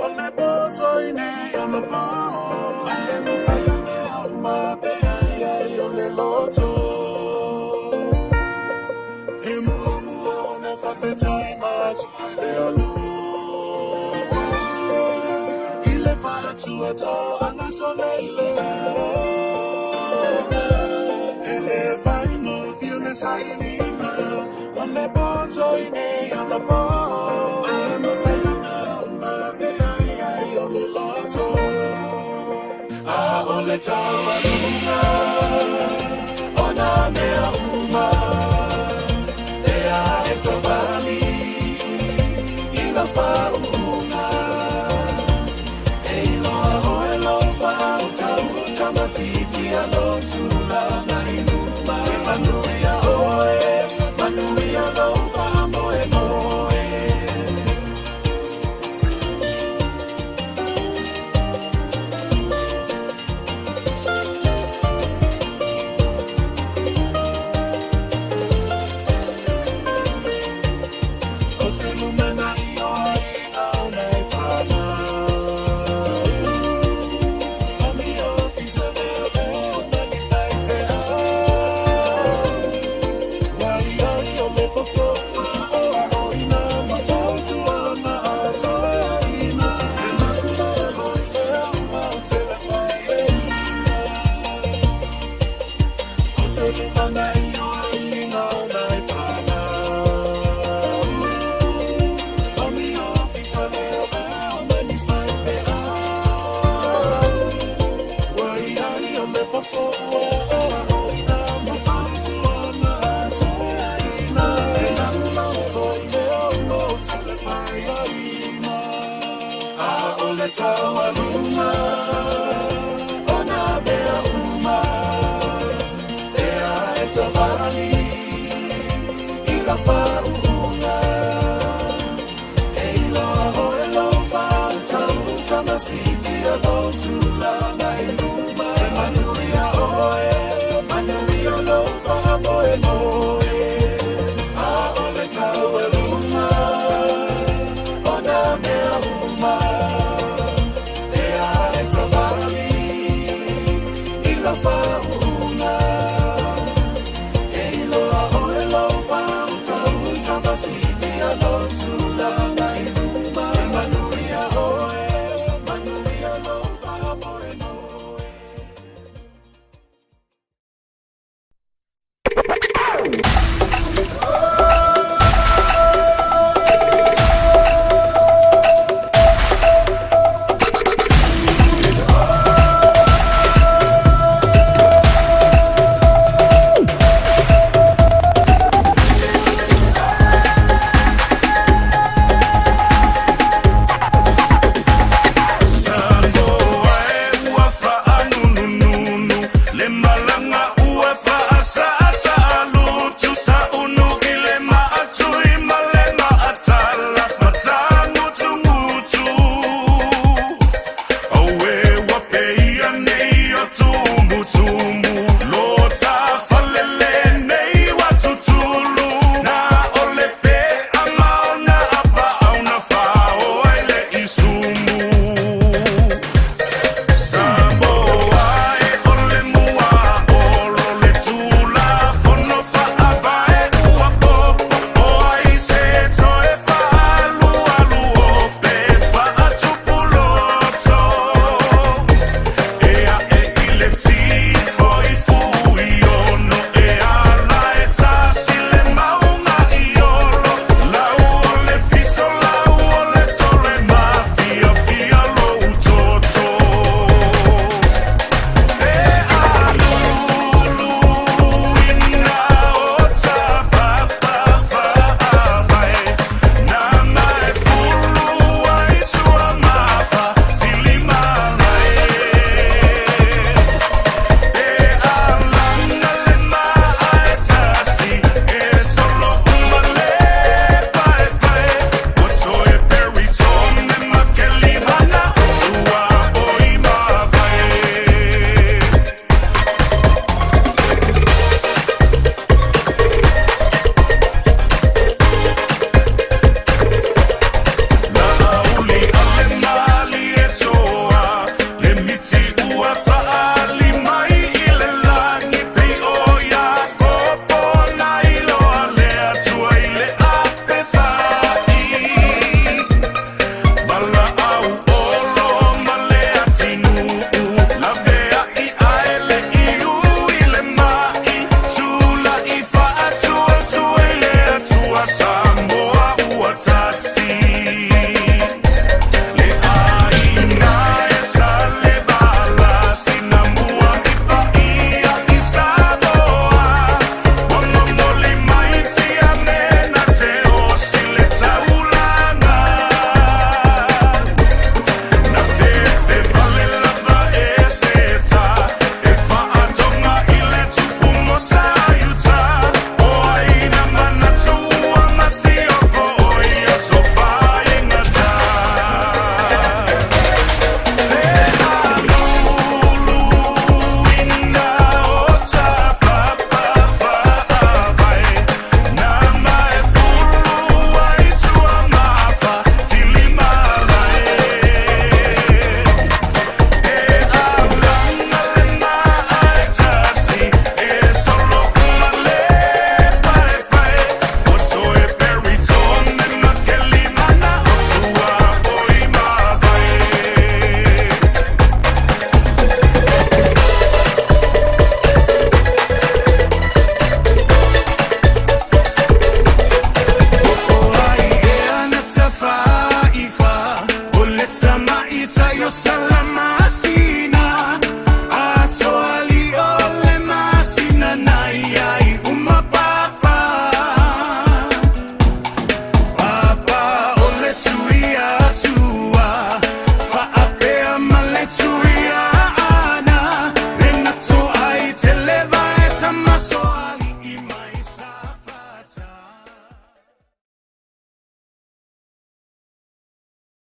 O le poto i nei ona po Ae mafai mea uma pea i ai o le loto E mua ona faafetai matua i le alofa I le faatuatoaga sole i le aoga E le faigofie le sailiga O le poto i nei ona po Ae mafai mea uma pea i ai o le loto A o le taualuga o nā mea uma E a e savali i la faauuga E iloa oe lou faautauta ma siitia lou tulaga i luma E manuia oe, manuia lou faamoemoe. O se lumanai o aiga ona e fanau O ni ofisa leoleo ma ni faifeau Ua i ai o le poto a'oa'oina ma fautuaga atoeaina E makumalo i mea uma o te le faiaina O se lumanai o aiga ona e fanau O ni ofisa leoleo ma ni faifeau Ua i ai o le poto a'oa'oina ma fautuaga atoeaina E makumalo i mea uma o te le faiaina A o le taualuga o nā mea uma E a e savali i la faauuga.